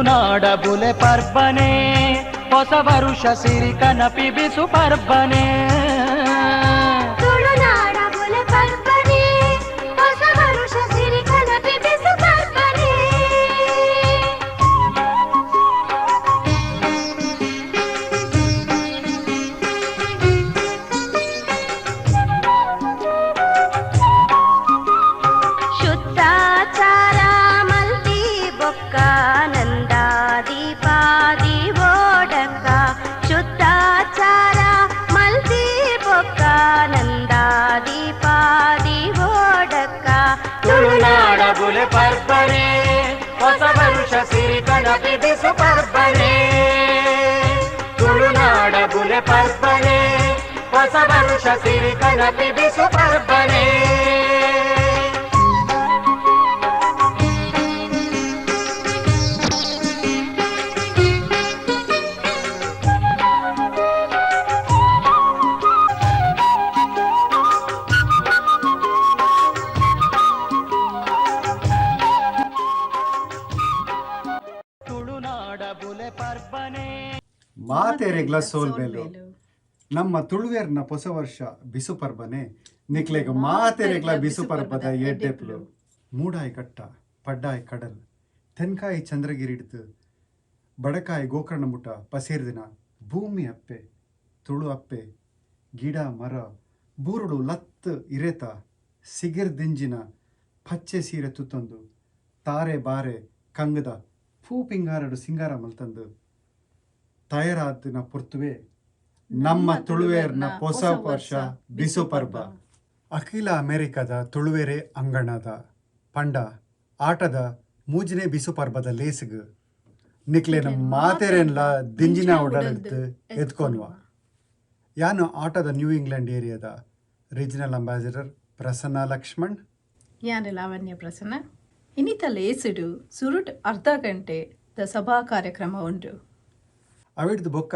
ತುಳುನಾಡ ಬುಲೆ ಪರ್ಬನೆ, ಹೊಸ ವರುಷ ಸಿರಿ ಕನಪಿ ಬಿಸು ಪರ್ಬನೆ. ತುಳುನಾಡ ಬುಲೆ ಪರ್ಬನೆ, ಹೊಸ ವರುಷ ಸಿರಿ ಕನಪಿ ಬಿಸು ಪರ್ಬನೆ. ಶುದ್ಧಾಚಾರ ಮಲ್ತಿ ಬೊಕ್ಕ ನಂದ ದೀಪಾದಿ ಓಡಕ್ಕ. ಶುದ್ಧಾಚಾರ ಮಲ್ತಿ ಬೊಕ್ಕ ನಂದ ದೀಪಾದಿ ಓಡಕ್ಕ. ತುಳುನಾಡ ಬುಲೆ ಪರ್ಬನೆ, ಹೊಸ ವರುಷ ಸಿರಿ ಕನಪಿ ಬಿಸು ಪರ್ಬನೆ. ತುಳುನಾಡ ಬುಲೆ ಪರ್ಬನೆ, ಹೊಸ ವರುಷ ಸಿರಿ ಕನಪಿ ಬಿಸು ಪರ್ಬನೆ. ತುಳುನಾಡ ಬುಲೆ ಪರ್ಬನೆ. ಮಾತೆರೆಗ್ಲ ಸೋಲ್ಬೇಲು. ನಮ್ಮ ತುಳುವೇರ್ನ ಹೊಸ ವರ್ಷ ಬಿಸು ಪರ್ಬನೆ. ನಿಕ್ಲೆಗ್ ಮಾತೆರೆಗ್ಲ ಬಿಸು ಪರ್ಬದ ಎಡ್ಡೆಪ್ಲು. ಮೂಡಾಯಿ ಕಟ್ಟ, ಪಡ್ಡಾಯಿ ಕಡಲ್, ತೆನ್ಕಾಯಿ ಚಂದ್ರಗಿರಿ ಹಿಡ್ದು ಬಡಕಾಯಿ ಗೋಕರ್ಣ ಮುಟ ಪಸೇರ್ದಿನ ಭೂಮಿ ಅಪ್ಪೆ, ತುಳು ಅಪ್ಪೆ, ಗಿಡ ಮರ ಬೂರುಡು ಲತ್ತು ಇರೆತ ಸಿಗಿರ್ದಿಂಜಿನ ಪಚ್ಚೆ ಸೀರೆ ತುತ್ತೊಂದು, ತಾರೆ ಬಾರೆ ಕಂಗದ ಪೂ ಪಿಂಗಾರಡು ಸಿಂಗಾರ ಮಲ್ತಂದು ತಯಾರಾದಿನ ಪೊರ್ತುವೆ ನಮ್ಮ ತುಳುವೇರ್ನ ಹೊಸ ವರ್ಷ ಬಿಸು ಪರ್ಬ. ಅಖಿಲ ಅಮೆರಿಕದ ತುಳುವೆರೆ ಅಂಗಣದ ಪಂಡ ಆಟದ ಮೂಜನೇ ಬಿಸು ಪರ್ಬದ ಲೇಸ್ಗ್ ನಿಕ್ಲೇನ ಮಾತೆರೆನ್ಲ ದಿಂಜಿನ ಉಡಲ್ತು ಎತ್ಕೊನ್ವ. ಯಾನು ಆಟದ ನ್ಯೂ ಇಂಗ್ಲೆಂಡ್ ಏರಿಯಾದ ರೀಜನಲ್ ಅಂಬಾಸಿಡರ್ ಪ್ರಸನ್ನ ಲಕ್ಷ್ಮಣ್. ಯಾನ್ ಲಾವಣ್ಯ ಪ್ರಸನ್ನ. ಇನ್ನಿತ ಲೇಸುಡು ಸುರುಟ್ ಅರ್ಧ ಗಂಟೆ ದ ಸಭಾ ಕಾರ್ಯಕ್ರಮ ಉಂಡು. ಅವಿಡ್ದು ಬೊಕ್ಕ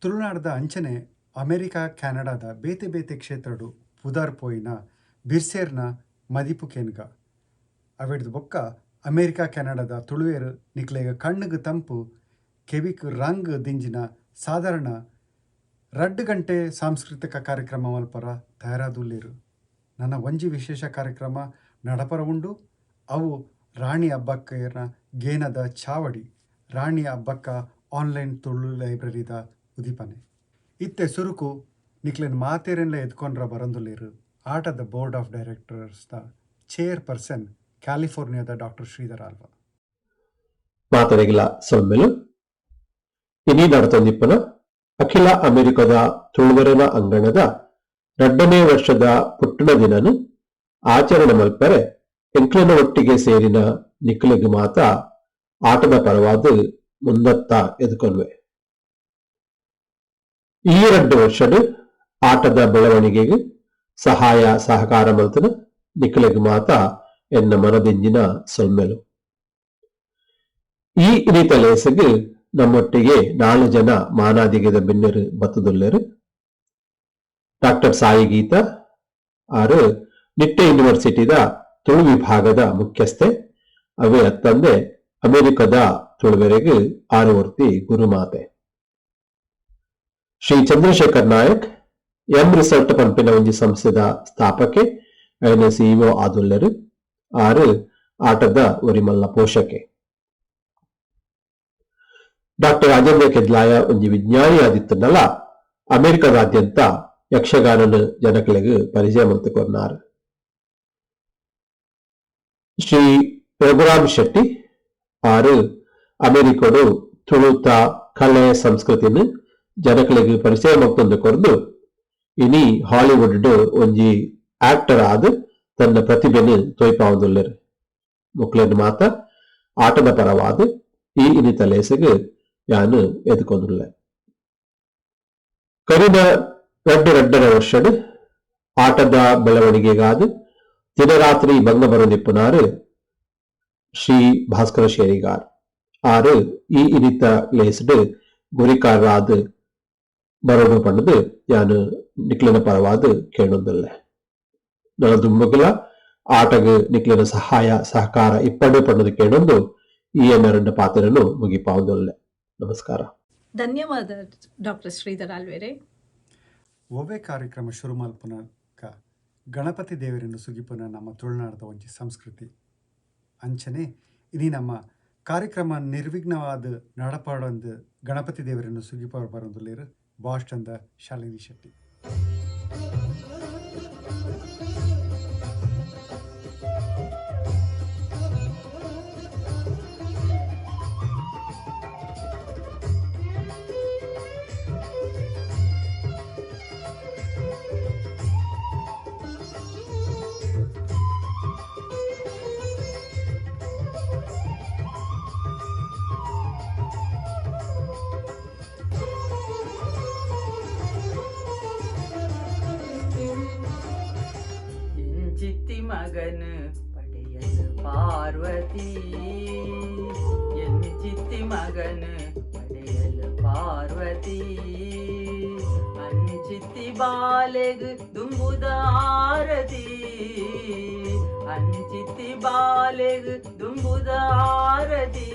ತುಳುನಾಡದ ಅಂಚನೆ ಅಮೆರಿಕ ಕೆನಡಾದ ಬೇತೆ ಬೇತೆ ಕ್ಷೇತ್ರಡು ಪುದಾರ್ ಪೋಯಿನ ಬಿರ್ಸೇರ್ನ ಮದಿಪು ಕೇನ್ಗ. ಅವಿಡ್ದು ಬೊಕ್ಕ ಅಮೆರಿಕ ಕೆನಡಾದ ತುಳುವೇರು ನಿಕ್ಲೆಗ್ ಕಣ್ಣುಗ್ ತಂಪು, ಕೆಬಿಕ್ ರಂಗ್ ದಿಂಜಿನ ಸಾಧಾರಣ 2 ಗಂಟೆ ಸಾಂಸ್ಕೃತಿಕ ಕಾರ್ಯಕ್ರಮ ಮಲ್ಪರ ತಯಾರಾದುಲ್ಲೇರು. ನನ್ನ ಒಂಜಿ ವಿಶೇಷ ಕಾರ್ಯಕ್ರಮ ನಡಪರ ಉಂಡು. ಅವು ರಾಣಿ ಅಬ್ಬಕ್ಕನ ಗೇನದ ಚಾವಡಿ, ರಾಣಿ ಅಬ್ಬಕ್ಕ ಆನ್ಲೈನ್ ತುಳು ಲೈಬ್ರರಿದ ಉದಿಪನೆ. ಇತ್ತೆ ಸುರುಕು ನಿಕ್ಲೆನ್ ಮಾತೇರೆನ್ಲ ಎದ್ಕೊಂಡ್ರ ಬರಂದುಲ್ಲೇರು ಆಟದ ಬೋರ್ಡ್ ಆಫ್ ಡೈರೆಕ್ಟರ್ಸ್ದ ಚೇರ್ ಪರ್ಸನ್ ಕ್ಯಾಲಿಫೋರ್ನಿಯಾದ ಡಾಕ್ಟರ್ ಶ್ರೀಧರ್ ಆಲ್ವಾ. ಮಾತರೆಗಿಲ ಸೊಲ್ಮೆಲು. ಇನಿ ನಡತೊಂದಿಪ್ಪನ ಅಖಿಲ ಅಮೆರಿಕದ ತುಳುವರೆನ ಅಂಗಣದ 2ನೇ ವರ್ಷದ ಪುಟ್ಟಣ ದಿನನು ಆಚರಣೆ ಮಲ್ಪರೆ ಎಂಕ್ಲೆನ ಒಟ್ಟಿಗೆ ಸೇರಿನ ನಿಕ್ಲೆಗ್ ಮಾತ ಆಟದ ಪರವಾದ ಮುಂದತ್ತ ಎದುಕೊನ್ವೆ. ಈ 2 ವರ್ಷಡ್ ಆಟದ ಬೆಳವಣಿಗೆಗೆ ಸಹಾಯ ಸಹಕಾರ ಮಲ್ತನ ನಿಕ್ಲೆಗ್ ಮಾತ ಎನ್ನ ಮನದಿಂಜಿನ ಸೊಲ್ಮೆಲು. ಈ ಇನಿತ ಲೇಸಗ್ ನಮ್ಮೊಟ್ಟಿಗೆ 4 ಜನ ಮಾನಾದಿಗೆದ ಬಿನ್ನೆರು ಬತ್ತದುಲ್ಲೆರು. ಡಾಕ್ಟರ್ ಸಾಯಿ ಗೀತಾ ಆರು ನಿಟ್ಟೆ ಯೂನಿವರ್ಸಿಟಿದ ತುಳು ವಿಭಾಗದ ಮುಖ್ಯಸ್ಥೆ. ಅವೇ ಅತ್ತಂದೆ ಅಮೆರಿಕದ ತುಳುವೆರೆಗ್ ಆರುವರ್ತಿ ಗುರುಮಾತೆ. ಶ್ರೀ ಚಂದ್ರಶೇಖರ್ ನಾಯಕ್ ಎಂ ರಿಸಲ್ಟ್ ಪಂಪಿನ ಒಂಜಿ ಸಂಸ್ಥೆದ ಸ್ಥಾಪಕೆ, ಐನ ಸಿಇಒ ಆದುಲ್ಲೆರು. ಆರು ಆಟದ ಒರಿಮಲ್ಲ ಪೋಷಕೆ. ಡಾಕ್ಟರ್ ರಾಜೇಂದ್ರ ಕೆದ್ಲಾಯ ಒಂಜಿ ವಿಜ್ಞಾನಿ ಆದಿತ್ತನಲ್ಲ ಅಮೆರಿಕದಾದ್ಯಂತ ಯಕ್ಷಗಾನನ ಜನಕಲೆಗ್ ಪರಿಚಯ ಮಲ್ತುಕೊರ್ನಾರ್. ಶ್ರೀ ರಘುರಾಮ್ ಶೆಟ್ಟಿ ಆರು ಅಮೆರಿಕಡು ತುಳುತ ಕಲೆ ಸಂಸ್ಕೃತಿನ ಜನಕಲೆಗ್ ಪರಿಚಯ ಮಲ್ತೊಂದು ಕೊರ್ದು ಇನಿ ಹಾಲಿವುಡ್ ಒಂಜಿ ಆಕ್ಟರ್ ಆದ್ ತನ್ನ ಪ್ರತಿಭೆನ್ ತೋಯ್ಪಾವುದುಲ್ಲೆರ್. ಮುಕ್ಲೆನ್ ಮಾತ ಆಟದ ಪರವಾದ ಈ ಇನಿತ ಲೇಸಗ್ ಯಾನ್ ಎದುಕೊಂದುಲ್ಲೆ. ಕರಿನ 2 2.5 ವರ್ಷಡ್ ಆಟದ ಬೆಳವಣಿಗೆಗಾದ ದಿನರಾತ್ರಿ ಬಂಗ ಬರೊಂದಿಪ್ಪುನಾರು ಶ್ರೀ ಭಾಸ್ಕರ ಶೇರಿಗಾರ್. ಆರು ಈ ಇನಿತ ಲೇಸ್ಡ್ ಗುರಿಕಾರರಾದ ಬರೋಡು ಪಂಡದು ಯಾನ್ ನಿಕ್ಲೆನ ಪರವಾದ ಕೇಳೊಂದುಲ್ಲೆ. ನನ್ನ ದುಂಬುಗುಲ ಆಟಗ್ ನಿಕ್ಲೆನ ಸಹಾಯ ಸಹಕಾರ ಇಪ್ಪಡು ಪಂಡದು ಕೇಳೊಂದು ಈ ಎನ್ನರನ್ನ ಪಾತ್ರನು ಮುಗಿಪಾವುದೊಲ್ಲೆ. ನಮಸ್ಕಾರ. ಧನ್ಯವಾದ ಡಾಕ್ಟರ್ ಶ್ರೀಧರ್ ಆಳ್ವೆರೆ. ಒವ್ವೆ ಕಾರ್ಯಕ್ರಮ ಶುರು ಮಲ್ಪುನಕ ಗಣಪತಿ ದೇವರನ್ನು ಸುಗಿಪುನ ನಮ್ಮ ತುಳುನಾಡದ ಒಂಜಿ ಸಂಸ್ಕೃತಿ. ಅಂಚನೆ ಇನಿ ನಮ್ಮ ಕಾರ್ಯಕ್ರಮ ನಿರ್ವಿಘ್ನವಾದ ನಡಪಾಡೊಂದು ಗಣಪತಿ ದೇವರನ್ನು ಸುಗಿಪ ಬರೊಂದುಲ್ಲೆರ್ ಬಾಸ್ಟನ್ದ ಶಾಲಿನಿ ಶೆಟ್ಟಿ. ಇಂಚಿತ್ತಿ ಮಗನ ಪಡೆಯಲು ಪಾರ್ವತಿ, ಎಂಚಿತ್ತಿ ಮಗನ ಪಡೆಯಲು ಪಾರ್ವತಿ, ಅಂಚಿತ್ತಿ ಬಾಲೆಗ್ ದುಂಬುದ ಆರತಿ, ಅಂಚಿತ್ತಿ ಬಾಲೆಗ್ ದುಂಬುದ ಆರತಿ,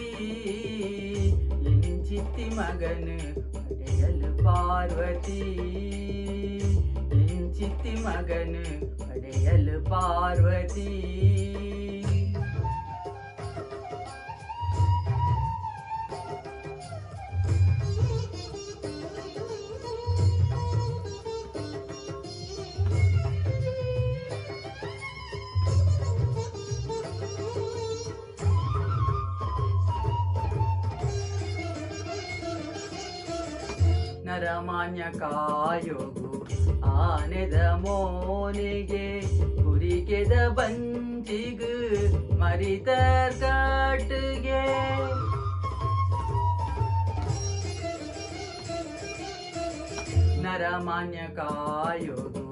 ಎಂಚಿತ್ತಿ ಮಗನ ಪಡೆಯಲು ಪಾರ್ವತಿ, ಎಂಚಿತ್ತಿ ಮಗನ ಪಡೆಯಲು ಪಾರ್ವತಿ. ನರಮಾನ್ಯ ಕಾಯೋಗು ಆನೆದ ಮೋನೆಗೆ ಕುರಿಕೆದ ಬಂಜಿಗು ಮರಿತ ಕಾட்டுಗೆ, ನರಮಾನ್ಯ ಕಾಯೋಗು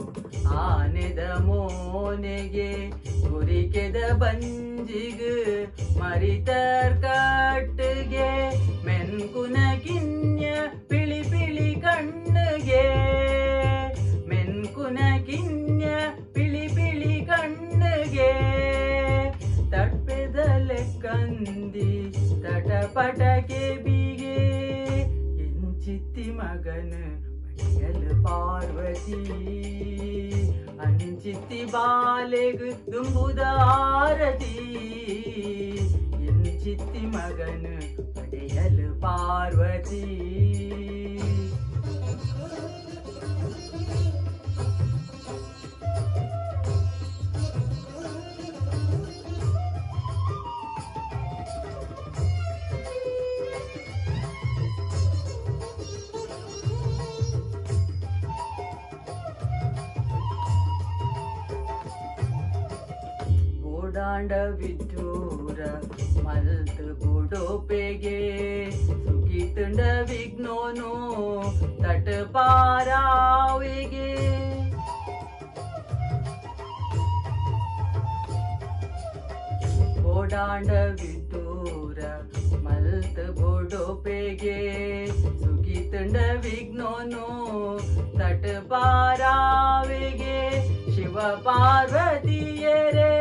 ಆನೆದ ಮೋನೆಗೆ ಕುರಿಕೆದ ಬಂಜಿಗು ಮರಿತ ಕಾட்டுಗೆ, ಮೆನ್ಕುನ ಕಿನ್ಯ ಪಿಳಿ ಪಿಳಿ ಕಣ್ಣುಗೆ, ಮೆನ್ಕುನ ಕಿನ್ಯ ಪಿಳಿ ಪಿಳಿ ಕಣ್ಣುಗೆ, ತಟ್ಪೆದಲೆ ಕಂದಿ ತಟಪಟಕೆ ಬಿಗೆ, ಎಂಚಿತ್ತಿ ಮಗನ ಪಡೆಯಲು ಪಾರ್ವತಿ, ಅಂಚಿತ್ತಿ ಬಾಲೆಗ್ ದುಂಬುದ ಆರತಿ, ಎಂಚಿತ್ತಿ ಮಗನ ಪಡೆಯಲು ಪಾರ್ವತಿ. ಗೋಡಾಂಡ ವಿದ್ಯೂರ ಮಲ್ತು ಬುಡೋಪೆಗೆ ಸುಗಿತುಂಡ ವಿಘ್ನೋನು ತಟ ಪಾರಾವಿಗೆ, ಗೋಡಾಂಡ ವಿದ್ಯೂರ ಮಲ್ತು ಬುಡೋಪೆಗೆ ಸುಗಿತುಂಡ ವಿಘ್ನೋನು ತಟ ಪಾರಾವಿಗೆ, ಶಿವ ಪಾರ್ವತಿಯರೇ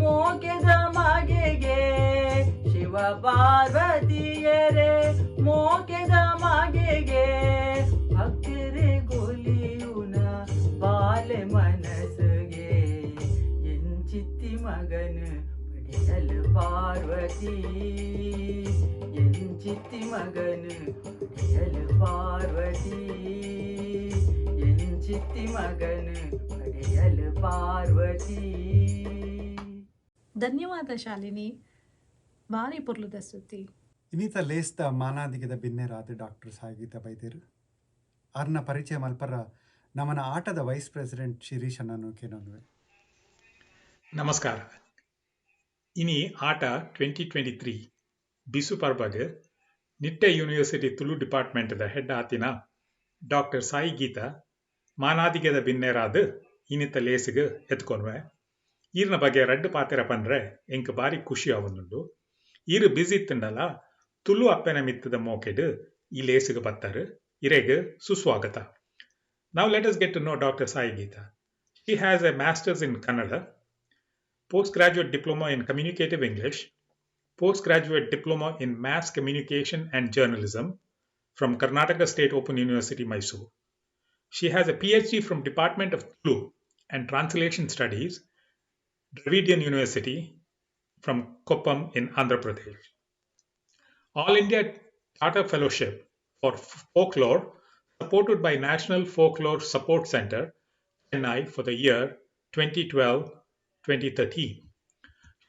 ಮೋಕೆದ ಮಗೆಗೆ, ಶಿವ ಪಾರ್ವತಿಯರೇ ಮೋಕೆದ ಮಗೆಗೆ, ಭಕ್ತರೆ ಗೊಲಿಯುನ ಬಾಲೆ ಮನಸ್ಸಿಗೆ, ಎಂಚಿತ್ತಿ ಮಗನ ಪಡೆಯಲು ಪಾರ್ವತಿ, ಎಂಚಿತ್ತಿ ಮಗನ ಪಡೆಯಲು ಪಾರ್ವತಿ, ಎಂಚಿತ್ತಿ ಮಗನ ಪಡೆಯಲು ಪಾರ್ವತಿ. ಧನ್ಯವಾದ ಶಾಲಿನಿ, ಭಾರಿ ಪೊರ್ಲುದ ಸುದ್ದಿ. ಇನ್ನಿತ ಲೇಸ್ದ ಮಾನಾದಿಗೆದ ಬಿನ್ನೆರಾದ ಡಾಕ್ಟರ್ ಸಾಯಿಗೀತಾ ಬೈದೇರು ಆರ್ನ ಪರಿಚಯ ಮಲ್ಪರ ನಮನ ಆಟದ ವೈಸ್ ಪ್ರೆಸಿಡೆಂಟ್ ಶಿರೀಶ್ ಅಣ್ಣನು ಕೇನೊಂದುವೆ. ನಮಸ್ಕಾರ. ಇನಿ ಆಟ 2023 ಬಿಸು ಪರ್ಬಗ್ ನಿಟ್ಟೆ ಯೂನಿವರ್ಸಿಟಿ ತುಳು ಡಿಪಾರ್ಟ್ಮೆಂಟ್ದ ಹೆಡ್ ಆತಿನ ಡಾಕ್ಟರ್ ಸಾಯಿ ಗೀತಾ ಮಾನಾದಿಗೆದ ಬಿನ್ನೆರಾದ ಇನ್ನಿತ ಲೇಸಿಗೆ ಎತ್ಕೊನ್ವೆ. ಈರ್ನ ಬಗ್ಗೆ ರಡ್ಡು ಪಾತೆರ ಪಂಡ್ರೆ ಎಂಕ್ ಬಾರಿ ಖುಷಿ ಆವೊಂದುಂಡು. ಈರು ಬಿಸಿ ಇತ್ತುಂಡಲ ತುಳು ಅಪ್ಪೆನ ಮಿತ್ತದ ಮೋಕೆಡ್ ಈ ಲೇಸಿಗೆ ಬತ್ತಾರೆ. ಇರೆಗ್ ಸುಸ್ವಾಗತ. Now let us get to know Dr. Sai Geetha. She has a master's in Kannada, postgraduate diploma in communicative English, Postgraduate Diploma in Mass Communication and Journalism from Karnataka State Open University, Mysore. She has a PhD from Department of Tulu and Translation Studies, Dravidian University from Koppam in Andhra Pradesh. All India Tata Fellowship for Folklore, supported by National Folklore Support Center, Chennai, for the year 2012-2013.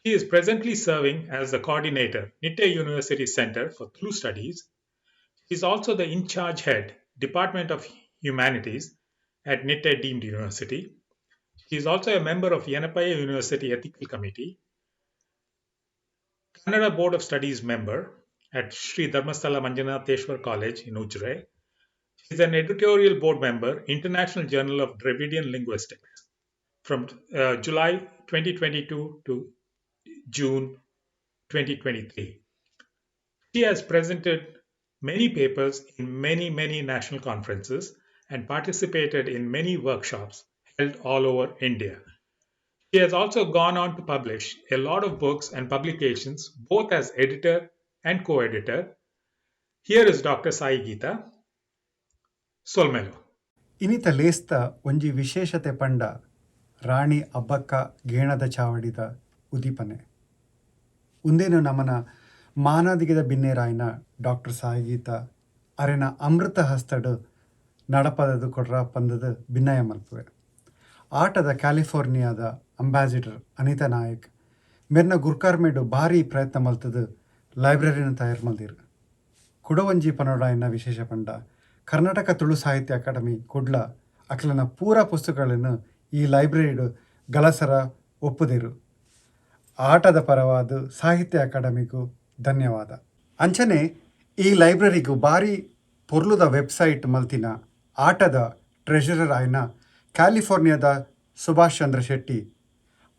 She is presently serving as the coordinator, Nitte University Center for Tulu Studies. She is also the in-charge head, Department of Humanities at Nitte Deemed University. She is also a member of Yenepoya University Ethical Committee, Kannada Board of Studies member at Sri Dharmasthala Manjunatheshwar College in Ujire. She is an editorial board member, International Journal of Dravidian Linguistics, from July 2022 to June 2023. She has presented many papers in many, many national conferences and participated in many workshops held all over India. She has also gone on to publish a lot of books and publications, both as editor and co-editor. Here is Dr. Sai Geetha. ಸೊಲ್ಮೆಲು. ಇನಿತ ಲೇಸ್ತ ಒಂಜಿ ವಿಶೇಷತೆ ಪಂಡ ರಾಣಿ ಅಬ್ಬಕ್ಕ ಗೇಣದ ಚಾವಡಿದ ಉದೀಪನೆ. ಉಂದೇನು ನಮನ ಮಾನಾದಿಗೆದ ಬಿನ್ನೇರಾಯಿನ doctor Saigeetha ಅರೆನ ಅಮೃತ ಹಸ್ತಡು ನಡಪದದು ಕೊಡ್ರ ಪಂದದ ಭಿನ್ನಯ ಮಲ್ಪುವೆ. ಆಟದ ಕ್ಯಾಲಿಫೋರ್ನಿಯಾದ ಅಂಬಾಸಿಡರ್ ಅನಿತಾ ನಾಯಕ್ ಮೆರ್ನ ಗುರ್ಕಾರ್ಮೇಡು ಭಾರಿ ಪ್ರಯತ್ನ ಮಲ್ತದು ಲೈಬ್ರರಿನ ತಯಾರು ಮಲ್ದಿರು. ಕುಡವಂಜಿ ಪನೋಡಾಯಿನ ವಿಶೇಷ ಪಂಡ ಕರ್ನಾಟಕ ತುಳು ಸಾಹಿತ್ಯ ಅಕಾಡೆಮಿ ಕುಡ್ಲ ಅಕ್ಲನ ಪೂರ ಪುಸ್ತಕಗಳನ್ನು ಈ ಲೈಬ್ರರಿಡು ಗಲಸರ ಒಪ್ಪುದಿರು. ಆಟದ ಪರವಾದ ಸಾಹಿತ್ಯ ಅಕಾಡೆಮಿಗೂ ಧನ್ಯವಾದ. ಅಂಚನೆ ಈ ಲೈಬ್ರರಿಗೂ ಭಾರಿ ಪೊರ್ಲುದ ವೆಬ್ಸೈಟ್ ಮಲ್ತಿನ ಆಟದ ಟ್ರೆಷರರ್ ಆಯ್ನ ಕ್ಯಾಲಿಫೋರ್ನಿಯಾದ ಸುಭಾಷ್ ಚಂದ್ರ ಶೆಟ್ಟಿ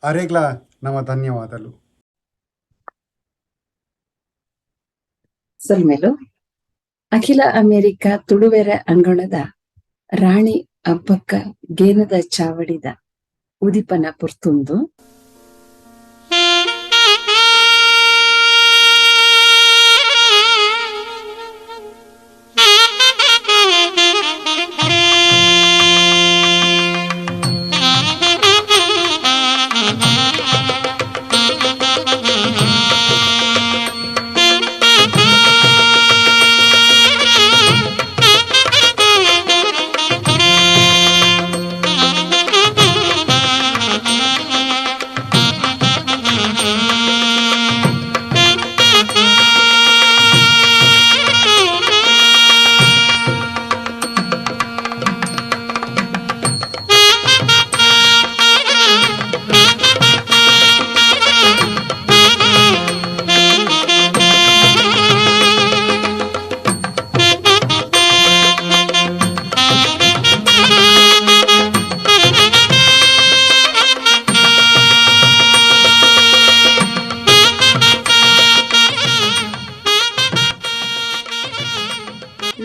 ಅರೆಗ್ಲ ನಮ್ಮ ಧನ್ಯವಾದಲು. ಸೊಲ್ಮೆಲು. ಅಖಿಲ ಅಮೆರಿಕ ತುಳುವೆರ ಅಂಗಣದ ರಾಣಿ ಅಬ್ಬಕ್ಕ ಗೇನದ ಚಾವಡಿದ ಉದಿಪನ ಪುರ್ತುಂದು.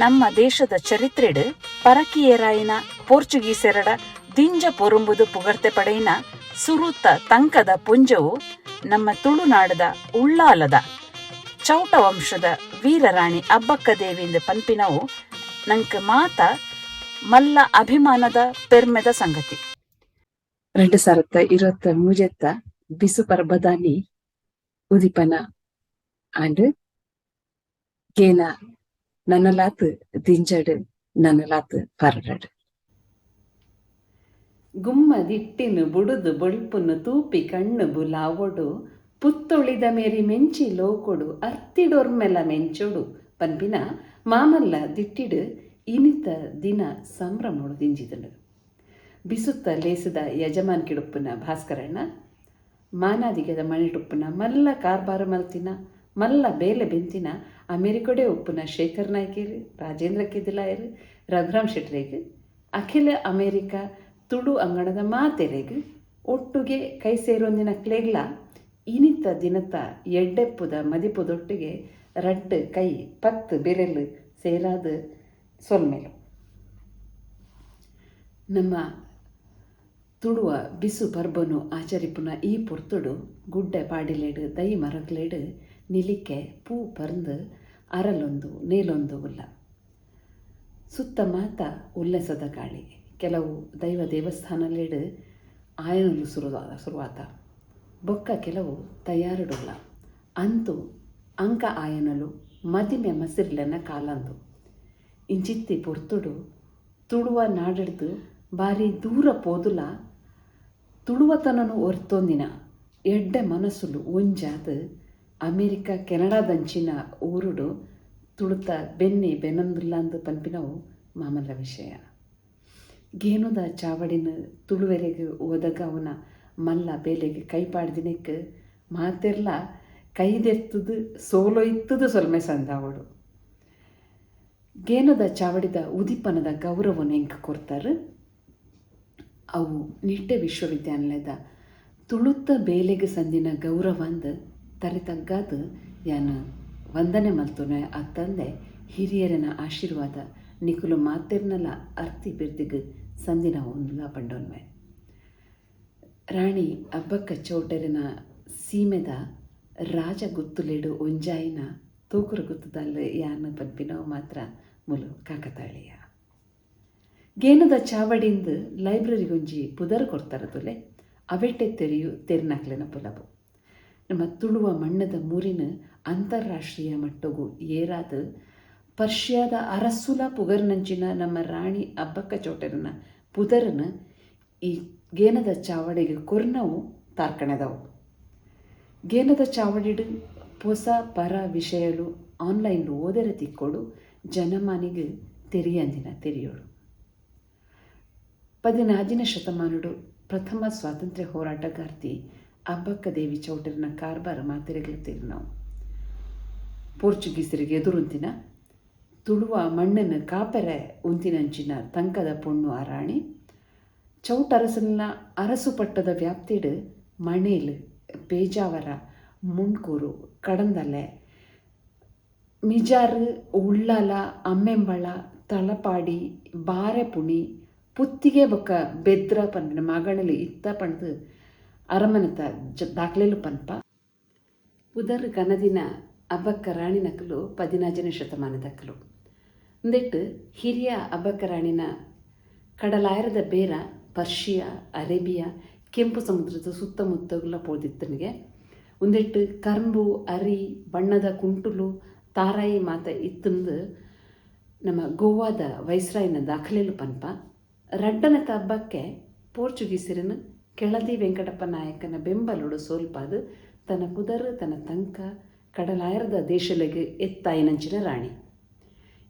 ನಮ್ಮ ದೇಶದ ಚರಿತ್ರೆಡ್ ಪರಕೀಯರಾಯಿನ ಪೋರ್ಚುಗೀಸೆರಡ ದಿಂಜ ಪೊರುಂಬುದು ಪುಗರ್ತೆ ಪಡೆಯಿನ ಸುರುತ ತಂಕದ ಪುಂಜವು ನಮ್ಮ ತುಳುನಾಡದ ಉಳ್ಳಾಲದ ಚೌಟ ವಂಶದ ವೀರರಾಣಿ ಅಬ್ಬಕ್ಕ ದೇವಿಂದ ಪನ್ಪಿನವು ನಂಕ್ ಮಾತ ಮಲ್ಲ ಅಭಿಮಾನದ ಪೆರ್ಮೆದ ಸಂಗತಿ. 2023 ಬಿಸು ಪರ್ಬದಾನಿ ಉದಿಪನ ಆಂಡ್ ಗೇನ ನನಲಾತ್ ದಿಂಜಡ್ ನನಲಾತ್ ಪರಡಡ್. ಗುಮ್ಮದಿಟ್ಟಿನು ಬುಡುದು ಬೊಳ್ಪುನು ತೂಪಿ ಕಣ್ಣು ಬುಲಾವೊಡು ಪುತ್ತೊಳಿದ ಮೇರಿ ಮೆಂಚಿ ಲೋಕೊಡು ಅರ್ತಿಡೊರ್ಮೆಲ ಮೆಂಚೊಡು ಪನ್ಪಿನ ಮಾಮಲ್ಲ ದಿಟ್ಟಿಡು ಇನಿತ ದಿನ ಸಂಭ್ರಮೊಡು ದಿಂಜಿದುಂಡು. ಬಿಸುತ್ತ ಲೇಸುದ ಯಜಮಾನ್ ಕಿಡುಪ್ಪುನ ಭಾಸ್ಕರಣ್ಣ, ಮಾನಾದಿಗೆದ ಮಣಿಟುಪ್ಪುನ ಮಲ್ಲ ಕಾರ್ಬಾರ ಮಲ್ತಿನ ಮಲ್ಲ ಬೇಲೆ ಬೆಂತಿನ ಅಮೆರಿಕೊಡೆ ಉಪ್ಪುನ ಶೇಖರ್ ನಾಯ್ಕೇರು, ರಾಜೇಂದ್ರ ಕೆದಿಲಾಯರು, ರಘುರಾಮ್ ಶೆಟ್ರೆಗ್, ಅಖಿಲ ಅಮೇರಿಕ ತುಳು ಅಂಗಣದ ಮಾತೆರೆಗ್ ಒಟ್ಟುಗೆ ಕೈ ಸೇರೊಂದಿನ ಕ್ಲೇಗ್ಲ ಇನಿತ ದಿನತ ಎಡ್ಡೆಪ್ಪುದ ಮದಿಪುದೊಟ್ಟಿಗೆ ರಡ್ಡ್ ಕೈ ಪತ್ತು ಬೆರೆಲು ಸೇರಾದ ಸೊಲ್ಮೆಲು. ನಮ್ಮ ತುಳುವ ಬಿಸು ಪರ್ಬನು ಆಚರಿಪುನ ಈ ಪೊರ್ತುಡು ಗುಡ್ಡೆ ಪಾಡಿಲೇಡು ದೈ ಮರಕ್ಲೇಡು ನಿಲಿಕೆ ಪೂ ಪರ್ಂದ್ ಅರಲೊಂದು ನೇಲೊಂದು ಉಲ್ಲ. ಸುತ್ತ ಮಾತ ಉಲ್ಲೆಸದ ಗಾಳಿ. ಕೆಲವು ದೈವ ದೇವಸ್ಥಾನಲೆಡ್ ಆಯನಲು ಸುರುವಾತ ಬೊಕ್ಕ ಕೆಲವು ತಯಾರುಡುಲ್ಲ. ಅಂತೂ ಅಂಕ ಆಯನಲು ಮದಿಮೆ ಮಸಿರ್ಲೆನ ಕಾಲಂದು. ಇಂಚಿತ್ತಿ ಪೊರ್ತುಡು ತುಳುವ ನಾಡಿಡ್ದು ಬಾರಿ ದೂರ ಪೋದುಲ ತುಳುವತನನು ಒರ್ತೊಂದಿನ ಎಡ್ಡೆ ಮನಸ್ಸುಲು ಒಂಜಾದ್ ಅಮೆರಿಕ ಕೆನಡಾದಂಚಿನ ಊರುಡು ತುಳುತ ಬೆನ್ನಿ ಬೆನೊಂದುಲ್ಲಾಂದು ಪನ್ಪಿನವು ಮಾಮಲ್ಲ ವಿಷಯ. ಗೇನುದ ಚಾವಡಿನ ತುಳುವೆರೆಗ್ ಒದಗಾವುನ ಮಲ್ಲ ಬೇಲೆಗ್ ಕೈ ಪಾಡ್ದಿನೆಕ್ ಮಾತೆರ್ಲ ಕೈದೆತ್ತುದು ಸೋಲೊಯ್ತುದು ಸೊಲ್ಮೆ ಸಂದಾವೊಡು. ಗೇನದ ಚಾವಡಿದ ಉದಿಪನದ ಗೌರವನ್ ಎಂಕ್ ಕೊರ್ತಾರ್. ಅವು ನಿಟ್ಟೆ ವಿಶ್ವವಿದ್ಯಾನಿಲಯದ ತುಳುತ್ತ ಬೇಲೆಗ್ ಸಂದಿನ ಗೌರವಂದ್ ತರೆ ತಗ್ಗಾದ್ ಯಾನ್ ವಂದನೆ ಮಲ್ತೊನೆ ಅತ್ತಂದೆ ಹಿರಿಯರನ ಆಶೀರ್ವಾದ ನಿಕುಲು ಮಾತೆರ್ನಲ ಅರ್ತಿ ಬಿರ್ದಿಗ್ ಸಂದಿನ ಒಂದುಲ ಪಂಡೊನ್ವೆ. ರಾಣಿ ಅಬ್ಬಕ್ಕ ಚೌಟೆರೆನ ಸೀಮೆದ ರಾಜ ಗುತ್ತುಲೆಡು ಒಂಜಾಯಿನ ತೋಕುರು ಗುತ್ತುದಲ್ಲ ಯಾನ್ ಪನ್ಪಿನವು ಮಾತ್ರ ಮುಲು ಕಾಕತಾಳೀಯ. ಗೇನದ ಚಾವಡಿಂದ್ ಲೈಬ್ರರಿಗೊಂಜಿ ಪುದರ್ ಕೊರ್ತಾರ ತುಲೆ ಅವೆಟೆ ತೆರಿಯು ತೆರ್ನಾಕ್ಲೆನ ಪೊಲಬು. ನಮ್ಮ ತುಳುವ ಮಣ್ಣದ ಮೂರಿನ ಅಂತಾರಾಷ್ಟ್ರೀಯ ಮಟ್ಟಗು ಏರಾದ ಪರ್ಷಿಯಾದ ಅರಸುಲ ಪುಗರ್ನಂಚಿನ ನಮ್ಮ ರಾಣಿ ಅಬ್ಬಕ್ಕ ಚೌಟೆರನ ಪುದರನ ಈ ಗೇನದ ಚಾವಡಿಗೆ ಕೊರ್ನವು ತಾರ್ಕಣೆದವು. ಗೇನದ ಚಾವಡಿಡು ಪೊಸ ಪರ ವಿಷಯಲು ಆನ್ಲೈನ್ ಓದೆರೆ ತಿಕ್ಕೋಡು ಜನಮಾನಿಗೆ ತೆರಿಯಂದಿನ ತೆರಿಯೋಡು. 14ನೇ ಶತಮಾನಡು ಪ್ರಥಮ ಸ್ವಾತಂತ್ರ್ಯ ಹೋರಾಟಗಾರ್ತಿ ಅಬ್ಬಕ್ಕ ದೇವಿ ಚೌಟರಿನ ಕಾರ್ಬಾರ ಮಾತೆರೆಗಳು ತೆರಿನವು. ಪೋರ್ಚುಗೀಸರಿಗೆ ಎದುರುಂತಿನ ತುಳುವ ಮಣ್ಣನ್ನು ಕಾಪೆರೆ ಉಂತಿನಂಚಿನ ತಂಕದ ಪೊಣ್ಣು ಆ ರಾಣಿ. ಚೌಟರಸನ ಅರಸು ಪಟ್ಟದ ವ್ಯಾಪ್ತಿಡು ಮಣೇಲು, ಪೇಜಾವರ, ಮುಂಡ್ಕೂರು, ಕಡಂದಲೆ, ಮಿಜಾರು, ಉಳ್ಳಾಲ, ಅಮ್ಮೆಂಬಳ, ತಲಪಾಡಿ, ಬಾರೆಪುಣಿ, ಪುತ್ತಿಗೆ ಬೊಕ್ಕ ಬೆದ್ರ ಪನ್ಪಿನ ಮಗಣಲು ಇತ್ತ ಪಂಡ್ದು ಅರಮನೆತ ದಾಖಲೆಲು ಪನ್ಪ. ಪುದರ್ ಕನದಿನ ಅಬ್ಬಕ್ಕ ರಾಣಿನಕಲು 14ನೇ ಶತಮಾನದಕಲು. ಉಂದೆಟ್ ಹಿರಿಯ ಅಬ್ಬಕ್ಕ ರಾಣಿನ ಕಡಲಾಯರದ ಬೇರ ಪರ್ಷಿಯಾ, ಅರೇಬಿಯಾ, ಕೆಂಪು ಸಮುದ್ರದ ಸುತ್ತಮುತ್ತಲ ಪೋದಿತ್ತನಿಗೆ. ಉಂದೆಟ್ ಕರ್ಂಬು, ಅರಿ, ಬಣ್ಣದ ಕುಂಟುಲು, ತಾರಾಯಿ ಮಾತ ಇತ್ತಂದು ನಮ್ಮ ಗೋವಾದ ವೈಸ್ರಾಯ್ನ ದಾಖಲೆಲು ಪನ್ಪ. ರಡ್ಡನತ ಹಬ್ಬಕ್ಕೆ ಪೋರ್ಚುಗೀಸರನ್ನು ಕೆಳದಿ ವೆಂಕಟಪ್ಪ ನಾಯಕನ ಬೆಂಬಲೋಡು ಸೋಲ್ಪಾದು ತನ್ನ ಪುದರ್ ತನ್ನ ತಂಕ ಕಡಲಾಯರದ ದೇಶಲೆಗೆ ಎತ್ತಾಯಿನಂಚಿನ ರಾಣಿ.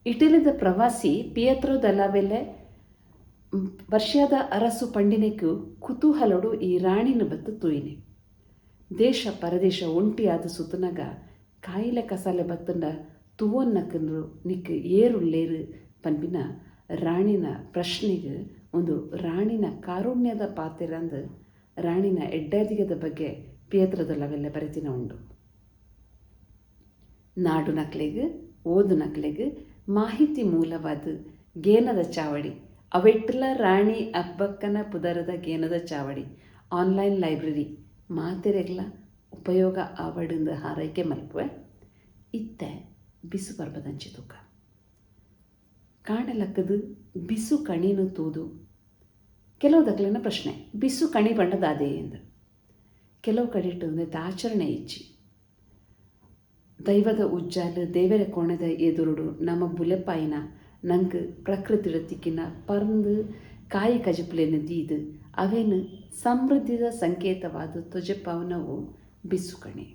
ಇಟಲಿದ ಪ್ರವಾಸಿ ಪಿಯತ್ರೋ ದಲಾವೆಲೆ ಪರ್ಷಿಯಾದ ಅರಸು ಪಂಡಿನೆಕ್ಕು ಕುತೂಹಲೋಡು ಈ ರಾಣಿನ ಬತ್ತು ತೂಯಿನೆ. ದೇಶ ಪರದೇಶ ಒಂಟಿಯಾದ ಸುತ್ತನಾಗ ಕಾಯಿಲೆ ಕಸಾಲೆ ಬತ್ತಂಡ ತುವೊನ್ನಕಂದ್ರು ನಿಕ್ ಏರುಲ್ಲೇರು ಪನ್ಪಿನ ರಾಣಿನ ಪ್ರಶ್ನೆಗೆ ಒಂದು ರಾಣಿನ ಕಾರುಣ್ಯದ ಪಾತೆರಂದು ರಾಣಿನ ಎಡ್ಡಾದಿಗದ ಬಗ್ಗೆ ಪಿಯತ್ರದಲ್ಲವೆಲ್ಲ ಬರೆತಿನ ಉಂಡು. ನಾಡು ನಕ್ಲೆಗ್ ಓದು ನಕ್ಲೆಗ್ ಮಾಹಿತಿ ಮೂಲವಾದ ಗೇನದ ಚಾವಡಿ ಅವೆಟ್ಟಲ ರಾಣಿ ಅಬ್ಬಕ್ಕನ ಪುದರದ ಗೇನದ ಚಾವಡಿ ಆನ್ಲೈನ್ ಲೈಬ್ರರಿ ಮಾತೆರೆಗ್ಲ ಉಪಯೋಗ ಆವಡಿಂದ ಹಾರೈಕೆ ಮಲ್ಪುವೆ. ಇತ್ತೆ ಬಿಸು ಪರ್ಬದಂಚಿ ತೂಕ ಕಾಣಲಕ್ಕದು ಬಿಸು ಕಣಿನು ತೂದು ಕೆಲವು ದಕ್ಲಿನ ಪ್ರಶ್ನೆ ಬಿಸು ಕಣಿ ಬಣ್ಣದಾದೆ ಎಂದು. ಕೆಲವು ಕಡೆಟು ಆಚರಣೆ ಇಜ್ಜಿ. ದೈವದ ಉಜ್ಜಾಲು ದೇವರ ಕೋಣದ ಎದುರುಡು ನಮ್ಮ ಬುಲೆಪಾಯಿನ ನಂಗೆ ಪ್ರಕೃತಿಡ ತಿಕ್ಕಿನ ಪರ್ಂದು ಕಾಯಿ ಕಜಿಪುಲೆನ ದೀದು ಅವೇನು ಸಮೃದ್ಧಿದ ಸಂಕೇತವಾದ ತೊಜೆಪಾವನವು ಬಿಸು ಕಣಿ.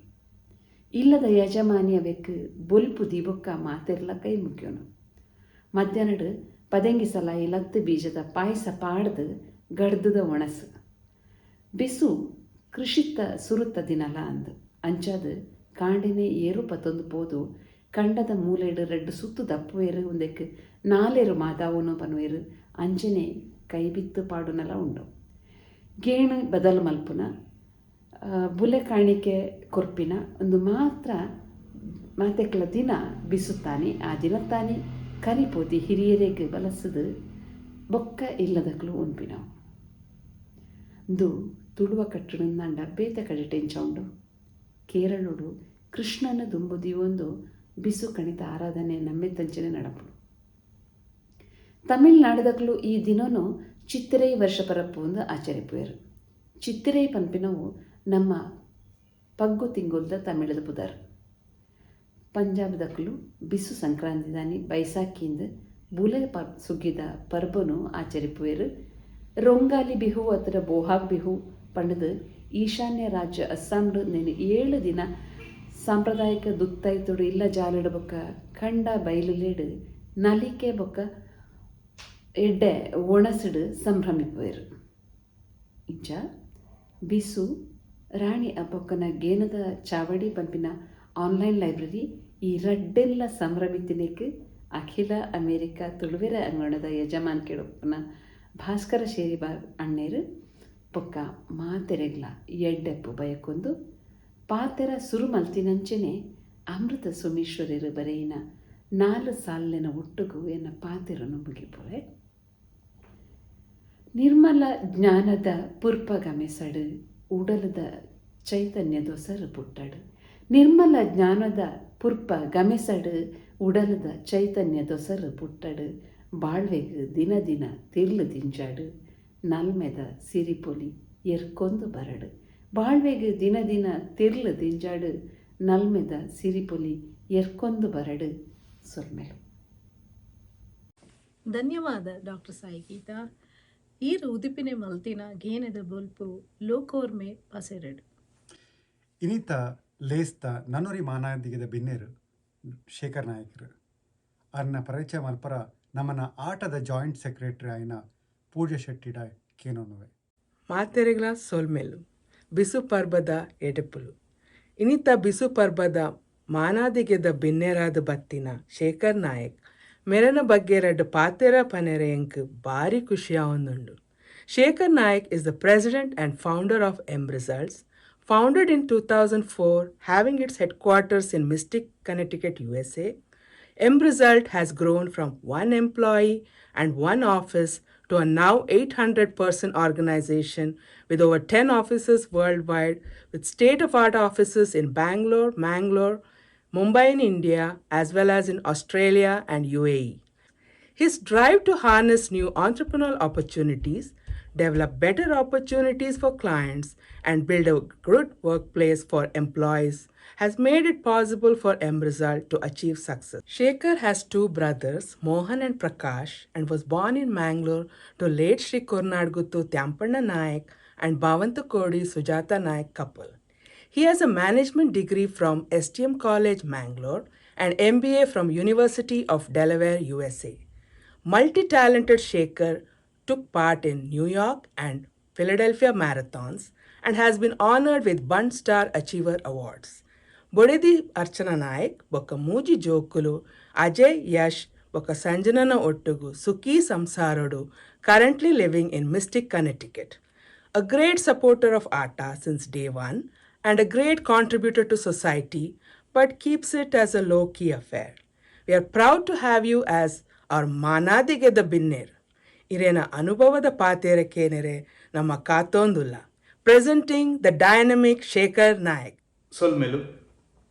ಇಲ್ಲದ ಯಜಮಾನಿಯ ಬೆಕ್ಕು ಬೊಲ್ಪು ದೀಬೊಕ್ಕ ಮಾತೆರ್ಲ ಕೈ ಮುಖ್ಯೋನು. ಮಧ್ಯಾಹ್ನಡು ಪದೆಂಗಿ ಸಲಾಯಿ ಲತ್ತು ಬೀಜದ ಪಾಯಸ ಪಾಡ್ದು ಗಡ್ದದ ಒಣಸು. ಬಿಸು ಕೃಷಿತ್ತ ಸುರುತ್ತ ದಿನಲ ಅಂದು ಅಂಚಾದ ಕಾಂಡಿನೇ ಏರು ಪತ್ತೊಂದು ಪೋದು ಕಂಡದ ಮೂಲೆಡು ರಡ್ಡು ಸುತ್ತು ದಪ್ಪುವೇರು ಒಂದಕ್ಕೆ ನಾಲೇರು ಮಾದಾವನು ಪನ್ವೇರು ಅಂಚನೆ ಕೈಬಿತ್ತು ಪಾಡುನಲ ಉಂಡು. ಗೇಣು ಬದಲು ಮಲ್ಪುನ ಬುಲೆ ಕಾಣಿಕೆ ಕೊರ್ಪಿನ ಒಂದು ಮಾತ್ರ ಮಾತೆಕ್ಲ ದಿನ ಬಿಸುತ್ತಾನೆ. ಆ ದಿನತ್ತಾನೆ ಕರಿಪೋತಿ ಹಿರಿಯರಿಗೆ ಬಲಸದು ಬೊಕ್ಕ ಇಲ್ಲದಕ್ಲು ಉನ್ಪಿನವು. ಇಂದು ತುಳುವ ಕಟ್ಟಡಂದಾಂಡ ಬೇತೆ ಕಡೆ ಟೆಂಚ ಉಂಡು. ಕೇರಳೋಡು ಕೃಷ್ಣನ ದುಂಬು ದೀವೊಂದು ಬಿಸು ಕಣಿತ ಆರಾಧನೆ ನಮ್ಮೆತ್ತಂಚನೆ ನಡಪುಂಡು. ತಮಿಳ್ನಾಡುದಕ್ಲು ಈ ದಿನನು ಚಿತ್ತಿರೈ ವರ್ಷ ಪರಪ್ಪು ಎಂದು ಆಚರಿಪುವೆರು. ಚಿತ್ತಿರೈ ಪನ್ಪಿನವು ನಮ್ಮ ಪಗ್ಗು ತಿಂಗೊಲ್ದ ತಮಿಳದ ಪುದರ್. ಪಂಜಾಬ್ದಕ್ಲು ಬಿಸು ಸಂಕ್ರಾಂತಿದಾನಿ ಬೈಸಾಖಿಂದ ಬುಲೆ ಸುಗ್ಗಿದ ಪರ್ಬನು ಆಚರಿಪುವೆರು. ರೊಂಗಾಲಿ ಬಿಹು ಅತ್ರ ಬೋಹಾಗ್ ಬಿಹು ಪಂಡದು ಈಶಾನ್ಯ ರಾಜ್ಯ ಅಸ್ಸಾಂಡ್ ನೇನು 7 ದಿನ ಸಾಂಪ್ರದಾಯಿಕ ದುತ್ತೈತುಡು ಇಲ್ಲ ಜಾಲಡು ಬೊಕ್ಕ ಕಂಡ ಬೈಲುಲೇಡು ನಲಿಕೆ ಬೊಕ್ಕ ಎಡ್ಡೆ ಒಣಸುಡು ಸಂಭ್ರಮಿಪುವೆರು. ಇಂಚ ಬಿಸು ರಾಣಿ ಅಬ್ಬಕ್ಕನ ಗೇನದ ಚಾವಡಿ ಪಂಪಿನ ಆನ್ಲೈನ್ ಲೈಬ್ರರಿ ಈ ರಡ್ಡೆಲ್ಲ ಸಂಭ್ರಮಿತಿನೇಕ್ ಅಖಿಲ ಅಮೇರಿಕಾ ತುಳುವೆರ ಅಂಗಣದ ಯಜಮಾನ್ ಕೆಡಪ್ಪನ ಭಾಸ್ಕರ ಶೇರಿಬಾರ್ ಅಣ್ಣೇರು ಪೊಕ್ಕ ಮಾತೆರೆಗ್ಲ ಎಡ್ಡೆಪ್ಪು ಬಯಕೊಂದು ಪಾತೆರ ಸುರು ಮಲ್ತಿನಂಚೆನೆ ಅಮೃತ ಸೋಮೇಶ್ವರರು ಬರೆಯಿನ 4 ಸಾಲಿನ ಒಟ್ಟುಗು ಎನ್ನ ಪಾತೆರನ್ನು ಮುಗಿಪುವೆ. ನಿರ್ಮಲ ಜ್ಞಾನದ ಪುರ್ಪಗಮೆಸಡು ಉಡಲದ ಚೈತನ್ಯ ದೊಸರು ಪುಟ್ಟಡು. ನಿರ್ಮಲ ಜ್ಞಾನದ ಪುರ್ಪ ಗಮೆಸಡು ಉಡಲದ ಚೈತನ್ಯ ದೊಸರು ಪುಟ್ಟಡು. ಬಾಳ್ವೆಗ್ ದಿನ ದಿನ ತಿರ್ಲು ದಿಂಜಾಡು ನಲ್ಮೆದ ಸಿರಿಪೊಲಿ ಎರ್ಕೊಂದು ಬರಡು. ಬಾಳ್ವೆಗ್ ದಿನ ದಿನ ತಿರ್ಲು ದಿಂಜಾಡು ನಲ್ಮೆದ ಸಿರಿಪೊಲಿ ಎರ್ಕೊಂದು ಬರಡು. ಸೊಲ್ಮೆಲು. ಧನ್ಯವಾದ ಡಾಕ್ಟರ್ ಸಾಯಿ ಗೀತಾ. ಈರು ಉದುಪಿನೆ ಮಲ್ತಿನ ಗೇನದ ಬೊಲ್ಪು ಲೋಕೋರ್ಮೆ ಪಸೆರಡು. ಇನಿತ ಲೇಸ್ತ ನನೊರಿ ಮಾನಾದಿಗದ ಬಿನ್ನೇರು ಶೇಖರ್ ನಾಯಕರು ಅರ್ನ ಪರಿಚಯ ಮಲ್ಪರ ನಮ್ಮನ ಆಟದ ಜಾಯಿಂಟ್ ಸೆಕ್ರೆಟರಿ ಆಯಿನ ಪೂಜಾ ಶೆಟ್ಟಿಡ ಕೇನೋನುವೆ. ಮಾತೆರೆಗ್ಲ ಸೊಲ್ಮೆಲು. ಬಿಸು ಪರ್ಬದ ಎಡೆಪುಲು. ಇನಿತ ಬಿಸು ಪರ್ಬದ ಮಾನಾದಿಗೆದ ಬಿನ್ನೆರಾದ ಬತ್ತಿನ ಶೇಖರ್ ನಾಯಕ್ ಮೆರನ ಬಗ್ಗೆ ರಡ್ಡು ಪಾತೆರ ಪನೆರೆ ಎಂಕ್ ಬಾರಿ ಖುಷಿಯಾವೊಂದುಂಡು. Shekhar Naik is the president and founder of M Results, founded in 2004, having its headquarters in Mystic, Connecticut, USA. M Result has grown from 1 employee and 1 office to a now 800-person organization with over 10 offices worldwide, with state-of-art offices in Bangalore, Mangalore, Mumbai in India, as well as in Australia and UAE. His drive to harness new entrepreneurial opportunities, develop better opportunities for clients, and build a good workplace for employees has made it possible for M Result to achieve success. Shekhar has 2 brothers, Mohan and Prakash, and was born in Mangalore to late Shri Kornadguttu Tyampanna Naik and Bhavantakodi Sujata Naik couple. He has a management degree from STM College, Mangalore, and MBA from University of Delaware, USA. Multi-talented Shekhar took part in New York and Philadelphia marathons and has been honored with Bun Star Achiever Awards. Bodedi Archana Naik, ಬೊಕ್ಕ ಮೂಜಿ ಜೋಕುಲು ಅಜಯ್, ಯಶ್ ಬೊಕ್ಕ ಸಂಜನನ ಒಟ್ಟುಗು ಸುಖಿ ಸಂಸಾರಡು currently living in Mystic, Connecticut. A great supporter of ATA since day one and a great contributor to society, but keeps it as a low-key affair. We are proud to have you as our ಮಾನಾದಿಗೆದ ಬಿನ್ನೇರ್. ಇರೇನ ಅನುಭವದ ಪಾತೇರಕ್ಕೇನೆರೆ ನಮ್ಮ ಕಾತೋಂದುಲ್ಲ. Presenting the dynamic Shekhar Naik. ಸೊಲ್ಮೆಲು.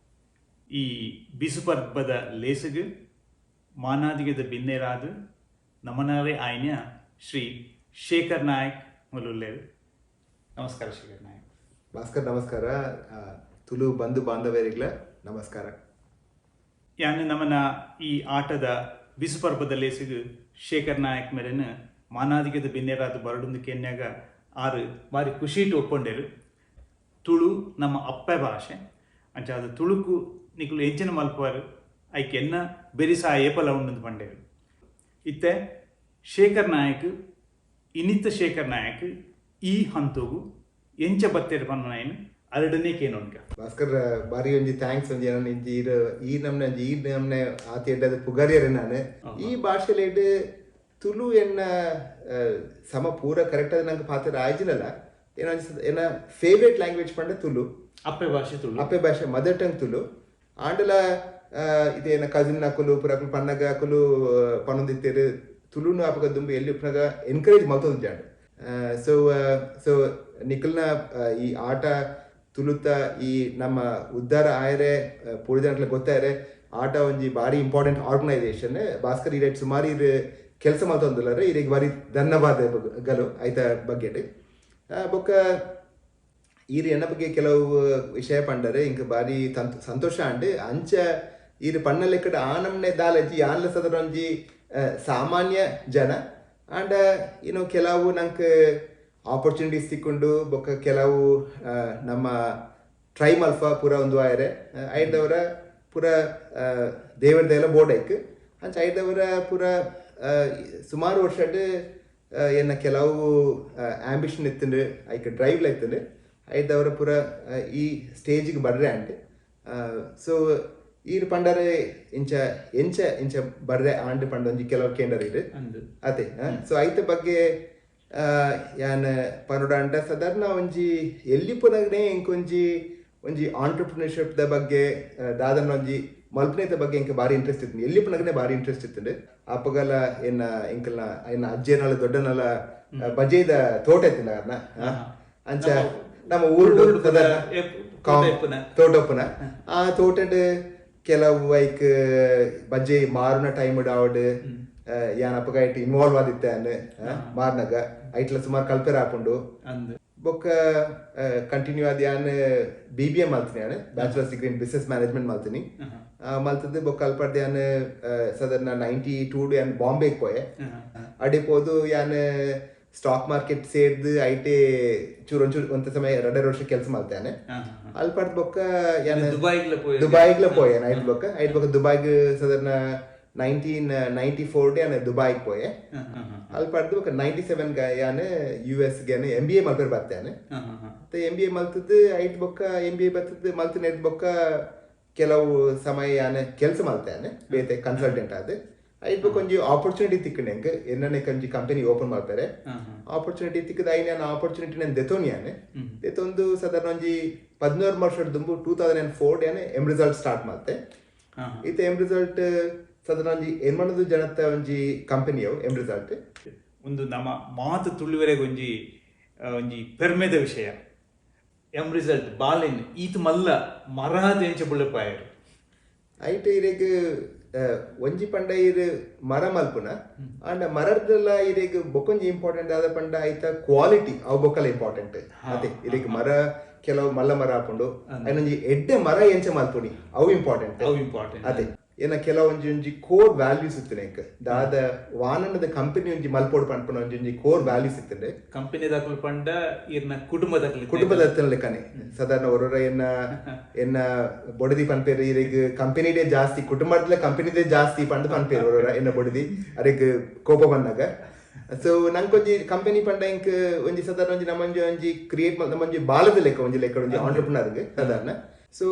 ಈ ಬಿಸುಪರ್ಬದ ಲೇಸುಗು ಮಾನಾದಿಗೆದ ಬಿನ್ನೇರಾದ ನಮನಾರೆ ಆಯ್ನ ಶ್ರೀ ಶೇಖರ್ ನಾಯಕ್ ಮುಲುಲ್ಲೇರು. ನಮಸ್ಕಾರ ಶೇಖರ್ ನಾಯಕ್. ಭಾಸ್ಕರ್ ನಮಸ್ಕಾರ. ತುಳು ಬಂಧು ಬಾಂಧವರಿಗ್ಲ ನಮಸ್ಕಾರ. ಯಾನ್ ನಮನ ಈ ಆಟದ ಬಿಸುಪರ್ಬದ ಲೇಸುಗು ಶೇಖರ್ ನಾಯಕ್ ಮೇರೆನ ಮಾನಾದಿಗೆದ ಬಿನ್ನೇರಾದ ಬರಡುಂದು ಕೆನ್ಯಾಗ ಆರು ಬಾರಿ ಖುಷಿಟು ಒಪ್ಪೊಂಡೇರು. ತುಳು ನಮ್ಮ ಅಪ್ಪೆ ಭಾಷೆ ಅಂಚಾದ ತುಳುಕು ನಿಕುಲು ಎಂಚಿನ ಮಲ್ಪುವರು ಐಕೆ ಎನ್ನ ಬೆರಿಸಾ ಏಪಲ ಉಂಡು ಪಂಡೇರು. ಇತ್ತೆ ಶೇಖರ್ ನಾಯಕ್ ಇನಿತ ಶೇಖರ್ ನಾಯಕ್ ಈ ಹಂತಗು ಎಂಚ ಬತ್ತೇರು ಪನ್ನನಾಯನ್ ಅರಡನೇ ಕೇನೋನ್ಕ. ಭಾಸ್ಕರ್ ಬಾರಿ ಒಂಜಿ thanks ಒಂಜಿ ಏನನ್ನ ಇಂಜಿ ಈರ್ ಈ ನಮ್ನೆ ಒಂಜಿ ಈ ನಮ್ನೆ ಆತಿ ಎಡ್ಡದ ಪುಗರ್ಯರೆ ನಾನು ಈ ಭಾಷೆಲೇಡ್ ತುಳು ಎನ್ನ ಸಮ ಪೂರ ಕರೆಕ್ಟ್ ಆದ ನಂಗೆ ಪಾತ್ರ ಆಯ್ಜಿಲ್ಲಲ್ಲ ಏನೋ ಎನ್ನ ಫೇವ್ರೇಟ್ ಲ್ಯಾಂಗ್ವೇಜ್ ಪಂಡ ತುಳು. ಅಪ್ಪೆ ಭಾಷೆ ತುಳು. ಅಪ್ಪೆ ಭಾಷೆ ಮದರ್ ಟಂಗ್ ತುಳು. ಆಂಡಲ ಇದೇನ ಕಸಿನ್ ಅಕುಲು ಪುರಕುಲು ಪನ್ನಗ ಅಕುಲು ಪನ್ನೊಂದಿತ್ತೇರು ತುಳುನು ಅಪಗ ದುಂಬು ಎಲ್ಲಿ ಉಪ್ಪುನಗ ಎನ್ಕರೇಜ್ ಮಲ್ತೊಂದು ಜಾಂಡ್. ಸೊ ಸೊ ನಿಖಲ್ನ ಈ ಆಟ ತುಳುತ ಈ ನಮ್ಮ ಉದ್ಧಾರ ಆಯರೆ ಪೂರ ಜನಕ್ಲೆ ಗೊತ್ತಾಯರೆ ಆಟ ಒಂಜಿ ಬಾರಿ ಇಂಪಾರ್ಟೆಂಟ್ ಆರ್ಗನೈಸೇಷನ್. ಭಾಸ್ಕರ್ ಈರೇಟ್ ಸುಮಾರು ಇರು ಕೆಲಸ ಮಲ್ತೊಂದುಲ್ಲಾರೆ. ಇರೆಗ್ ಬಾರಿ ಧನ್ಯವಾದಗಳು ಐತ ಬಗ್ಗೆ. ಬೊಕ್ಕ ಈರ್ ಎನ್ನ ಬಗ್ಗೆ ಕೆಲವು ವಿಷಯ ಪಂಡರೆ ಇಂಕ್ ಬಾರಿ ಸಂತೋಷ ಅಂಡ್. ಅಂಚ ಈರ್ ಪಣ್ಣ ಲೆಕ್ಕಡ್ ಆನಮ್ನೆ ದಾಲಜಿ ಆನ್ಲ ಸದರ ಒಂಜಿ ಸಾಮಾನ್ಯ ಜನ ಆಂಡ ಇನ್ನು ಕೆಲವು ನಂಕ್ ಆಪರ್ಚುನಿಟೀಸ್ ತಿಕ್ಕೊಂಡು, ಬೊಕ್ಕ ಕೆಲವು ನಮ್ಮ ಟ್ರೈ ಮಲ್ಫ ಪೂರ ಒಂದು ಆಯರೆ ಐದವರ ಪೂರ ದೇವರ ದಯಲ ಬೋರ್ಡ್ ಐಕ್. ಅಂಚ ಐದವರ ಪೂರ ಸುಮಾರು ವರ್ಷಡ್ ಎನ್ನ ಕೆಲವು ಆಂಬಿಷನ್ ಇತ್ತಂಡು, ಐಕ್ ಡ್ರೈವ್ ಇತ್ತಂಡು, ಐದವರ ಪೂರ ಈ ಸ್ಟೇಜಿಗೆ ಬರ್ರೆ ಅಂಡ್. ಸೊ ಈರ್ ಪಂಡರೆ ಇಂಚ ಎಂಚ ಇಂಚ ಬರ್ರೆ ಆಂಡ್ ಪಂಡ ಒಂಜಿ ಕೆಲವು ಕೇಂದ್ರ ಇರು ಅದೇ. ಸೊ ಐತ ಬಗ್ಗೆ ಯಾನ್ ಪನೋಡಾಂಡ ಸಾಧಾರಣ ಒಂಜಿ ಎಲ್ಲಿ ಪುನಗನೆ ಇಂಕೊಂಜಿ ಒಂಜಿ ಆಂಟರ್ಪ್ರಿನರ್ಶಿಪ್ ದ ಬಗ್ಗೆ ದಾದನ ಒಂಜಿ ಮಲ್ಪನೇದ ಬಗ್ಗೆ ಇಂಕ ಬಾರಿ ಇಂಟ್ರೆಸ್ಟ್ ಇತ್ತು. ಎಲ್ಲಿ ಪುನಗನೆ ಬಾರಿ ಇಂಟ್ರೆಸ್ಟ್ ಇತ್ತು. ಅಪ್ಪಗಲ ಎನ್ನ ಇಂಕಲ್ನ ಎನ್ನ ಅಜ್ಜೇನಲ ದೊಡ್ಡನಲ ಬಜೇದ ತೋಟ ಇತ್ತಿನ ಅಂಚ ನಮ್ಮ ಊರು ತೋಟಪ್ಪನ ಆ ತೋಟಡ್ ಕೆಲವು ಐಕ್ ಬಜ್ಜೆ ಮಾರುನ ಟೈಮ್ ಆವಡ್ ಯಾನ್ ಅಪ್ಪಗ ಐಟ್ ಇನ್ವಾಲ್ವ್ ಆದಿತ್ತೆ ಮಾರ್ನಾಗ ಐಟ್ಲ ಸುಮಾರು ಕಲ್ಪೆರ ಆಪುಂಡು. ಬೊಕ್ಕ ಕಂಟಿನ್ಯೂ ಆದ್ ಯಾನ್ BBA ಮಲ್ತೀನಿ, ಯಾನ್ bachelors degree in business management ಮಲ್ತೀನಿ. ಮಲ್ತದ್ದು ಬೊಕ್ಕ ಅಲ್ಪಡ್ದು ಯಾನ್ ಸಾಧಾರಣ 92 ಯಾನ್ ಬಾಂಬೆಗೆ ಪೋಯೆ. ಅಡೆ ಪೋದು ಯಾನ್ ಸ್ಟಾಕ್ ಮಾರ್ಕೆಟ್ ಸೇರ್ದು ಐಟೆ ಚೂರು ಒಂಚೂರು ಒಂತ ಸಮಯ 2.5 ವರ್ಷ ಕೆಲಸ ಮಾಡ್ತೇನೆ. ಅಲ್ಪಡ್ದು ಬೊಕ್ಕ ಯಾನ್ ದುಬೈಗ್ಲ ಪೋಯೆ. ಐಟ್ ಬೊಕ್ಕ ದುಬೈಗ್ ಸಾಧಾರಣ 1994 ಯಾನ್ ದುಬೈಗ್ ಪೋಯೆ. ಅಲ್ಪಡ್ದು ಬೊಕ್ಕ 97 ಯಾನ್ US ಗೆ MBA ಮಲ್ಪೆರ್ ಬರ್ತೇನೆ. MBA ಮಲ್ತದ್ದು ಐಟ್ ಬೊಕ್ಕ MBA ಬರ್ತದ್ದು ಮಲ್ತಿನ ಬೊಕ್ಕ ಕೆಲವು ಸಮಯ ಯಾನ್ ಕೆಲಸ ಮಲ್ತೇನೆ ಬೇತೆ ಕನ್ಸಲ್ಟೆಂಟ್ ಆದ್. ಐಟ್ ಬೊಕ್ಕ ಒಂಜಿ ಆಪರ್ಚುನಿಟಿ ತಿಕ್ಕಂಡೆ ಎಂಕ್ ಎನ್ನನೆ ಒಂಜಿ ಕಂಪನಿ ಓಪನ್ ಮಾಡ್ತಾರೆ. ಆಪರ್ಚುನಿಟಿ ತಿಕ್ಕದ ಐನ್ ಯಾನ್ ಆಪರ್ಚುನಿಟಿ ನಾನು ದೆತೊನಿ. ಯಾನ್ ದೆತೊಂದು ಸಾಧಾರಣ ಒಂಜಿ 16 ವರ್ಷದ ದುಂಬು 2004 ಯಾನ್ ಎಂ ರಿಸಲ್ಟ್ ಸ್ಟಾರ್ಟ್ ಮಾಡ್ತೆ. ಇತ್ತೆ ಎಂ ರಿಸಲ್ಟ್ ಸಾಧಾರಣ ಒಂಜಿ ಎನ್ಮನದು ಜನತ ಒಂಜಿ ಕಂಪನಿಯವು ಎಂ ರಿಸಲ್ಟ್. ಒಂದು ನಮ್ಮ ಮಾತು ತುಳುವರೆಗೆ ಒಂಜಿ ಒಂಜಿ ಪೆರ್ಮೆದ ವಿಷಯ. ಎಂ ರಿಸಲ್ಟ್ ಬಾಲೆನ್ ಈತ ಮಲ್ಲ ಮರಾದ ಎಂಚ ಬುಳ್ಳಪಾಯರು. ಐಟ್ ಇರೆಗ್ ಒಂಜಿ ಪಂಡ ಇರು ಮರ ಮಲ್ಪುನ ಆಂಡ ಮರದೆಲ್ಲ ಇರೆಗ್ ಬೊಕೊಂಜಿ ಇಂಪಾರ್ಟೆಂಟ್ ಆದ ಪಂಡ ಐತ ಕ್ವಾಲಿಟಿ ಅವು ಬೊಕ್ಕಲ ಇಂಪಾರ್ಟೆಂಟ್. ಅದೇ ಇರೆಗ್ ಮರ ಕೆಲವು ಮಲ್ಲ ಮರ ಹಾಕೊಂಡು ಐನೊಂಜಿ ಎಡ್ಡೆ ಮರ ಎಂಚ ಮಲ್ಪುನಿ ಅವು ಇಂಪಾರ್ಟೆಂಟ್. ಅವು ಇಂಪಾರ್ಟೆಂಟ್. ಅದೇ ಏನ ಕೆಲವೊಂಜಿ ಒಂಜಿ ಕೋರ್ ವ್ಯಾಲ್ಯೂಸ್ ಇತ್ತು ಎಂಕ್ ದಾದ ವಾನನದ ಕಂಪನಿ ಒಂಜಿ ಮಲ್ಪೋಡು ಪನ್ಪುನ ಒಂಜಿ ಒಂಜಿ ಕೋರ್ ವ್ಯಾಲ್ಯೂಸ್ ಇತ್ತು. ಕಂಪನಿ ದಾಖಲು ಪಂಡ ಇರ್ನ ಕುಟುಂಬ ದಾಖಲು ಕುಟುಂಬದ ಲೆಕ್ಕನೆ ಸಾಧಾರಣ ಒರೊರ ಎನ್ನ ಎನ್ನ ಬೊಡದಿ ಪನ್ಪೇರು ಇರೆಗ್ ಕಂಪನಿಡೇ ಜಾಸ್ತಿ ಕುಟುಂಬದಲ್ಲ ಕಂಪನಿದೇ ಜಾಸ್ತಿ ಪಂಡ ಪನ್ಪೇರು ಒರೊರ ಎನ್ನ ಬೊಡದಿ ಅರೆಗ್ ಕೋಪ ಬಂದಾಗ. ಸೊ ನಂಕೊಂಜಿ ಕಂಪನಿ ಪಂಡ ಇಂಕ್ ಒಂಜಿ ಸಾಧಾರಣ ಒಂಜಿ ನಮ್ಮೊಂಜಿ ಒಂಜಿ ಕ್ರಿಯೇಟ್ ನಮ್ಮೊಂಜಿ ಬಾಲದ ಲೆಕ್ಕ ಒಂಜಿ ಲೆಕ್ಕ ಒಂಜಿ ಆಂಟರ್ಪ್ರಿನರ್ಗೆ ಸಾಧಾರಣ. ಸೊ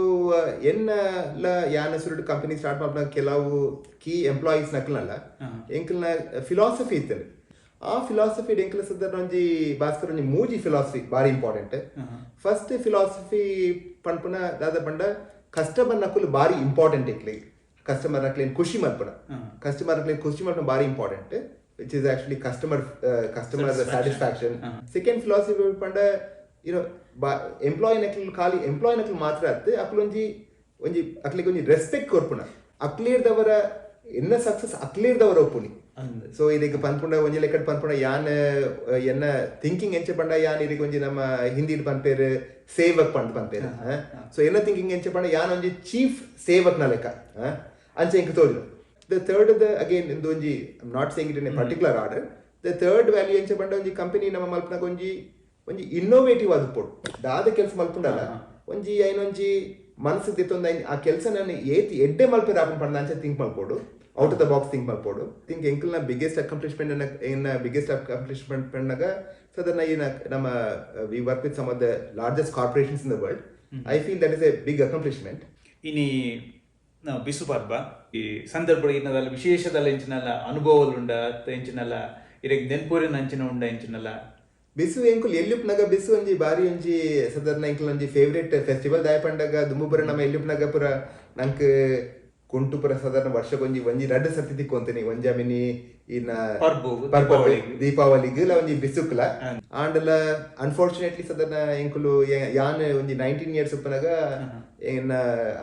ಎನ್ನಲ ಯಾನ ಸುರುಟು ಕಂಪನಿ ಸ್ಟಾರ್ಟ್ ಮಾಡ್ನ ಕೆಲವು ಕೀ ಎಂಪ್ಲಾಯೀಸ್ ನಕಲ್ನಲ್ಲ ಎಂಕಲ್ನ ಫಿಲಾಸಫಿ ಇತ್ತು. ಆ ಫಿಲಾಸಫಿ ಎಂಕಲ್ ಸಾಧಾರಣ ಒಂಜಿ ಭಾಸ್ಕರ್ ಒಂಜಿ ಮೂಜಿ ಫಿಲಾಸಫಿ ಬಾರಿ ಇಂಪಾರ್ಟೆಂಟ್. ಫಸ್ಟ್ ಫಿಲಾಸಫಿ ಪನ್ಪುನ ದಾದ ಪಂಡ ಕಸ್ಟಮರ್ ನಕುಲು ಬಾರಿ ಇಂಪಾರ್ಟೆಂಟ್. ಎಂಕ್ಲಿ ಕಸ್ಟಮರ್ ನಕ್ಲೇನ್ ಖುಷಿ ಮಲ್ಪುನ ಕಸ್ಟಮರ್ ನಕ್ಲೇನ್ ಖುಷಿ ಮಲ್ಪುನ ಬಾರಿ important, which is actually customer satisfaction. Second philosophy ಪಂಡ ಯುನೋ ಎಂಪ್ಲಾಯ್ ನಕ್ಲು ಖಾಲಿ ಎಂಪ್ಲಾಯ್ ನಕ್ಲು ಮಾತ್ರ ಅತ್ತು ಅಕ್ಲೊಂಜಿ ಒಂಜಿ ಅಕ್ಲಿಗೆ ಒಂಜಿ ರೆಸ್ಪೆಕ್ಟ್ ಕೊರ್ಪುನ ಅಕ್ಲೇರ್ದವರ ಎನ್ನ ಸಕ್ಸಸ್ ಅಕ್ಲೇರ್ದವರ ಒಪ್ಪುನಿ. ಸೊ ಇದಕ್ಕೆ ಪನ್ಪುಂಡ ಒಂಜಿ ಲೆಕ್ಕಡ್ ಪನ್ಪುಂಡ ಯಾನ್ ಎನ್ನ ಥಿಂಕಿಂಗ್ ಎಂಚ ಪಂಡ ಯಾನ್ ಇದಕ್ಕೆ ಒಂಜಿ ನಮ್ಮ ಹಿಂದಿ ಪನ್ಪೇರು ಸೇವಕ್ ಪಂಡ್ ಪನ್ಪೇರು. ಸೊ ಎನ್ನ ಥಿಂಕಿಂಗ್ ಎಂಚ ಪಂಡ ಯಾನ್ ಒಂಜಿ ಚೀಫ್ ಸೇವಕ್ನ ಲೆಕ್ಕ ಅಂಚ ಎಂಕ್ ತೋಜು. The third the again ಇಂದು ಒಂಜಿ I'm not saying it in a particular order. The third value ಎಂಚ ಪಂಡ ಒಂಜಿ ಕಂಪನಿ ನಮ್ಮ ಮಲ್ಪನಾಗ ಒಂಜಿ ಒಂಜಿ ಇನ್ನೋವೇಟಿವ್ ಆದ ಪೋಡು ದಾದ ಕೆಲಸ ಮಲ್ಪುಂಡಲ್ಲ ಒಂಜಿ ಐನೊಂಜಿ ಮನಸ್ಸು ದಿತ್ತೊಂದು ಐನ್ ಆ ಕೆಲಸ ನಾನು ಏತಿ ಎಡ್ಡೆ ಮಲ್ಪೆರ್ ಆಪುಂಡು ಪಂಡ ಅಂಚ ಥಿಂಕ್ ಮಲ್ಪೋಡು, out of the box think ಮಲ್ಪೋಡು. ಥಿಂಕ್ ಎಂಕಲ್ನ ಬಿಗ್ಗೆಸ್ಟ್ ಅಕಾಂಪ್ಲಿಷ್ಮೆಂಟ್ ಎನ್ನ ಬಿಗ್ಗೆಸ್ಟ್ ಅಕಾಂಪ್ಲಿಷ್ಮೆಂಟ್ ಪಂಡಾಗ ಸಾಧಾರಣ ಏನ ನಮ್ಮ we work with some of the largest corporations in the world. I feel that is a big accomplishment. ಇನಿ ನಾವು ಬಿಸು ಪರ್ಬ ಈ ಸಂದರ್ಭ ಇನ್ನದಲ್ಲ ವಿಶೇಷದಲ್ಲ ಎಂಚಿನಲ್ಲ ಅನುಭವಲುಂಡ ಎಂಚಿನಲ್ಲ ಇರೆಗ್ ನೆನ್ಪೂರಿನ ಅಂಚಿನ ಉಂಡ ಎಂಚಿನಲ್ಲ ಬಿಸು ಎಂಕುಲು ಎಲ್ಲಿಪ್ಪನಾಗ ಬಿಸು ಒಂಜಿ ಬಾರಿ ಒಂಜಿ ಸಾಧಾರಣ ಎಂಕುಲು ಒಂಜಿ ಫೇವ್ರೇಟ್ ಫೆಸ್ಟಿವಲ್. ದಾಯ ಪಂಡಾಗ ದುಂಬುಪುರ ನಮ್ಮ ಎಲ್ಲಿಪ್ಪನಾಗ ಪುರ ನಂಕ್ ಕುಂಟು ಪುರ ಸಾಧಾರಣ ವರ್ಷಕ್ಕೊಂಜಿ ಒಂಜಿ ರಡ್ಡ್ ಸರ್ತಿ ತಿಕ್ಕೊಂತೀನಿ. ಒಂಜಿ ಮಿನಿ ಇನ್ನ ಪರ್ಬೊಗು, ಪರ್ಬೊಗು, ದೀಪಾವಳಿಗ್. ದೀಪಾವಳಿಗ್ ಒಂಜಿ ಬಿಸುಕ್ಲ. ಆಂಡಲ ಅನ್ಫಾರ್ಚುನೇಟ್ಲಿ ಸಾಧಾರಣ ಎಂಕುಲು ಯಾನ್ ಒಂಜಿ 19 ಇಯರ್ಸ್ ಉಪ್ಪುನಗ ಎನ್ನ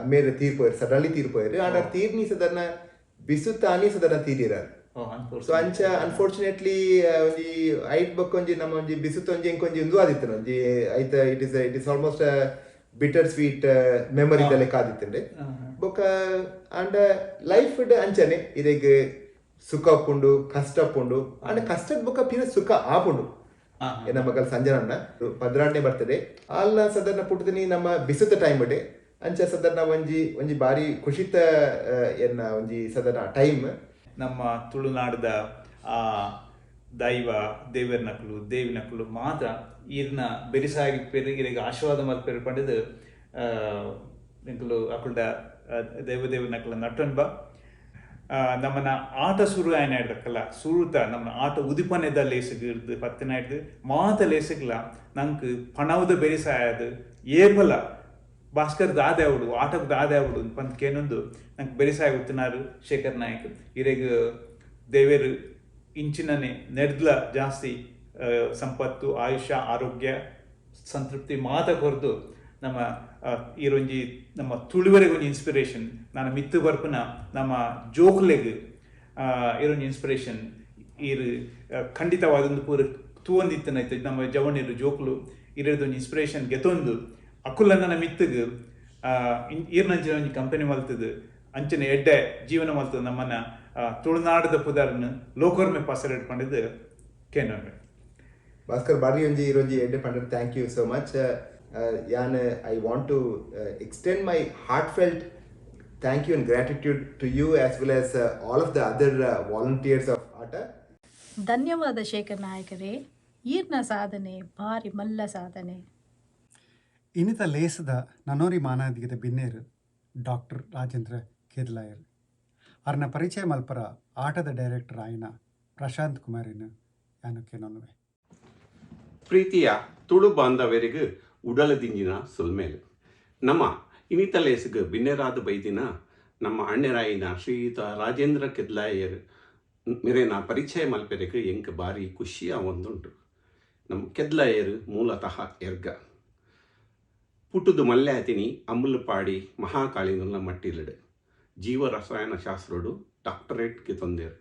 ಅಮ್ಮೆರ್ ತೀರ್ ಪೋಯೆರ್, ಸಡನ್ಲಿ ತೀರ್ ಪೋಯೆರ್. ಆಂಡ ತೀರ್ನಿ ಸಾಧಾರಣ ಬಿಸುತ್ತಾನಿ ಸಾಧಾರಣ ತೀರಿರಾರ್. ಸೊ ಅಂಚ ಅನ್ಫಾರ್ಚುನೇಟ್ಲಿ ಒಂಜಿ ಐಟ್ ಬೊಕ್ಕ ಒಂಜಿ ನಮ್ಮ ಒಂಜಿ ಬಿಸುತ್ತ ಒಂಜಿ ಎಂಕೊಂಜಿ ಉಂದು ಆದಿತ್ತು ಒಂಜಿ ಐತ it is almost bitter sweet memory ದ ಲೆಕ್ಕ ಆದಿತ್ತುಂಡು. ಬೊಕ್ಕ ಆಂಡ ಲೈಫ್ ಅಂಚನೆ ಇರೆಗ್ ಸುಖ ಉಪ್ಪುಂಡು, ಕಷ್ಟ ಉಪ್ಪುಂಡು. ಆಂಡ ಕಷ್ಟದ ಬೊಕ್ಕ ಪಿರ ಸುಖ ಆಪುಂಡು. ಎನ್ನ ಮಗಲ್ ಸಂಜನಣ್ಣ 12ನೇ ಬರ್ತದೆ ಆಲ್ನ ಸಾಧಾರಣ ಪುಟ್ಟದಿನಿ ನಮ್ಮ ಬಿಸುತ್ತ ಟೈಮ್ ಡೇ. ಅಂಚ ಸಾಧಾರಣ ಒಂಜಿ ಒಂಜಿ ಬಾರಿ ಖುಷಿತ ಎನ್ನ ಒಂಜಿ ಸಾಧಾರಣ ಟೈಮ್. ನಮ್ಮ ತುಳುನಾಡದ ಆ ದೈವ ದೇವೆರ್ನಕುಲು ದೇವಿನಕುಲು ಮಾತ್ರ ಈರ್ನ ಬೆರಿಸಾಗಿಪ್ಪೆರ್, ಇರೆಗ್ ಆಶೀರ್ವಾದ ಮಲ್ಪೆರ್ ಪಂಡುದು ಎಂಕುಲು ಅಕುಲ್ಡ ದೈವ ದೇವನಕುಲ ನಟ್ಟೊನ್ಬ. ನಮ್ಮನ ಆಟ ಸುರು ಆಯ್ನ ಸುರುತ ನಮ್ಮ ಆಟ ಉದಿಪನೆದ ಲೇಸುಗ್ ಪತ್ತಿನ ಮಾತ ಲೇಸುಗ್ಲ ನಂಕ್ ಪಣವುದ ಬೆರಿಸಾಯದು ಏಪಲ ಭಾಸ್ಕರ್ ದಾದೆ ಆವಡು ಆಟಕ್ಕೆ ದಾದೆ ಆವಡು ಪಂದ್ ಕೇನೊಂದು ನಂಕ್ ಬೆರಿಸಾಯ ಉತ್ತಿನಾರು ಶೇಖರ್ ನಾಯಕ್. ಇರೆಗ್ ದೇವೆರ್ ಇಂಚಿನನೆ ನೆಡ್ದ್ಲ ಜಾಸ್ತಿ ಸಂಪತ್ತು, ಆಯುಷ್ಯ, ಆರೋಗ್ಯ, ಸಂತೃಪ್ತಿ ಮಾತ ಕೊರ್ದು ನಮ್ಮ ಈರೊಂಜಿ ನಮ್ಮ ತುಳುವರೆಗೆ ಒಂಜಿ ಇನ್ಸ್ಪಿರೇಷನ್, ನಾನು ಮಿತ್ತು ಬರ್ಪುನ ನಮ್ಮ ಜೋಕ್ಲೆಗ್ ಈರೊಂಜಿ ಇನ್ಸ್ಪಿರೇಷನ್. ಈರ್ ಖಂಡಿತವಾದೊಂದು ಪೂರ ತೂವೊಂದಿತ್ತನೈತೆ ನಮ್ಮ ಜವಣ್ಯರು ಜೋಕ್ಲು ಇರದೊಂಜಿ ಇನ್ಸ್ಪಿರೇಷನ್ ಗೆತೊಂದು ಅಕುಲನ್ನ ಮಿತ್ತುಗ್ ಈರ್ನಂಚಿನ ಒಂಜಿ ಕಂಪನಿ ಮಲ್ತದು ಅಂಚನೆ ಎಡ್ಡೆ ಜೀವನ ಮಲ್ತದ ನಮ್ಮನ್ನ ತುಳುನಾಡದ ಪುದರ್ನ್ ಲೋಕೊರ್ಮೆ ಪಸರೆಡ್ ಪಂಡುದು ಕೇನೊನ್ವೆ. ಭಾಸ್ಕರ್, ಬಾರಿ ಒಂಜಿ ಇರೊಂಜಿ ಎಡ್ಡೆ ಪಂಡರ್. Thank you so much. ಯಾನ್ I want to extend my heartfelt thank you and gratitude to you as well as all of the other volunteers of ಆಟ. ಧನ್ಯವಾದ ಶೇಖರ್ ನಾಯಕರೇ, ಈರ್ನ ಸಾಧನೆ ಭಾರಿ ಮಲ್ಲ ಸಾಧನೆ. ಇನ್ನಿತ ಲೇಸದ ನನೋರಿ ಮಾನಾದಿಗದ ಬಿನ್ನೇರು ಡಾಕ್ಟರ್ ರಾಜೇಂದ್ರ ಕೇದ್ಲಾಯರ್ ಅರ್ನ ಪರಿಚಯ ಮಲ್ಪರ ಆಟದ ಡೈರೆಕ್ಟರ್ ಆಯಿನ ಪ್ರಶಾಂತ್ ಕುಮಾರಿನ ಯಾನು ಕೆನೊನ್ವೆ. ಪ್ರೀತಿಯ ತುಳು ಬಾಂಧವರಿಗೆ ಉಡಲದಿಂಜಿನ ಸೊಲ್ಮೇಲು. ನಮ್ಮ ಇನ್ನಿತ ಲೇಸ್ಗ್ ಬಿನ್ನೆರಾದ ಬೈದಿನ ನಮ್ಮ ಅಣ್ಣೆರಾಯಿನ ಶ್ರೀಯುತ ರಾಜೇಂದ್ರ ಕೆದ್ಲಾಯರ್ ಮೆರೆನ ಪರಿಚಯ ಮಲ್ಪೆರೆಗ್ ಎಂಕ್ ಬಾರಿ ಖುಷಿಯ ಒಂದುಂಟು. ನಮ್ಮ ಕೆದ್ಲಾಯರ್ ಮೂಲತಃ ಎರ್ಗ ಪುಟ್ಟುದು ಮಲ್ಯಾತಿನಿ ಅಮ್ಮಲಪಾಡಿ ಮಹಾಕಾಳಿನಲ್ಲ ಮಟ್ಟಿಲಡು. ಜೀವ ರಸಾಯನ ಶಾಸ್ತ್ರಡು ಡಾಕ್ಟರೇಟ್ಗೆ ತಂದೇರು.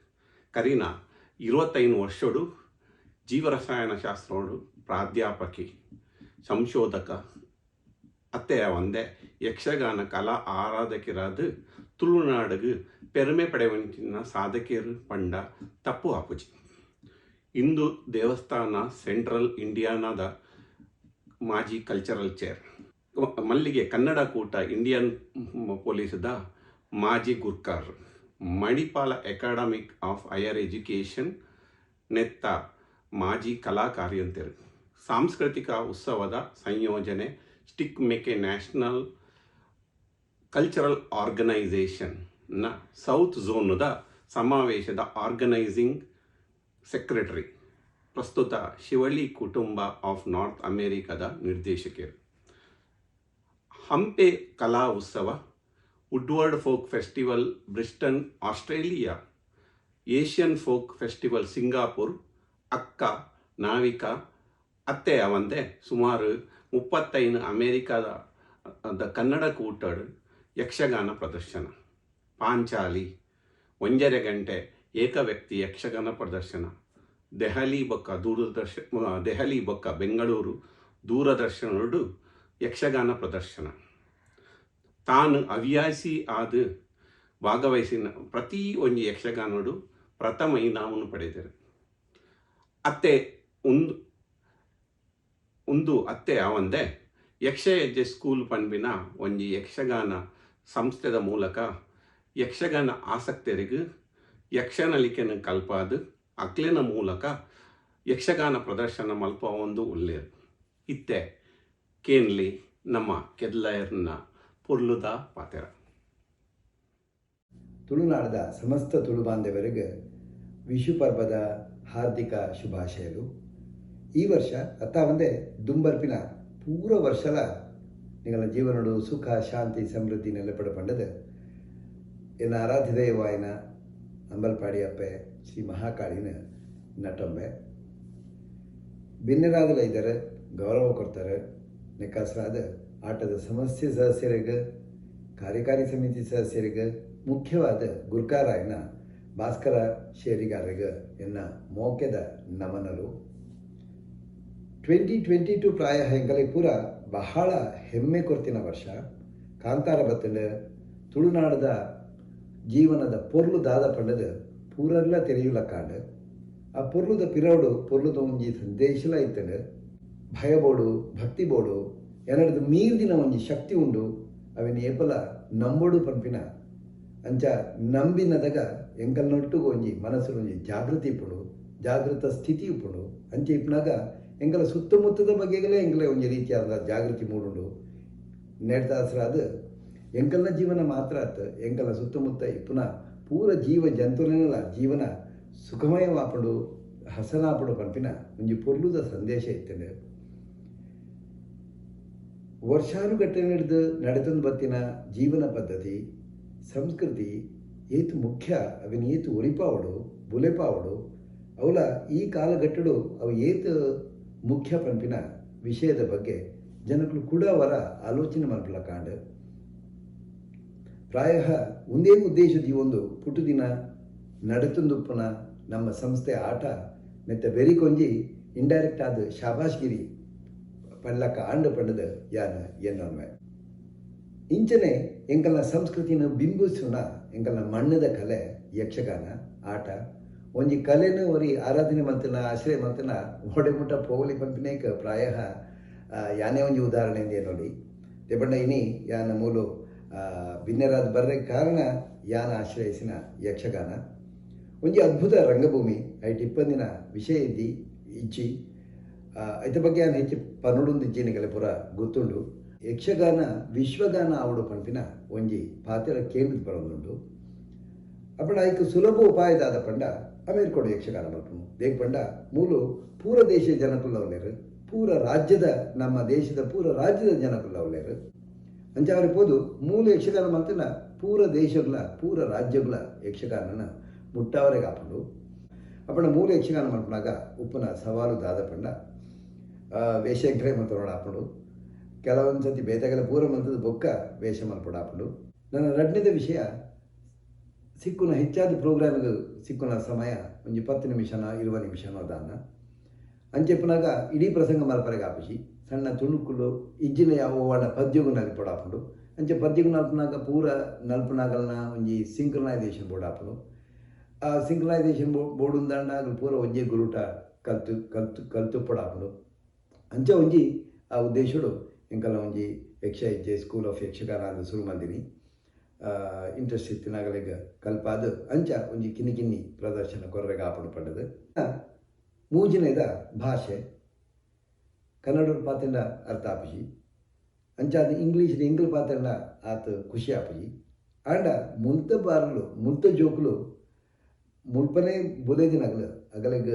ಕರೀನ 25 ವರ್ಷಡು ಜೀವರಸಾಯನ ಶಾಸ್ತ್ರೋಡು ಪ್ರಾಧ್ಯಾಪಕಿ, ಸಂಶೋಧಕ, ಅತ್ತೆಯ ಒಂದೇ ಯಕ್ಷಗಾನ ಕಲಾ ಆರಾಧಕರಾದ ತುಳುನಾಡುಗು ಪೆರುಮೆ ಪಡೆವಂಚಿನ ಸಾಧಕಿಯರು ಪಂಡ ತಪ್ಪು ಆಪುಜಿ. ಇಂದು ದೇವಸ್ಥಾನ ಸೆಂಟ್ರಲ್ ಇಂಡಿಯಾನಾದ ಮಾಜಿ ಕಲ್ಚರಲ್ ಚೇರ್, ಮಲ್ಲಿಗೆ ಕನ್ನಡ ಕೂಟ ಇಂಡಿಯನ್ ಪೊಲೀಸದ ಮಾಜಿ ಗುರ್ಕಾರ್, Manipal academic of higher education ನೆತ್ತ ಮಾಜಿ ಕಲಾ ಕಾರ್ಯಂತೆರು, ಸಾಂಸ್ಕೃತಿಕ ಉತ್ಸವದ ಸಂಯೋಜನೆ, ಸ್ಟಿಕ್ ಮೇಕೆ ನ್ಯಾಷನಲ್ ಕಲ್ಚರಲ್ ಆರ್ಗನೈಸೇಷನ್ ನ ಸೌತ್ ಝೋನ್ದ ಸಮಾವೇಶದ ಆರ್ಗನೈಸಿಂಗ್ ಸೆಕ್ರೆಟರಿ, ಪ್ರಸ್ತುತ ಶಿವಳ್ಳಿ ಕುಟುಂಬ ಆಫ್ ನಾರ್ತ್ ಅಮೇರಿಕಾದ ನಿರ್ದೇಶಕರು. ಹಂಪೆ ಕಲಾ ಉತ್ಸವ, Woodward folk festival Brisbane Australia, Asian folk festival Singapore, ಅಕ್ಕ ನಾವಿಕ ಅತ್ತೆಯ ಒಂದೇ ಸುಮಾರು 35 ಅಮೇರಿಕಾದ ಕನ್ನಡ ಕೂಟಡ್ ಯಕ್ಷಗಾನ ಪ್ರದರ್ಶನ, ಪಾಂಚಾಲಿ 1.5 ಗಂಟೆ ಏಕವ್ಯಕ್ತಿ ಯಕ್ಷಗಾನ ಪ್ರದರ್ಶನ, ದೆಹಲಿ ಬೊಕ್ಕ ದೂರದರ್ಶನ, ದೆಹಲಿ ಬೊಕ್ಕ ಬೆಂಗಳೂರು ದೂರದರ್ಶನಡು ಯಕ್ಷಗಾನ ಪ್ರದರ್ಶನ. ತಾನು ಅವ್ಯಾಸಿ ಆದ ಭಾಗವಹಿಸಿನ ಪ್ರತಿ ಒಂಜಿ ಯಕ್ಷಗಾನಡು ಪ್ರಥಮ ಇನಾಮನ್ನು ಪಡೆದರು. ಅತ್ತೆ ಒಂದು ಒಂದು ಅತ್ತೆ ಅವಂದೆ ಯಕ್ಷಯಜ್ಜೆ ಸ್ಕೂಲ್ ಪನ್ಪಿನ ಒಂಜಿ ಯಕ್ಷಗಾನ ಸಂಸ್ಥೆದ ಮೂಲಕ ಯಕ್ಷಗಾನ ಆಸಕ್ತರಿಗೆ ಯಕ್ಷನಲಿಕೆನ ಕಲ್ಪಾದು ಅಕ್ಲೆನ ಮೂಲಕ ಯಕ್ಷಗಾನ ಪ್ರದರ್ಶನ ಮಲ್ಪ ಒಂದು ಉಲ್ಲೇರು. ಇತ್ತೆ ಕೇನ್ಲಿ ನಮ್ಮ ಕೆದ್ಲಾಯರ್ನ ಪೊರ್ಲುದ ಪಾತೆರ. ತುಳುನಾಡದ ಸಮಸ್ತ ತುಳು ಬಾಂಧವರಿಗೆ ವಿಷು ಪರ್ವದ ಹಾರ್ದಿಕ ಶುಭಾಶಯಲು. ಈ ವರ್ಷ ಅತ್ತಾವಂದೆ ದುಂಬರ್ಪಿನ ಪೂರ ವರ್ಷಲ ನಿಗಳ ಜೀವನಡು ಸುಖ, ಶಾಂತಿ, ಸಮೃದ್ಧಿ ನೆಲೆಪಡ ಪಂಡದ. ಎನ್ನ ಆರಾಧ್ಯ ದೈವವಾಯಿನ ಅಂಬಲ್ಪಾಡಿ ಅಪ್ಪೆ ಶ್ರೀ ಮಹಾಕಾಳಿನ ನಟೊಂಬೆ ಬಿನ್ನೆರಾದಲ ಇದ್ದಾರೆ, ಗೌರವ ಕೊಡ್ತಾರೆ. ನೆಕ್ಕಾಸರಾದ ಆಟದ ಸಮಸ್ಯೆ ಸದಸ್ಯರಿಗೆ, ಕಾರ್ಯಕಾರಿ ಸಮಿತಿ ಸದಸ್ಯರಿಗೆ, ಮುಖ್ಯವಾದ ಗುರ್ಕಾರಾಯನ ಭಾಸ್ಕರ ಶೇರಿಗಾರರಿಗೆ ಎನ್ನ ಮೋಕೆದ ನಮನಲು. 2022 ಪ್ರಾಯ ಎಂಕಲೆ ಪೂರ ಬಹಳ ಹೆಮ್ಮೆ ಕೊರ್ತಿನ ವರ್ಷ. ಕಾಂತಾರ ಬತ್ತಂಡ ತುಳುನಾಡದ ಜೀವನದ ಪೊರ್ಲು ದಾದ ಪಂಡದ ಪೂರೆಲ್ಲ ತೆರೆಯುಲಕ್ಕಾಂಡ್. ಆ ಪೊರ್ಲುದ ಪಿರೋಡು ಪೊರ್ಲುದ ಒಂಜಿ ಸಂದೇಶಲ ಇತ್ತಂಡು. ಭಯ ಬೋಡು, ಭಕ್ತಿ ಬೋಡು, ಎನಡ್ದು ಮೀರ್ದಿನ ಒಂಜಿ ಶಕ್ತಿ ಉಂಡು, ಅವೆನ್ ಏಪಲ ನಂಬೋಡು ಪನ್ಪಿನ ಅಂಚ ನಂಬಿನದಗ ಎಂಕಲ್ನೊಟ್ಟುಗು ಒಂಜಿ ಮನಸ್ಸು ಒಂಜಿ ಜಾಗೃತಿ ಇಪ್ಪುಂಡು, ಜಾಗೃತ ಸ್ಥಿತಿ ಇಪ್ಪುಂಡು. ಅಂಚ ಇಪ್ಪುನಾಗ ಎಂಕಲ ಸುತ್ತಮುತ್ತದ ಬಗ್ಗೆಗಲೇ ಎಂಕಲೆ ಒಂಜಿ ರೀತಿಯಾದ ಜಾಗೃತಿ ಮೂಡುಂಡು. ನೆಡ್ದಾಸರಾದ ಎಂಕಲ್ನ ಜೀವನ ಮಾತ್ರ ಅತ್ತ, ಎಂಕಲ್ನ ಸುತ್ತಮುತ್ತ ಇಪ್ಪುನ ಪೂರ ಜೀವ ಜಂತುಲೆನಲ ಜೀವನ ಸುಖಮಯವಾಪುಂಡು, ಹಸನಾಪುಂಡು ಪನ್ಪಿನ ಒಂಜಿ ಪೊರ್ಲುದ ಸಂದೇಶ ಇತ್ತಂಡು. ವರ್ಷಾನುಗಟ್ಟಲೆ ಹಿಡಿದು ನಡೆತಂದು ಬತ್ತಿನ ಜೀವನ ಪದ್ಧತಿ, ಸಂಸ್ಕೃತಿ ಏತು ಮುಖ್ಯ, ಅವಿನ ಏತು ಒರಿಪಾವಡು ಬುಲೆಪಾವಡು, ಅವಲ ಈ ಕಾಲಘಟ್ಟಡು ಅವು ಏತು ಮುಖ್ಯ ಪನ್ಪಿನ ವಿಷಯದ ಬಗ್ಗೆ ಜನಗಳು ಕೂಡ ಅವರ ಆಲೋಚನೆ ಮಲ್ಪಲ ಕಾಂಡ್. ಪ್ರಾಯ ಒಂದೇ ಉದ್ದೇಶದ ಈ ಒಂದು ಪುಟುದಿನ ನಡೆತಂದುಪ್ಪನ ನಮ್ಮ ಸಂಸ್ಥೆ ಆಟ ನೆತ್ತ ಬೆರಿಕೊಂಜಿ ಇಂಡೈರೆಕ್ಟ್ ಆದ ಶಾಬಾಷ್ಗಿರಿ ಪಳ್ಳಕ ಆಂಡ ಪಂಡದ ಯಾನ ಎನ್ನೊಮ್ಮೆ. ಇಂಚನೆ ಎಂಕಲ್ನ ಸಂಸ್ಕೃತಿನ ಬಿಂಬಿಸುನ ಎಂಕಲ್ನ ಮಣ್ಣದ ಕಲೆ ಯಕ್ಷಗಾನ ಆಟ. ಒಂಜಿ ಕಲೆನು ಒರಿ ಆರಾಧನೆ ಮಲ್ತನ ಆಶ್ರಯ ಮಲ್ತನ ಒಡೆಮುಟ್ಟ ಪೋಗಲಿ ಪನ್ಪಿನೇಕ ಪ್ರಾಯ ಯಾನೇ ಒಂಜಿ ಉದಾಹರಣೆ ನೋಡಿ. ದೇಪಂಡ ಇನಿ ಯಾನ ಮೂಲು ಬಿನ್ನೆರಾದ ಬರ್ರೆ ಕಾರಣ ಯಾನ ಆಶ್ರಯಿಸಿನ ಯಕ್ಷಗಾನ ಒಂಜಿ ಅದ್ಭುತ ರಂಗಭೂಮಿ. ಐಟ್ ಇಪ್ಪಂದಿನ ವಿಷಯ ಇದ್ದಿ ಇಜ್ಜಿ, ಐತ ಬಗ್ಗೆ ಯಾನ್ ಹೆಚ್ಚು ಪನುಡುಂದಿಜ್ಜಿ, ನಿಗಲೆ ಪೂರ ಗೊತ್ತುಂಡು. ಯಕ್ಷಗಾನ ವಿಶ್ವಗಾನ ಆವಡು ಪನ್ಪಿನ ಒಂಜಿ ಪಾತ್ರ ಕೇಂದ್ರದ ಬರೋದುಂಡು. ಅಪ್ಪಂಡ ಐಕ್ ಸುಲಭ ಉಪಾಯದಾದ ಪಂಡ ಅಮೇರಿಕೋಡು ಯಕ್ಷಗಾನ ಮಲ್ಪುನು. ದೇಗ್ ಪಂಡ ಮೂಲು ಪೂರ ದೇಶ ಜನಕುಲ್ಲವಲ್ಲೇರು, ಪೂರ ರಾಜ್ಯದ ನಮ್ಮ ದೇಶದ ಪೂರ ರಾಜ್ಯದ ಜನಕುಲ್ಲವಲ್ಲೇರು. ಅಂಚ ಅವ್ರಿಗೆ ಪೋದು ಮೂಲ ಯಕ್ಷಗಾನ ಮಲ್ತಿನ ಪೂರ ದೇಶಗಳ ಪೂರ ರಾಜ್ಯಗಳ ಯಕ್ಷಗಾನನ ಮುಟ್ಟಾವರೆಗೆ ಆಪುಂಡು. ಅಪ್ಪಂಡ ಮೂಲ ಯಕ್ಷಗಾನ ಮಲ್ಪುನಾಗ ಉಪ್ಪುನ ಸವಾಲು ದಾದ ಪಂಡ ವೇಷಂಕರೆ ಮಲ್ತೊಡ ಆಪುಂಡು. ಕೆಲವೊಂದು ಸತಿ ಬೇತೆಗಲ ಪೂರ ಮಲ್ತದ ಬೊಕ್ಕ ವೇಷ ಮಲ್ಪೊಡು ಆಪುಂಡು. ನನ್ನ ರಡ್ನೇದ ವಿಷಯ, ಸಿಕ್ಕುನ ಹೆಚ್ಚಾದ ಪ್ರೋಗ್ರಾಮ್ಗೆ ಸಿಕ್ಕುನ ಸಮಯ ಒಂಜಿ 10 ನಿಮಿಷನ 20 ನಿಮಿಷನೋ ದಾನ. ಅಂಚೆಪ್ಪುನಾಗ ಇಡೀ ಪ್ರಸಂಗ ಮಲ್ಪರೆಗೆ ಆಪುಜಿ, ಸಣ್ಣ ತುಣುಕುಲು ಇಜ್ಜಿನ ಯಾವ ಪದ್ಯಗು ನಲ್ಪೊಡು ಆಪುಂಡು. ಅಂಚೆ ಪದ್ಯಗು ನಲ್ಪುನಾಗ ಪೂರ ನಲ್ಪುನಾಗಲ್ನ ಒಂಜಿ ಸಿಂಕ್ರನೈಸೇಷನ್ ಬೋರ್ಡ್ ಆಪುಂಡು. ಆ ಸಿಂಕ್ರನೈಸೇಷನ್ ಬೋರ್ಡ್ ಉಂದಾಂಡ ಪೂರ ಒಂಜಿ ಗುರುಟ ಕಲ್ತು ಕಲ್ತು ಕಲ್ತುಪ್ಪೊಡು ಆಪುಂಡು. ಅಂಚೆ ಒಂಜಿ ಆ ಉದ್ದೇಶಡು ಎಂಕಲ್ನ ಒಂಜಿ ಯಕ್ಷ ಹೆಜ್ಜೆ ಸ್ಕೂಲ್ ಆಫ್ ಯಕ್ಷಗಾನ ಅಂದ್ ಸುರು ಮಲ್ದಿನಿ. ಇಂಟ್ರೆಸ್ಟ್ ಇತ್ತಿನಾಗಲೆಗ್ ಕಲ್ಪಾದ ಅಂಚ ಒಂಜಿ ಕಿನ್ನಿ ಕಿನ್ನಿ ಪ್ರದರ್ಶನ ಕೊರ್ರೆಗ್ ಆಪುಂಡು ಪಂಡದು. ಮೂಜಿನೇದ ಭಾಷೆ ಕನ್ನಡ ಪಾತೆಂಡ ಅರ್ಥ ಆಪುಜಿ, ಅಂಚಾದ ಇಂಗ್ಲೀಷ್ ಎಂಕಲ್ ಪಾತೆಂಡ ಆತ ಖುಷಿ ಆಪುಜಿ. ಆಂಡ ಮುಲ್ತ ಬಾರಲು ಮುಲ್ತ ಜೋಕುಲು ಮುಲ್ಪನೇ ಬುಲೇದಿನಗಲು ಅಗಲಗ್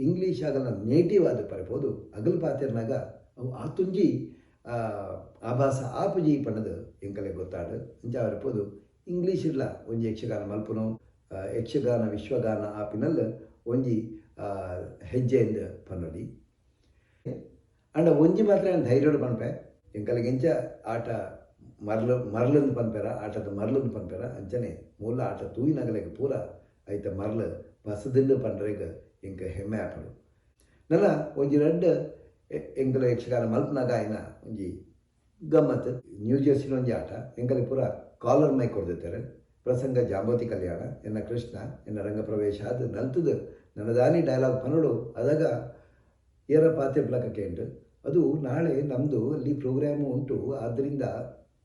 ಇಂಗ್ಲೀಷ್ ಆಗಲ್ನ ನೇಟಿವ್ ಆದ ಪರಪೋದು ಅಗಲ್ ಪಾತೆರ್ನಾಗ ಅವು ಆತುಂಜಿ ಆಭಾಸ ಆಪುಜಿ ಪಂಡದು ಎಂಕಲೆ ಗೊತ್ತಾಡು. ಅಂಚ ಅವರಪೋದು ಇಂಗ್ಲೀಷ್ ಇಲ್ಲ ಒಂಜಿ ಯಕ್ಷಗಾನ ಮಲ್ಪುನು, ಯಕ್ಷಗಾನ ವಿಶ್ವಗಾನ ಆಪಿನಲ್ಲ ಒಂಜಿ ಹೆಜ್ಜೆಯಿಂದ ಪನ್ನೊಲಿ. ಅಂಡ ಒಂಜಿ ಮಾತ್ರ ನಾನು ಧೈರ್ಯಡು ಪನ್ಪೆ, ಎಂಕಲೆಗೆ ಎಂಚ ಆಟ ಮರ್ಲು ಮರ್ಲಂದು ಪನ್ಪೆರ, ಆಟದ ಮರ್ಲಂದು ಪನ್ಪೆರ, ಅಂಚನೆ ಮೂಲ ಆಟ ತೂಯಿನಗಲೆಗೆ ಪೂರ ಐತ ಮರ್ಲು ಬಸದಿಂಡು ಪಂಡ್ರೆಗ್ ಎಂಕ ಹೆಮ್ಮೆ ಆಪುಂಡು. ನನ್ನ ಒಂಜಿ ರಡ್ಡ್ ಎಂಕಲ ಯಕ್ಷಗಾನ ಮಲ್ಪನಾಗ ಆಯ್ನ ಒಂಜಿ ಗಮ್ಮತ್. ನ್ಯೂ ಜೆರ್ಸಿನ ಒಂಜಿ ಆಟ ಎಂಕಲೆ ಪೂರ ಕಾಲರ್ ಮೈ ಕೊರ್ದಿತ್ತಾರೆ. ಪ್ರಸಂಗ ಜಾಂಬವತಿ ಕಲ್ಯಾಣ, ಎನ್ನ ಕೃಷ್ಣ ಎನ್ನ ರಂಗಪ್ರವೇಶ ಅದು ನಲ್ತದು ನನ್ನದಾನಿ ಡೈಲಾಗ್ ಪನೋಡು ಅದಾಗ ಏರ ಪಾತೆ ಬ್ಲಕ ಕೇಂಡು ಅದು ನಾಳೆ ನಮ್ಮದು ಅಲ್ಲಿ ಪ್ರೋಗ್ರಾಮು ಉಂಟು, ಆದ್ದರಿಂದ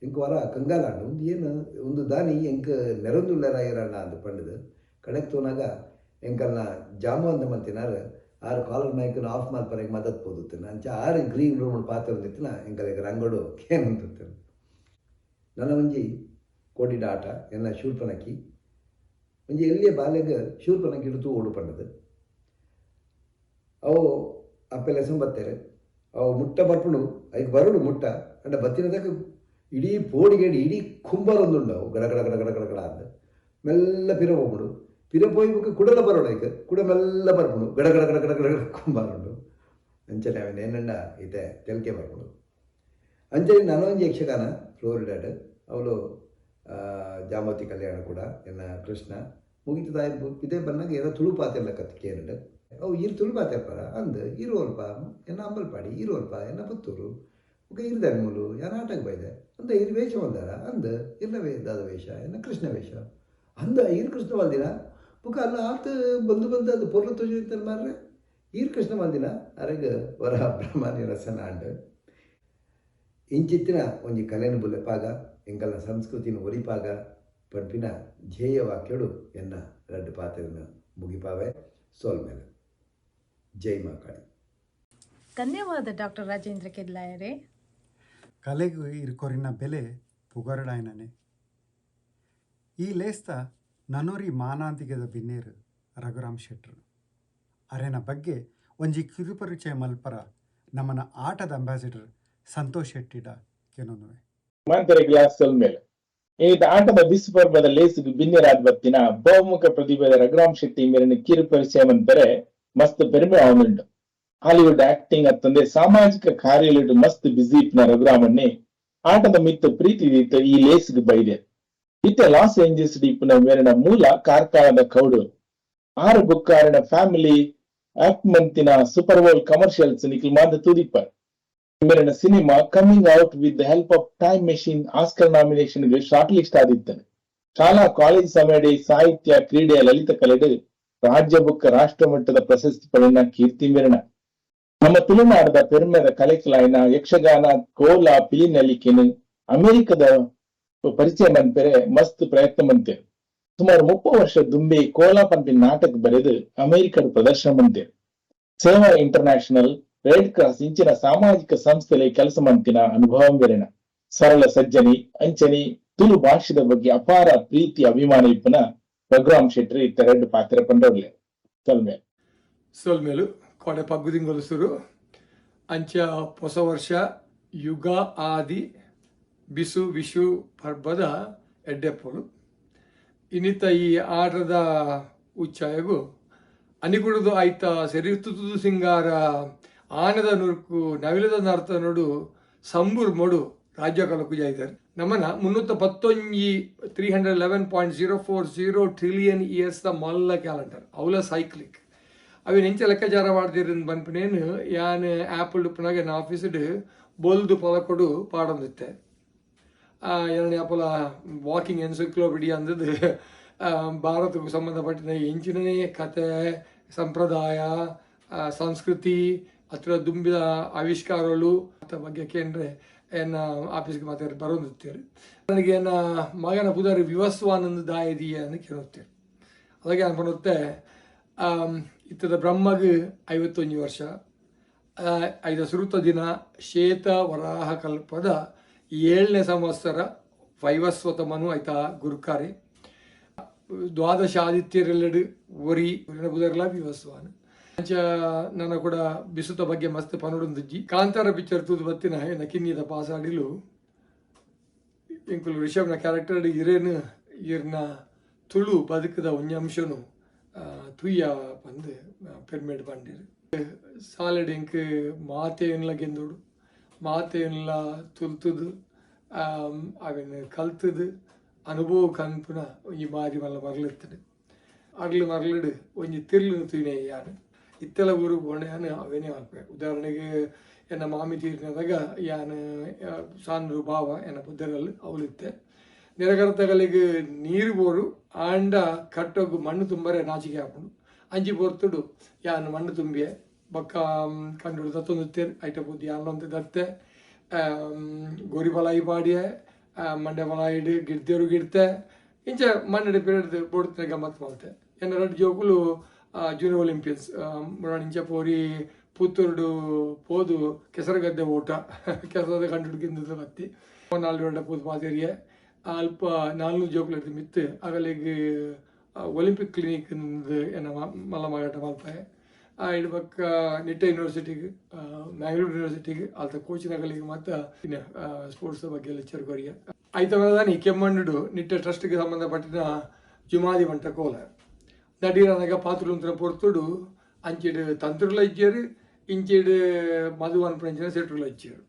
ಎಂಕ್ ವಾರ ಕಂಗಾಲಾಂಡು ಒಂದು ಏನು ಒಂದು ದಾನಿ ಎಂಕ್ ನೆರೊಂದುಲ್ಲರ ಏರಣ್ಣ ಅಂದ್ ಪಂಡದು. ಕಡೆಕ್ ತೋನಾಗ ಎಂಕಲ್ನ ಜಾಂಬವಂತ ಮಲ್ತಿನಾರ್ ಆರು ಕಾಲರ್ ಮೈಕನ್ನು ಆಫ್ ಮಲ್ಪರೆಗ್ ಮದತ್ ಪೋದುತ್ತಿನ ಅಂಚ ಆರು ಗ್ರೀನ್ ರೂಮ್ ಪಾತ್ರ ಒಂದಿತ್ತಿನ ಎಂಕಲೆಗ್ ರಂಗೋಡು ಕೇನೊಂದಿತ್ತಿನ. ನನ್ನ ಒಂಜಿ ಕೋಟಿಡ ಆಟ ಎನ್ನ ಶೂರ್ಪನಕ್ಕಿ ಒಂಜಿ ಎಲ್ಲಿಯ ಬಾಲೆಗ್ ಶೂರ್ಪನಕ್ಕಿ ಇಡ್ತು ಓಡು ಪಂಡದು. ಅವು ಅಪ್ಪೆ ಲೆಸನ್ ಬತ್ತೇರೆ ಅವು ಮುಟ್ಟ ಬರ್ಪುಂಡು, ಐಕ್ ಬರುಡು ಮುಟ್ಟ ಅಂಡ ಬತ್ತಿನದಕ್ಕೆ ಇಡೀ ಪೋಡಿಗೇಡಿ ಇಡೀ ಕುಂಬರೊಂದುಂಡು ಅವು ಗಡ ಗಡ ಗಡ ಗಡ ಗಡ ಗಡ ಅಂದ್ ಮೆಲ್ಲ ಪಿರ ಹೋಗ್ಬಿಡು. ಪಿರ ಪೋಯಿ ಬೊಕ್ಕ ಕುಡಲ ಬರೋಡು, ಐಕ್ ಕುಡ ಮೆಲ್ಲ ಬರ್ಪುಂಡು, ಗಡ ಗಡ ಗಡ ಗಡ ಗಡ ಗಡ ಕುಂಬಾರುಂಡು. ಅಂಚನೆ ಅವೆನ್ ಏನಂಡ ಇತ್ತೆ ತೆಲಿಕೆ ಬರ್ಪುಂಡು. ಅಂಚನೆ ನನೊಂಜಿ ಯಕ್ಷಗಾನ ಫ್ಲೋರಿಡಾಡ್, ಅವಳು ಜಾಂಬವತಿ ಕಲ್ಯಾಣ ಕೂಡ ಎನ್ನ ಕೃಷ್ಣ ಮುಗಿತದ. ಇದೇ ಬನ್ನಾಗ ಏನೋ ತುಳು ಪಾತೆರ್ಲ ಕತ್ ಕೇಂಡ್. ಅವು ಈರ್ ತುಳು ಪಾತೆರ್ಪರ ಅಂದ್. ಇರುವಲ್ಪ ಎನ್ನ ಅಂಬಲ್ಪಾಡಿ, ಇರುವಲ್ಪ ಎನ್ನ ಪುತ್ತೂರು, ಬೊಕ ಇರ್ದಾನೆ ಮೂಲು ಯಾನ್ ಆಟಗ್ ಬೈದೆ ಅಂದ. ಇರ್ ವೇಷ ಮಲ್ದಾರ ಅಂದ್. ಇರ್ನ ವೇ ದಾದ ವೇಷ? ಎನ್ನ ಕೃಷ್ಣ ವೇಷ ಅಂದ. ಈರ್ ಕೃಷ್ಣ ಮಲ್ದಿನ? ಬೊಕ ಅಲ್ಲ ಆತ್ ಬಂದು ಬಂದು ಅದು ಪೊರ್ಲು ತೋಜು ಮಾರ್ರೆ, ಈರ್ ಕೃಷ್ಣ ಮಲ್ದಿನ? ಅರೆಗ್ ವರ ಬ್ರಹ್ಮಾನಿ ರಸನ ಆಂಡ್. ಇಂಚಿತ್ತಿನ ಒಂಜಿ ಕಲೆನ್ ಬುಲೆಪಾಗ, ಎಂಕಲ್ನ ಸಂಸ್ಕೃತಿನ ಒರಿಪಾಗ ಪನ್ಪಿನ ಧ್ಯೇಯ ವಾಕ್ಯಡು ಎನ್ನ ರಡ್ಡ್ ಪಾತೆರನ್ ಮುಗಿಪಾವೆ. ಸೊಲ್ಮೆಲು. ಜೈ ಮಾಕಾಳಿ. ಧನ್ಯವಾದ ಡಾಕ್ಟರ್ ರಾಜೇಂದ್ರ ಕೆದ್ಲಾಯರೇ. ಕಲೆಗ್ ಇರ್ ಕೊರಿನ ಬೆಲೆ ಪುಗರಡಾಯನನೆ. ಈ ಲೇಸ್ತ ನನೊರಿ ಮಾನಾದಿಗೆದ ಬಿನ್ನೇರು ರಘುರಾಮ್ ಶೆಟ್ರು. ಅರೆನ ಬಗ್ಗೆ ಒಂಜಿ ಕಿರುಪರಿಚಯ ಮಲ್ಪರ ನಮನ ಆಟದ ಅಂಬಾಸಿಡರ್ ಸಂತೋಷ್ ಶೆಟ್ಟಿಡ ಕೆನೊನುವೆ. ಮಾಂತರೆಗ್ಲಾ ಸೊಲ್ಮೆಲು. ಇನಿತ ಆಟದ ಬಿಸು ಪರ್ಬದ ಲೇಸ್ಗ್ ಬಿನ್ನೆರಾದ್ ಬತ್ತಿನ ಬಹುಮುಖ ಪ್ರತಿಭೆದ ರಘುರಾಮ್ ಶೆಟ್ಟಿ ಮೇರೆನ ಕಿರು ಪರಿಚಯ ಮನ್ಪೆರೆ ಮಸ್ತ್ ಪೆರ್ಮೆ ಆವೊಂದುಂಡು. ಹಾಲಿವುಡ್ ಆಕ್ಟಿಂಗ್ ಅತ್ತಂದೆ ಸಾಮಾಜಿಕ ಕಾರ್ಯಲೆಡ್ ಮಸ್ತ್ ಬಿಸಿ ಇಪ್ಪುನ ರಘುರಾಮಣ್ಣೆ ಆಟದ ಮಿತ್ತ್ ಪ್ರೀತಿ ದೀತ್ ಈ ಲೇಸ್ಗ್ ಬೈದೆರ್. ಇತ್ತೆ ಲಾಸ್ ಏಂಜಲ್ಸ್ಡ್ ಇಪ್ಪುನ ಮೆರೆನ ಮೂಲ ಕಾರ್ಕಳದ ಕೌಡೂರು. ಆರ್ ಬೊಕ್ಕ ಅರೆನ ಫ್ಯಾಮಿಲಿ ಆಕ್ಟ್ ಮಂತಿನ ಸೂಪರ್ ಬೋಲ್ ಕಮರ್ಷಿಯಲ್ಸ್ ನಿಕ್ಲ್ ಮಾತ ತೂದಿಪ್ಪರ್. ಮೆರೆನ cinema "Coming Out with the Help of Time Machine" Oscar nomination ಗೆ ಶಾರ್ಟ್ ಲಿಸ್ಟ್ ಆದಿತ್ತಂಡ್. ಶಾಲಾ ಕಾಲೇಜ್ ಸಮಯಡೆ ಸಾಹಿತ್ಯ, ಕ್ರೀಡೆ, ಲಲಿತ ಕಲೆಡ್ ರಾಜ್ಯ ಬೊಕ್ಕ ರಾಷ್ಟ್ರ ಮಟ್ಟದ ಪ್ರಶಸ್ತಿ ಪಡೆಯಿನ ಕೀರ್ತಿ ಮೆರೆನ. ನಮ್ಮ ತುಳುನಾಡದ ಪೆರ್ಮೆದ ಕಲೆಕಲಾಯಿನ ಯಕ್ಷಗಾನ, ಕೋಲ, ಪಿಲಿನಲಿಕೆನ್ ಅಮೆರಿಕದ ಪರಿಚಯ ಮನ್ಪೆರೆ ಮಸ್ತ್ ಪ್ರಯತ್ನ ಮಂತೆರ್. ಸುಮಾರು 30 ವರ್ಷ ದುಂಬೆ ಕೋಲ ಪನ್ಪಿನ ನಾಟಕ ಬರೆದು ಅಮೆರಿಕದ ಪ್ರದರ್ಶನ ಮಂತೆರ್. ಸೇವಾ ಇಂಟರ್ನ್ಯಾಷನಲ್, ರೆಡ್ ಕ್ರಾಸ್ ಇಂಚಿನ ಸಾಮಾಜಿಕ ಸಂಸ್ಥೆಲೆ ಕೆಲಸ ಮಂತಿನ ಅನುಭವ ಮೆರೆನ. ಸರಳ ಸಜ್ಜನಿ ಅಂಚನಿ ತುಳು ಭಾಷೆದ ಬಗ್ಗೆ ಅಪಾರ ಪ್ರೀತಿ ಅಭಿಮಾನ ಇಪ್ಪುನ ರಘುರಾಮ್ ಶೆಟ್ಟಿ ಇತ್ತೆ ರಡ್ಡ್ ಪಾತೆರ ಪಂಡೊರ್ಲೆ. ಸೊಲ್ಮೆ. ಸೊಲ್ಮೆಲು. ಕೋಡೆ ಪಗ್ಗು ಸುರು. ಅಂಚ ಹೊಸ ವರ್ಷ, ಯುಗ ಆದಿ ಬಿಸು ವಿಶು ಪರ್ಬದ ಎಡ್ಡೆಪ್ಪುಲು. ಇನ್ನಿತ ಈ ಆಟದ ಉಚ್ಚಾಯಗು ಅನಿಗುಡುದು ಆಯ್ತ ಸೆರಿತುದು ಸಿಂಗಾರ, ಆನದ ನುರ್ಕು, ನವಿಲದ ನರ್ತನೊಡು ಸಂಬೂರ್ ಮೊಡು ರಾಜ್ಯ ಕಲಕು ಜಾಯ್ತಾರೆ. ನಮ್ಮನ 311, 311.040 trillion years the ಮಲ್ಲ ಕ್ಯಾಲೆಂಡರ್ ಅವಲ ಸೈಕ್ಲಿಕ್. ಅವಿನ ಎಂಚ ಲೆಕ್ಕಾಚಾರ ಮಾಡ್ದಿರ ಪನ್ಪಿನೇನು ಯಾನ್ ಆ್ಯಪಲ್ ಉಪ್ಪುನಾಗ ಎನ್ನ ಆಫೀಸ್ಡ್ ಬೊಲ್ದು ಪಲಕೊಡು ಪಾಡೊಂದಿತ್ತೆ. ಎರಡನೇ ಆಪಲ ವಾಕಿಂಗ್ ಎನ್ಸೈಕ್ಲೋಪೀಡಿಯಾ ಅಂದದ್ದು. ಭಾರತಕ್ಕೂ ಸಂಬಂಧಪಟ್ಟಿನ ಎಂಚಿನನೇ ಕತೆ, ಸಂಪ್ರದಾಯ, ಸಂಸ್ಕೃತಿ ಅಥವಾ ದುಂಬಿದ ಆವಿಷ್ಕಾರಗಳು ಅಂತ ಬಗ್ಗೆ ಕೇಂದ್ರೆ ಎನ್ನ ಆಫೀಸ್ಗೆ ಮಾತಾಡಿ ಬರೋದಿತ್ತೇರು. ನನಗೆ ಎನ್ನ ಮಗನ ಪುದರ್ ವಿವಸ್ವಾನಂದ ದಾಯದಿಯ ಅಂತ ಕೇಳುತ್ತೇವೆ. ಅದಕ್ಕೆ ಅನ್ಕೊಂಡುತ್ತೆ, ಇತ್ತದ ಬ್ರಹ್ಮಗ್ 51 ವರ್ಷ, ಐದ ಸುರುತ ದಿನ ಶ್ವೇತ ವರಾಹ ಕಲ್ಪದ 7ನೇ ಸಂವತ್ಸರ ವೈವಸ್ವತ ಮನು ಆಯ್ತಾ ಗುರುಕಾರಿ ದ್ವಾದಶ ಆದಿತ್ಯರೆಲ್ಲೆಡು ಒರಿ ಬುದರ್ಲ ವಿವಸ್ವಾನ್. ಅಂಚ ನನ್ನ ಕೂಡ ಬಿಸುತ ಬಗ್ಗೆ ಮಸ್ತ್ ಪನೊಡೊಂದುಜ್ಜಿ. ಕಾಂತಾರ ಪಿಕ್ಚರ್ ತೂದು ಬತ್ತಿನ ಎನ್ನ ಕಿನ್ನಿದ ಪಾಸಾಡಿಲು ಎಂಕುಲು ರಿಷಬ್ನ ಕ್ಯಾರೆಕ್ಟರ್ ಇರೇನು ಇರ್ನ ತುಳು ಬದುಕದ ಒಂಜಂಶನು ತುಯ್ಯ ಪಂದ್ ಪೆರ್ಮೇಡ್ ಪಂಡಿರು. ಸಾಲೆಡ್ ಎಂಕ್ ಮಾತೆಯನ್ಲ ಗೆಂದೋಡು, ಮಾತೆಯನ್ಲ ತುಲ್ತುದು, ಅವೆನ್ ಕಲ್ತುದು ಅನುಭವ ಕನ್ಪುನ ಒಂಜಿ ಮಾರಿ ಮಲ್ಲ ಮರಲಿತ್ತುಂಡು. ಅರ್ಲು ಮರಲಿಡ್ ಒಂಜಿ ತಿರ್ಲು ತೂಯಿನೆ ಯಾನ್. ಇತ್ತೆಲ ಊರು ಪೋಂಡ ಯಾನ್ ಅವೇನೇ ಮಲ್ಪೆ. ಉದಾಹರಣೆಗೆ, ಎನ್ನ ಮಾಮಿ ತೀರಿನದಾಗ ಯಾನ್ ಸಾಂದ್ರು ಭಾವ ಎನ್ನ ಪುದರಲ್ಲಿ ಅವಲಿತ್ತೆ. ನಿರಗರ್ತಗಳಿಗೆ ನೀರು ಬೋರು ಆಂಡ ಕಟ್ಟೋಗು ಮಣ್ಣು ತುಂಬರೆ ನಾಚಿಕೆ ಆಪುಂಡು. ಅಂಚಿ ಪೊರ್ತುಡು ಯಾನ್ ಮಣ್ಣು ತುಂಬಿಯೆ. ಬೊಕ್ಕ ಕಂಡುಡು ದತ್ತೊಂದಿತ್ತೇರು. ಐಟ ಬುದ್ಧಿ ಯಾನ್ಲೊಂತೆ ದತ್ತೆ, ಗೋರಿ ಬಲಾಯಿ ಪಾಡಿಯೆ, ಮಂಡೆ ಬಲಾಯಿಡ್ ಗಿಡ್ದೇರು ಗಿಡ್ತೆ, ಇಂಚ ಮಣ್ಣು ಪಿರಡ್ದು ಬೋಡ್ತನೆ ಗಮ್ಮತ್ ಮಲ್ತೆ. ಎನ್ನ ರಡ್ಡ್ ಜೋಕುಲು ಜೂನಿಯರ್ ಒಲಿಂಪಿಯನ್ಸ್. ಇಂಚ ಪೋರಿ ಪುತ್ತೂರುಡು ಪೋದು ಕೆಸರುಗದ್ದೆ ಓಟ ಕೆಸರದ ಕಂಡು ಗೆಂದದ ಬತ್ತಿ. ನಾಲ್ ದೊಡ್ಡ ಪೋದು ಪಾತೆರಿಯೆ. ಅಲ್ಪ 400 ಜೋಕುಲು ಮಿತ್ತು ಅಗಲಿಗ್ ಒಲಿಂಪಿಕ್ ಕ್ಲಿನಿಕ್ ಎನ್ನ ಮಲ್ಲ ಮಾರಾಟ ಮಲ್ಪೆ. ಇಡ್ ಬೊಕ್ಕ ನಿಟ್ಟೆ ಯೂನಿವರ್ಸಿಟಿಗೆ, ಮ್ಯಾಂಗ್ಳೂರ್ ಯೂನಿವರ್ಸಿಟಿಗೆ ಅಲ್ತ ಕೋಚಿನಗಲಿಗೆ ಮಾತ ಸ್ಪೋರ್ಟ್ಸ್ ಬಗ್ಗೆ ಲೆಕ್ಚರ್ ಕೊರಿಯ. ಐತವರದಾನಿ ಕೆಮ್ಮಣ್ಣುಡು ನಿಟ್ಟೆ ಟ್ರಸ್ಟ್ಗೆ ಸಂಬಂಧಪಟ್ಟಿನ ಜುಮಾದಿ ಬಂಟ ಕೋಲ ನಡೀರನಗ ಪಾತ್ರುಂತರ ಪೊರ್ತುಡು ಅಂಚಿಡು ತಂತ್ರುಲ ಇಜ್ಜೇರು ಇಂಚಿಡು ಮಧುವನ್ ಪಂಚಿನ ಸೆಟ್ರುಲ ಇಜ್ಜೇರು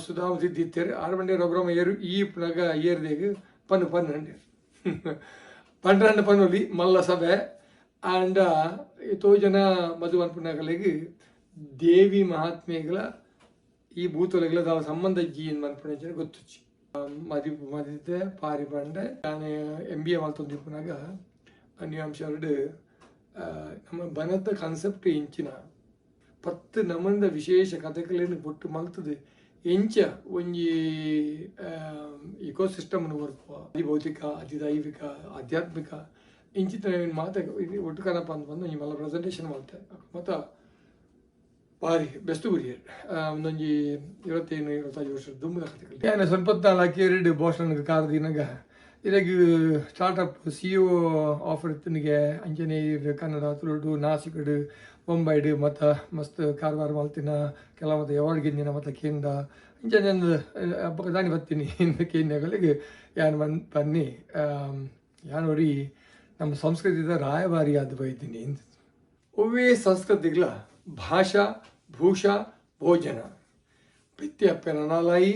ಸುಧಾಮ ಸಿದ್ಧಿತ್ತೇರು ಆರು ಬಂಡೆ ರಘುರಾಮ ಏರು ಈ ಪುನಗ ಏರ್ದೇಗ ಪನ್ನು ಪನ್ನು ಅಂಡೇರು ಪಂಡ್ರಂಡ ಪನ್ನೊಲಿ ಮಲ್ಲ ಸಭೆ ಆಂಡ ಎತೋ ಜನ ಮಧುವನ್ ಪುನಗಲಿಗೆ ದೇವಿ ಮಹಾತ್ಮೆಗಳ ಈ ಭೂತೊಲೆಗಳ ದಾವ ಸಂಬಂಧ ಜೀನ್ ಮನ್ಪುಣಂಚಿನ ಗೊತ್ತುಚ್ಚಿ ಮದಿ ಮದಿದ್ದೆ ಪಾರಿ ಪಂಡೆ ನಾನು ಎಂ ಬಿ ಎ ಮಲ್ತೊಂದು ಇಪ್ಪುನಾಗ ಅನ್ಯಾಂಶರ್ಡ್ ನಮ್ಮ ಬನದ ಕಾನ್ಸೆಪ್ಟ್ ಇಂಚಿನ ಪತ್ತು ನಮಂದ ವಿಶೇಷ ಕಥೆಗಳೇನು ಪೊಟ್ಟು ಮಲ್ತದೆ ಎಂಚ ಒಂಜಿ ಇಕೋಸಿಸ್ಟಮ್ ಬರ್ಪ ಅತಿ ಭೌತಿಕ ಅತಿ ದೈವಿಕ ಆಧ್ಯಾತ್ಮಿಕ ಇಂಚಿತ ಮಾತ ಒಟ್ಟು ಕನಪ ಅಂತ ಬಂದು ಒಂಜಿ ಮಲ್ಲ ಪ್ರೆಸೆಂಟೇಷನ್ ಮಲ್ತೆ ಮತ್ತ ಬಾರಿ ಬೆಸ್ಟ್ ಗುರಿಯರ್ ಒಂದೊಂಜಿ 25 25 ವರ್ಷ ದುಂಬದ ಕಥೆಗಳು ಯಾನೆ ಸ್ವಲ್ಪ ಎರಡು ಬೋಸ್ಟನ್ ಕಾರ್ ದಿನಗ ಇರಗ್ ಸ್ಟಾರ್ಟಪ್ ಸಿ ಒ ಆಫರ್ ಇತ್ತನಿಗೆ ಅಂಚನೆ ಕನ್ನಡ ತುಳುಡು ನಾಸಿಕಡು ಬೊಂಬೈಡು ಮತ್ತು ಮಸ್ತ್ ಕಾರವಾರ ಮಲ್ತಿನ ಕೆಲ ಮತ್ತು ಅವಾರ್ಡ್ ಗೆಂದಿನ ಮತ್ತು ಕೇಂದ್ರ ಅಂಚನೆ ದಾನಿ ಬತ್ತೀನಿ ಕೇಂದ್ರಗಳಿಗೆ ಯಾನ್ ಬನ್ ಬನ್ನಿ ಯಾನ್ ನಮ್ಮ ಸಂಸ್ಕೃತಿದ ರಾಯಭಾರಿಯಾದ ಬೈತೀನಿ ಒವ್ವೇ ಸಂಸ್ಕೃತಿಗಳ ಭಾಷಾ ಭೂಷಾ ಭೋಜನ ಪಿತ್ಯ ಪೆನನಾಲಾಯಿ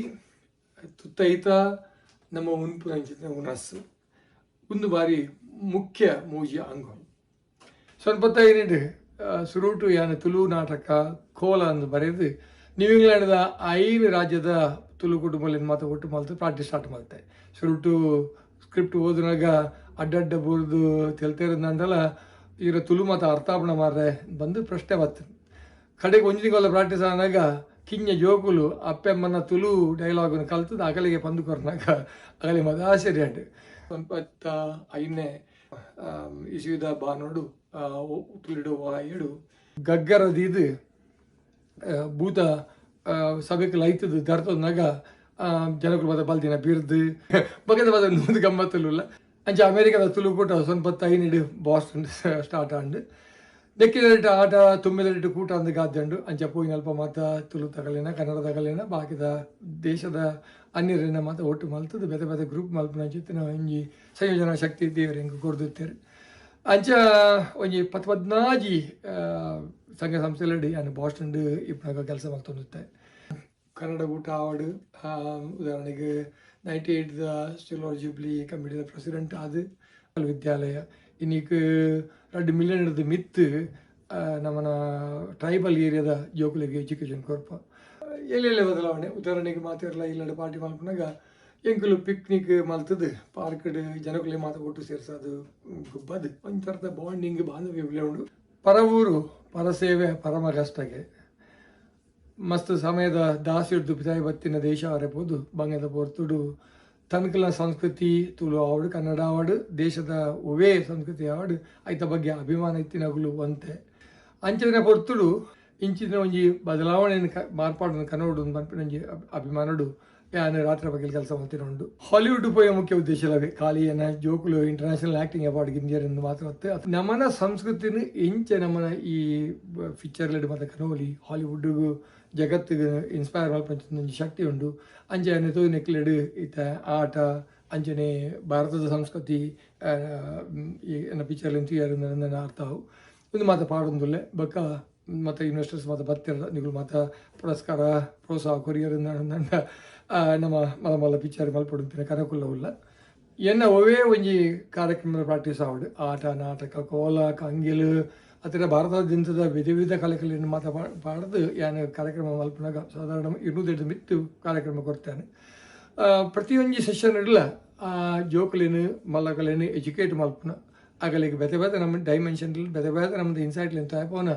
ತುತ್ತೈತ ನಮ್ಮ ಉನ್ಪುರಂಚಿತ ಉನಸ್ಸು ಒಂದು ಬಾರಿ ಮುಖ್ಯ ಮೂಜಿ ಅಂಗ ಸ್ವಲ್ಪ ಏನಿಡು ಸುರುಟು ಯಾನ ತುಳು ನಾಟಕ ಕೋಲ ಅಂದು ಬರೆದು ನ್ಯೂ ಇಂಗ್ಲೆಂಡ್ದ 5 ರಾಜ್ಯದ ತುಳು ಕುಟುಂಬಲಿಂದ ಮಾತ್ರ ಒಟ್ಟು ಮಲ್ತು ಪ್ರಾಕ್ಟೀಸ್ ಸ್ಟಾರ್ಟ್ ಮಲ್ತೆ ಸುರುಟು ಸ್ಕ್ರಿಪ್ಟ್ ಓದಿನಾಗ ಅಡ್ಡಡ್ಡ ಬೂರ್ದು ತೆಲ್ತೇರದಂಡಲ ಇರ ತುಳು ಮಾತ ಅರ್ಥಾಪಣ ಮಾರ್ರೆ ಬಂದು ಪ್ರಶ್ನೆ ಬತ್ತು ಕಡೆಗೆ ಒಂಜಿ ತಿಂಗಳ ಪ್ರಾಕ್ಟೀಸ್ ಆನಾಗ ಕಿಂಜ ಜೋಕುಲು ಅಪ್ಪೆಮ್ಮನ ತುಳು ಡೈಲಾಗನ್ನು ಕಲ್ತದ ಅಗಲಿಗೆ ಪಂದು ಕೊರ್ನಾಗ ಅಗಲಿ ಮದ ಆಶ್ಚರ್ಯ ಉಂಟು 85ನೇ ಇಸುವಿದ ಬಾನೋಡು ತುಳಿಡು ವಾಯಡು ಗಗ್ಗರದೀದು ಭೂತ ಸಭೆಗೆ ಲೈತದು ದರ್ತದಾಗ ಜನಕುಲು ಬದ ಬಲ್ದಿನ ಬಿರ್ದು ಬಗದ ಬದ ನೂದು ಗಮ್ಮತ್ತುಲ್ಲ ಅಂಚೆ ಅಮೇರಿಕದ ತುಳು ಕೂಟ 85 ಬಾಸ್ಟನ್ ಸ್ಟಾರ್ಟ್ ಆಂಡ್ ದೆಕ್ಕಿದರಿಟ ಆಟ ತುಂಬಿದರಿಟ ಕೂಟ ಅಂದ ಗಾದ್ಯಂಡು ಅಂಚೆ ಪೋಯಿನಲ್ಪ ಮಾತ ತುಳು ತಗಲಿನ ಕನ್ನಡ ತಗಲಿನ ಬಾಕಿದ ದೇಶದ ಅನ್ಯರಿನ ಮಾತ ಒಟ್ಟು ಮಲ್ತದು ಬೇತೆ ಬೇತೆ ಗ್ರೂಪ್ ಮಲ್ಪುನ ಅಂಚಿತ್ತಿನ ಒಂಜಿ ಸಂಯೋಜನಾ ಶಕ್ತಿ ದೇವರ ಎಂಕ್ ಕೊರ್ದಿತ್ತೆರ್ ಅಂಚ ಒಂಜಿ 14 ಸಂಘ ಸಂಸ್ಥೆಲೆಡ್ ಯಾನ್ ಬಾಸ್ಟನ್ ಇಪ್ಪುನಗ ಕೆಲಸ ಮಲ್ತೊಂದಿತ್ತೆ ಕನ್ನಡ ಕೂಟ ಆವಡ್ ಉದಾಹರಣೆಗೆ 98 the silver jubilee ಕಮಿಟಿದ ಪ್ರೆಸಿಡೆಂಟ್ ಆದ್ ವಿದ್ಯಾಲಯ ಇನ್ನಿಕ್ 2 ಮಿಲಿಯನ್ ಮಿತ್ತು ನಮ್ಮನ ಟ್ರೈಬಲ್ ಏರಿಯಾದ ಜೋಕುಲೆಗ್ ಎಜುಕೇಷನ್ ಕೊರ್ಪ ಎಲ್ಲೆಲ್ಲ ಬದಲಾವಣೆ ಉದಾಹರಣೆಗೆ ಮಾತಿರಲ್ಲ ಇಲ್ಲಡೆ ಪಾರ್ಟಿ ಮಲ್ಪುನಾಗ ಎಂಕುಲು ಪಿಕ್ನಿಕ್ ಮಲ್ತದು ಪಾರ್ಕ್ಡ್ ಜನಕುಲೆ ಮಾತ ಒಟ್ಟು ಸೇರ್ಸದು ಗುಬ್ಬದು ಒಂಜಿ ಥರದ ಬಾಂಡಿಂಗ್ ಬಾಂಧವ್ಯ ಉಂಡು ಪರವೂರು ಪರಸೇವೆ ಪರಮ ಕಷ್ಟಗೆ ಮಸ್ತ್ ಸಮಯದ ದಾಸಿಡ್ದು ಪಿದಾಯಿ ಬತ್ತಿನ ದೇಶ ಅರೆಪೋದು ಬಂಗದ ಪೊರ್ತುಡು ತನ್ಕಲ ಸಂಸ್ಕೃತಿ ತುಳು ಆವಡು ಕನ್ನಡ ಆವಡು ದೇಶದ ಒವೇ ಸಂಸ್ಕೃತಿ ಆವಡು ಐತ ಬಗ್ಗೆ ಅಭಿಮಾನ ಇತ್ತಿನಗುಲು ಒಂತೆ ಅಂಚಿನ ಪೊರ್ತುಡು ಇಂಚಿನ ಒಂಜಿ ಬದಲಾವಣೆಯನ್ನು ಮಾರ್ಪಾಡನ್ನು ಕನ್ನಡ ಪನ್ಪಿನ ಒಂಜಿ ಅಭಿಮಾನಡು ಯಾನ್ ರಾತ್ರಿ ಬಗ್ಗೆ ಕೆಲಸ ಮಲ್ತಿನ ಉಂಡು ಹಾಲಿವುಡ್ ಪೋಯ ಮುಖ್ಯ ಉದ್ದೇಶ ಇಲ್ಲವೇ ಖಾಲಿ ಏನ ಜೋಕುಲು ಇಂಟರ್ನ್ಯಾಷನಲ್ ಆಕ್ಟಿಂಗ್ ಅವಾರ್ಡ್ ಗಿಂದಿಯರ್ ಮಾತ್ರ ನಮ್ಮನ ಸಂಸ್ಕೃತಿನ ಇಂಚೆ ನಮ್ಮನ ಈ ಪಿಕ್ಚರ್ಲೆಡ್ ಮಾತ ಕನೋಲಿ ಹಾಲಿವುಡ್ ಜಗತ್ತಿಗೆ ಇನ್ಸ್ಪೈರ್ ಮಲ್ಪಂಚಿನ ಒಂಜಿ ಶಕ್ತಿ ಉಂಡು ಅಂಚೆ ತೋಯಿನೆಕ್ಲೆಡ್ ಇತ್ತ ಆಟ ಅಂಚನೆ ಭಾರತದ ಸಂಸ್ಕೃತಿ ಪಿಕ್ಚರ್ಲೆನ್ ತೂಯರ್ ಅರ್ಥ ಆವು ಒಂದು ಮಾತ ಪಾಡೊಂದುಲ್ಲೆ ಬೊಕ್ಕ ಮತ್ತು ಇನ್ವೆಸ್ಟರ್ಸ್ ಮಾತ ಬತ್ತಿರ ನಿಗುಲು ಮಾತ ಪುರಸ್ಕಾರ ಪ್ರೋತ್ಸಾಹ ಕೊರಿಯರ್ ನಮ್ಮ ಮಲ್ಲ ಮಲ್ಲ ಪಿಕ್ಚರ್ ಮಲ್ಪೊಡು ಕನಕುಲ್ಲ ಉಲ್ಲ ಎನ್ನ ಒವೇ ಒಂಜಿ ಕಾರ್ಯಕ್ರಮದ ಪ್ರಾಕ್ಟೀಸ್ ಆವಡ್ ಆಟ ನಾಟಕ ಕೋಲ ಕಂಗಿಲು ಅತರ ಭಾರತಾದ್ಯಂತದ ವಿಧ ವಿಧ ಕಲೆಗಳನ್ನು ಮಾತ ಪಾಡ್ದು ಯಾನ್ ಕಾರ್ಯಕ್ರಮ ಮಲ್ಪುನಾಗ ಸಾಧಾರಣ 200 ಮಿತ್ತು ಕಾರ್ಯಕ್ರಮ ಕೊಡ್ತೇನೆ ಪ್ರತಿಯೊಂಜಿ ಸೆಷನ್ ಇಡಲ ಆ ಜೋಕುಲೆನ್ ಮಲ್ಲಕಲೆನ್ ಎಜುಕೇಟ್ ಮಲ್ಪುನ ಅಗಲಿಗೆ ಬೇತೆ ಬೇತೆ ನಮ್ಮ ಡೈಮೆನ್ಷನ್ ಬೇತೆ ಬೇತೆ ನಮ್ಮದು ಇನ್ಸೈಟ್ಲೆನ್ ತೋಪೋನ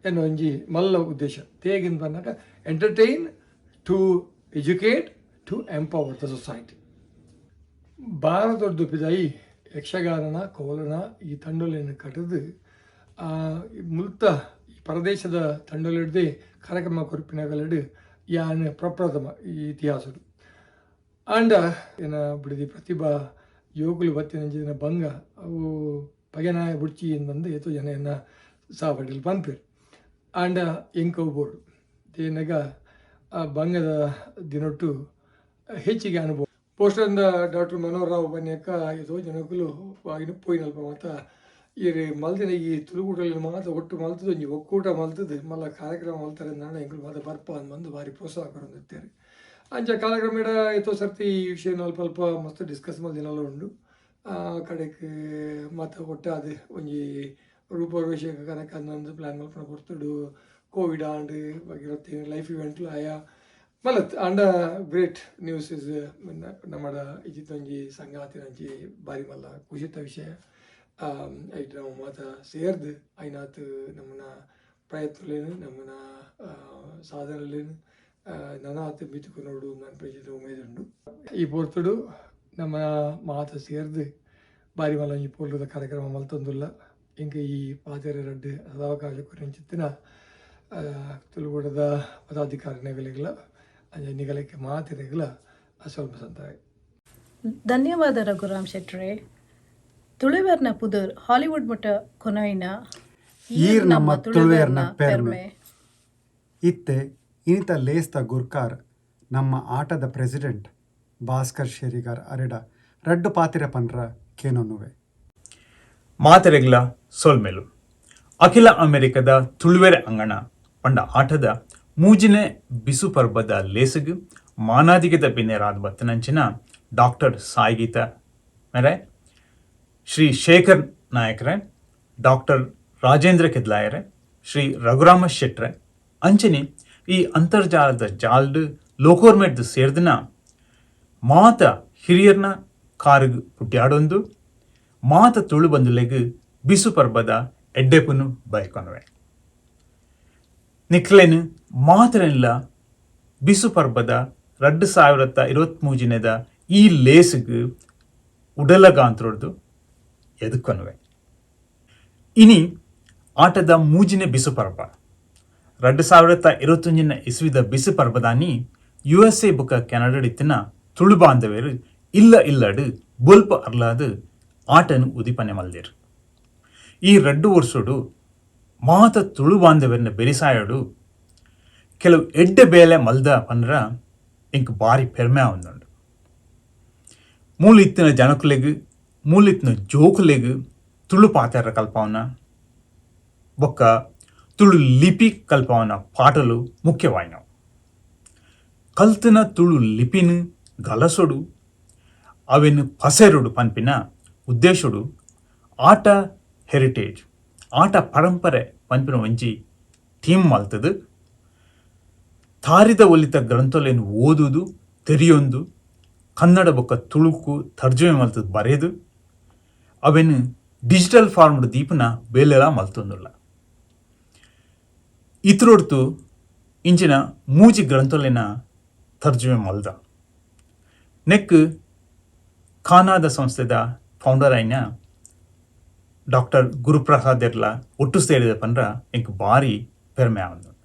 ಎನ್ನ ಒಂಜಿ ಮಲ್ಲ ಉದ್ದೇಶ ತೇಗಿನ ಬಂದಾಗ entertain to educate to empower the society. ಭಾರತದ ಪಿದಾಯಿ ಯಕ್ಷಗಾನನ ಕೋಲನ ಈ ತಂಡೊಲೆನ್ ಕಟುದು ಮುಲ್ತ ಈ ಪರದೇಶದ ತಂಡೊಲೆಡ್ದೆ ಕಾರ್ಯಕ್ರಮ ಕೊರ್ಪಿನಗಲೆಡ್ ಯಾನ್ ಪ್ರಪ್ರಥಮ ಈ ಇತಿಹಾಸಡು ಆಂಡ ಏನ ಬಿಡದಿ ಪ್ರತಿಭಾ ಯೋಗುಲು ಬತ್ತಿನಂಚಿನ ಬಂಗ ಅವು ಪಗೆನಾಯ ಬುಡ್ಚಿ ಬಂದು ಏತೋ ಜನ ಎನ್ನ ಸಾವಡಿಲ್ ಪನ್ಪೆರ್ ಆಂಡ ಎಂಕವು ಬೋಡು ತೇನಗ ಆ ಬಂಗದ ದಿನೊಟ್ಟು ಹೆಚ್ಚಿಗೆ ಅನುಭವ. ಬೋಸ್ಟನ್ದ ಡಾಕ್ಟರ್ ಮನೋಹರ್ ರಾವ್ ಬನ್ಯಕ್ಕ ಏತೋ ಜನಕುಲು ಪೋಯಿನಲ್ಪ ಮಾತ ಈರ್ ಮಲ್ದಿನ ಈ ತುಳುಕೂಟಲೆನ್ ಮಾತ ಒಟ್ಟು ಮಲ್ತ್ದ್ ಒಂಜಿ ಒಕ್ಕೂಟ ಮಲ್ತ್ದ್ ಮಲ್ಲ ಕಾರ್ಯಕ್ರಮ ಮಲ್ತರೆಂದಾಂಡ ಎಂಕುಲು ಮಾತ ಬರ್ಪ ಅಂದ್ ಪಂದ್ ಬಾರಿ ಪ್ರೋತ್ಸಾಹ ಕೊರೊಂದಿತ್ತೆರ್. ಅಂಚ ಕಾಲಕ್ರಮೇಣ ಏತೋ ಸರ್ತಿ ಈ ವಿಷಯನ್ ಅಲ್ಪ ಅಲ್ಪ ಮಸ್ತ್ ಡಿಸ್ಕಸ್ ಮಲ್ದಿನಲ ಉಂಡು. ಕಡೆಕ್ ಮಾತ ಒಟ್ಟಾದ್ ಒಂಜಿ ರೂಪುರೇಷೆ ಕನಕ ಅಂದ್ ಪ್ಲ್ಯಾನ್ ಮಲ್ಪುನ ಪೊರ್ತುಡು ಕೋವಿಡ್ ಆಂಡ್ ಬೊಕ ಲೈಫ್ ಇವೆಂಟ್ಲು ಆಯ ಮಲತ್. ಆಂಡ ಗ್ರೇಟ್ ನ್ಯೂಸ್ is ನಮ್ಮಡ ಇಜಿತೊಂಜಿ ಸಂಗಾತಿನಂಚಿ ಬಾರಿ ಮಲ್ಲ ಖುಷಿತ ವಿಷಯ. ಐಟ್ ನಮ ಮಾತ ಸೇರ್ದ್ ಐನಾತ್ ನಮ್ಮನ ಪ್ರಯತ್ನಲೆನ್ ನಮ್ಮನ ಸಾಧನೆಲೆನ್ ನನಾತ್ ಮಿತ್ತ್ ಕೊನೊಡು ಪನ್ಪಿನ ಉಮೇದುಂಡು. ಈ ಪೊರ್ತುಡು ನಮ್ಮ ಮಾತ ಸೇರ್ದ್ ಬಾರಿ ಮಲ್ಲ ಒಂಜಿ ಪೊರ್ಲುದ ಕಾರ್ಯಕ್ರಮ ಮಲ್ತೊಂದುಲ್ಲ. ಎಂಕ್ ಈ ಪಾತೆರ ರಡ್ಡ್ ಸದಾವಕಾಶ ಕೊರಿಂಚಿತ್ತಿನ ತುಳುಕೂಟದ ಪದಾಧಿಕಾರಿನಗಲೆಗ್ಲ ಅಂಚ ನಿಗಲಕ್ಕೆ ಮಾತೆರೆಗ್ಲ ಸ್ವಲ್ಪ ಸಂತಾಯ. ಧನ್ಯವಾದ ರಘುರಾಮ್ ಶೆಟ್ರೆ. ತುಳುವೆರ್ನ ಪುದರ್ ಹಾಲಿವುಡ್ ಮುಟ್ಟ ಕೊನೊಯಿನ ಈರ್ ನಮ್ಮ ತುಳುವೆರ್ನ ಪೆರ್ಮೆ. ಇತ್ತೆ ಇನಿತ ಲೇಸ್ದ ಗುರ್ಕಾರ್ ನಮ್ಮ ಆಟದ ಪ್ರೆಸಿಡೆಂಟ್ ಭಾಸ್ಕರ್ ಶೇರಿಗಾರ್ ಅರೆಡ ರಡ್ಡು ಪಾತಿರ ಪನ್ರ ಕೇನೊನುವೆ. ಮಾತೆರೆಗ್ಲ ಸೊಲ್ಮೆಲು. ಅಖಿಲ ಅಮೆರಿಕದ ತುಳುವೆರೆ ಅಂಗಣ ಪಂಡ ಆಟದ ಮೂಜಿನೆ ಬಿಸು ಪರ್ಬದ ಲೇಸುಗು ಮಾನಾದಿಗೆದ ಬಿನ್ನೆರಾದ್ ಬತ್ತನಂಚಿನ ಡಾಕ್ಟರ್ ಸಾಯಿಗೀತ ಮೆರೆ, ಶ್ರೀ ಶೇಖರ್ ನಾಯಕ್ರೆ, ಡಾಕ್ಟರ್ ರಾಜೇಂದ್ರ ಕೆದ್ಲಾಯರೆ, ಶ್ರೀ ರಘುರಾಮ ಶೆಟ್ರೆ ಅಂಚನೆ ಈ ಅಂತರ್ಜಾಲದ ಜಾಲ್ಡ್ ಲೋಕೋರ್ಮೆಡ್ದ್ ಸೇರ್ದಿನ ಮಾತ ಹಿರಿಯರ್ನ ಕಾರುಗ್ ಪುಟ್ಯಾಡೊಂದು ಮಾತ ತುಳು ಬಂಧುಲೆಗ್ ಬಿಸು ಪರ್ಬದ ಎಡ್ಡೆಪುನು ಬಯಕೊನವೆ. ನಿಕ್ಲೆನ್ ಮಾತೆರೆನ್ಲ ಬಿಸು ಪರ್ಬದ 2023ನೇದ ಈ ಲೇಸ್ಗ್ ಉಡಲಗಾಂತ್ರೊಡ್ದು ಎದುಕೊನುವೆ. ಇನಿ ಆಟದ ಮೂಜಿನೇ ಬಿಸು ಪರ್ಬ 2021ನ ಇಸ್ವಿದ ಬಿಸು ಪರ್ಬದಾನಿ U S A ಬೊಕ ಕೆನಡಾಡ್ ಇತ್ತಿನ ತುಳು ಬಾಂಧವೆರ್ ಇಲ್ಲ ಇಲ್ಲಡ್ ಬೊಲ್ಪ ಅರ್ಲಾದ್ ಆಟನ್ ಉದಿಪನೆ ಮಲ್ದೆರ್. ಈ ರಡ್ಡ್ ವರ್ಷೊಡು ಮಾತ ತುಳು ಬಾಂಧವೆರ್ನ ಬೆರಿಸಾಯೊಡು ಕೆಲವು ಎಡ್ಡೆ ಬೇಲೆ ಮಲ್ದ ಪಂಡ್ರ ಎಂಕ್ ಬಾರಿ ಪೆರ್ಮೆ ಆವೊಂದುಂಡು. ಮೂಲು ಇತ್ತಿನ ಜನಕುಲೆಗ್ ಮೂಲು ಇತ್ತಿನ ಜೋಕುಲೆಗ್ ತುಳು ಪಾತೆರ ಕಲ್ಪಾವುನ ಬೊಕ್ಕ ತುಳು ಲಿಪಿ ಕಲ್ಪಾವುನ ಪಾಠಲು ಮುಖ್ಯವಾಯಿನವು. ಕಲ್ತಿನ ತುಳು ಲಿಪಿನ್ ಗಲಸೊಡು ಅವೆನ್ ಪಸೆರೊಡು ಪನ್ಪಿನ ಉದ್ದೇಶೊಡು ಆಟ ಹೆರಿಟೇಜ್ ಆಟ ಪರಂಪರೆ ಪನ್ಪಿನ ಒಂಜಿ ಥೀಮ್ ಮಲ್ತ್ದ್ ತಾರಿದ ಒಲಿತ ಗ್ರಂಥೊಲೆನ್ ಓದುದು ತೆರಿಯೊಂದು ಕನ್ನಡ ಬೊಕ್ಕ ತುಳುಕು ತರ್ಜುಮೆ ಮಲ್ತ್ದ್ ಬರೆದ್ ಅವೆನ್ ಡಿಜಿಟಲ್ ಫಾರ್ಮ್ಡ್ ದೀಪುನ ಬೇಲೆಲಾ ಮಲ್ತೊಂದುಲ್ಲ. ಇತ್ರೊಡ್ತು ಇಂಚಿನ ಮೂಜಿ ಗ್ರಂಥೊಲೆನ ತರ್ಜುಮೆ ಮಲ್ದ. ನೆಕ್ಕ್ ಕಾನಾದ ಸಂಸ್ಥೆದ ಫೌಂಡರ್ ಆಯಿನ ಡಾಕ್ಟರ್ ಗುರುಪ್ರಸಾದೆರ್ಲ ಒಟ್ಟು ಸೇರಿದ ಪಂಡ್ರ ಎಂಕ್ ಬಾರಿ ಪೆರ್ಮೆ ಆವೊಂದುಂಡು.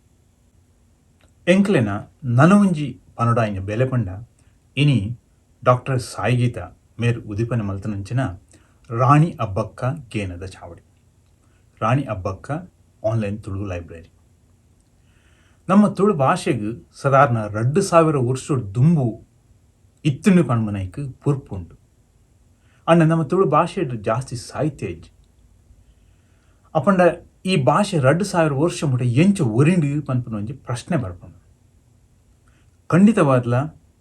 ಎಂಕ್ಲೆನ ನನ ಒಂಜಿ ಪನೊಡಾಯಿನ ಬೇಲೆ ಪಂಡ ಇನಿ ಡಾಕ್ಟರ್ ಸಾಯಿಗೀತಾ ಮೇರ್ ಉದಿಪನೆ ಮಲ್ತನಂಚಿನ ರಾಣಿ ಅಬ್ಬಕ್ಕ ಗೇನದ ಚಾವಡಿ, ರಾಣಿ ಅಬ್ಬಕ್ಕ ಆನ್ಲೈನ್ ತುಳು ಲೈಬ್ರರಿ. ನಮ್ಮ ತುಳು ಭಾಷೆಗ್ ಸಾಧಾರಣ 2000 ವರ್ಷ ದುಂಬು ಇತ್ತುಂಡು ಪನ್ಪುನೈಕ್ ಪುರ್ಪು ಉಂಡು. ಆಂಡ ನಮ್ಮ ತುಳು ಭಾಷೆಡ್ ಜಾಸ್ತಿ ಸಾಹಿತ್ಯ ಇಜ್ಜಿ. ಅಪಂಡ ಈ ಭಾಷೆ 2000 ವರ್ಷ ಮುಟ ಎಂಚ ಒರಿಂಡು ಪನ್ಪುನ ಒಂಜಿ ಪ್ರಶ್ನೆ ಬರ್ಪುಂಡು. ಖಂಡಿತವಾದ್ಲ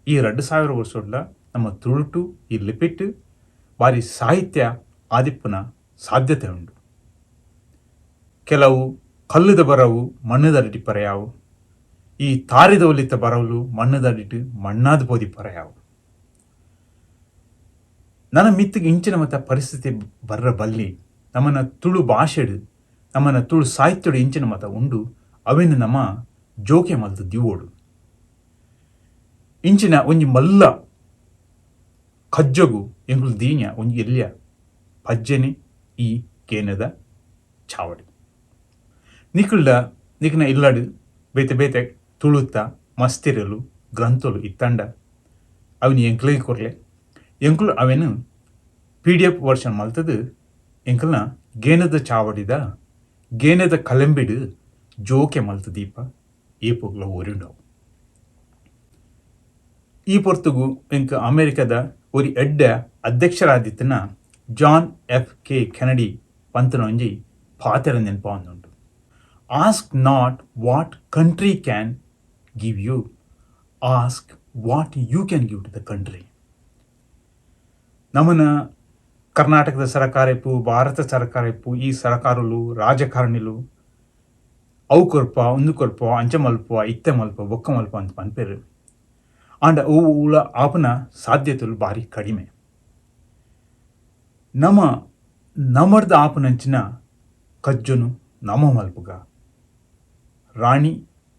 ಈ 2000 ವರ್ಷಡ್ಲ ನಮ್ಮ ತುಳುಟು ಈ ಲಿಪಿಟ್ ಬಾರಿ ಸಾಹಿತ್ಯ ಆದಿಪ್ಪುನ ಸಾಧ್ಯತೆ ಉಂಡು. ಕೆಲವು ಕಲ್ಲುದ ಬರವು ಮಣ್ಣುದಡಿಟ್ ಪರೆಯಾವು, ಈ ತಾರಿದ ಒಲಿತ ಬರವುಲು ಮಣ್ಣುದಡಿಟ್ ಮಣ್ಣಾದ್ ಪೋದಿ ಪರೆಯಾವು. ನನ ಮಿತ್ತಿಗೆ ಇಂಚಿನ ಮತ ಪರಿಸ್ಥಿತಿ ಬರ್ರ ಬಲ್ಲಿ, ನಮ್ಮನ ತುಳು ಭಾಷೆಡ್ ನಮ್ಮನ ತುಳು ಸಾಹಿತ್ಯಡು ಇಂಚಿನ ಮತ ಉಂಡು, ಅವೆನ್ ನಮ ಜೋಕೆ ಮಲ್ತ್ ದಿವೋಡು. ಇಂಚಿನ ಒಂಜಿ ಮಲ್ಲ ಕಜ್ಜೊಗು ಎಂಕುಲು ದೀನ್ಯ ಒಂಜಿ ಎಲ್ಯ ಪಜ್ಜೆನೆ ಈ ಗೇನದ ಚಾವಡಿ. ನಿಕುಲ್ಡ ನಿಕ್ನ ಇಲ್ಲಡ್ ಬೇತೆ ಬೇತೆ ತುಳುತ ಮಸ್ತಿರಲು ಗ್ರಂಥಲು ಇತ್ತಂಡ ಅವಿನ ಎಂಕ್ಲೆಗ್ ಕೊರ್ಲೆ. ಎಂಕುಲು ಅವೆನ್ P D F version ಮಲ್ತದ್ ಎಂಕಲ್ನ ಗೇನದ ಚಾವಡಿದ ಗೇನದ ಕಲೆಂಬಿಡ್ ಜೋಕೆ ಮಲ್ತ್ ದೀಪ ಏಪೊಗ್ಲ ಒರಿಯುಂಡವು. ಈ ಪೊರ್ತುಗು ಎಂಕ್ ಅಮೆರಿಕದ ಒರಿ ಎಡ್ಡೆ ಅಧ್ಯಕ್ಷರಾದಿತ್ತಿನ John F K Kennedy ಪಂತನೊಂಜಿ ಪಾತೆರ ನೆನಪಾವೊಂದುಂಡು. "Ask not what country can give you, ask what you can give to the country." ನಮನ ಕರ್ನಾಟಕದ ಸರಕಾರ ಇಪ್ಪು, ಭಾರತ ಸರ್ಕಾರ ಇಪ್ಪು, ಈ ಸರಕಾರಲು, ರಾಜಕಾರಣಿಲು ಅವು ಕೊರ್ಪ, ಉಂದು ಕೊರ್ಪ, ಅಂಚ ಮಲ್ಪ, ಇತ್ತೆ ಮಲ್ಪ, ಬೊಕ್ಕ ಮಲ್ಪ ಅಂತ ಪನ್ಪೆರ್. ಆಂಡ ಅವು ಉಳ ಆಪುನ ಸಾಧ್ಯತೆಲು ಬಾರಿ ಕಡಿಮೆ. ನಮ ನಮರ್ದ ಆಪುನಂಚಿನ ಕಜ್ಜೊನು ನಮ ಮಲ್ಪುಗ. ರಾಣಿ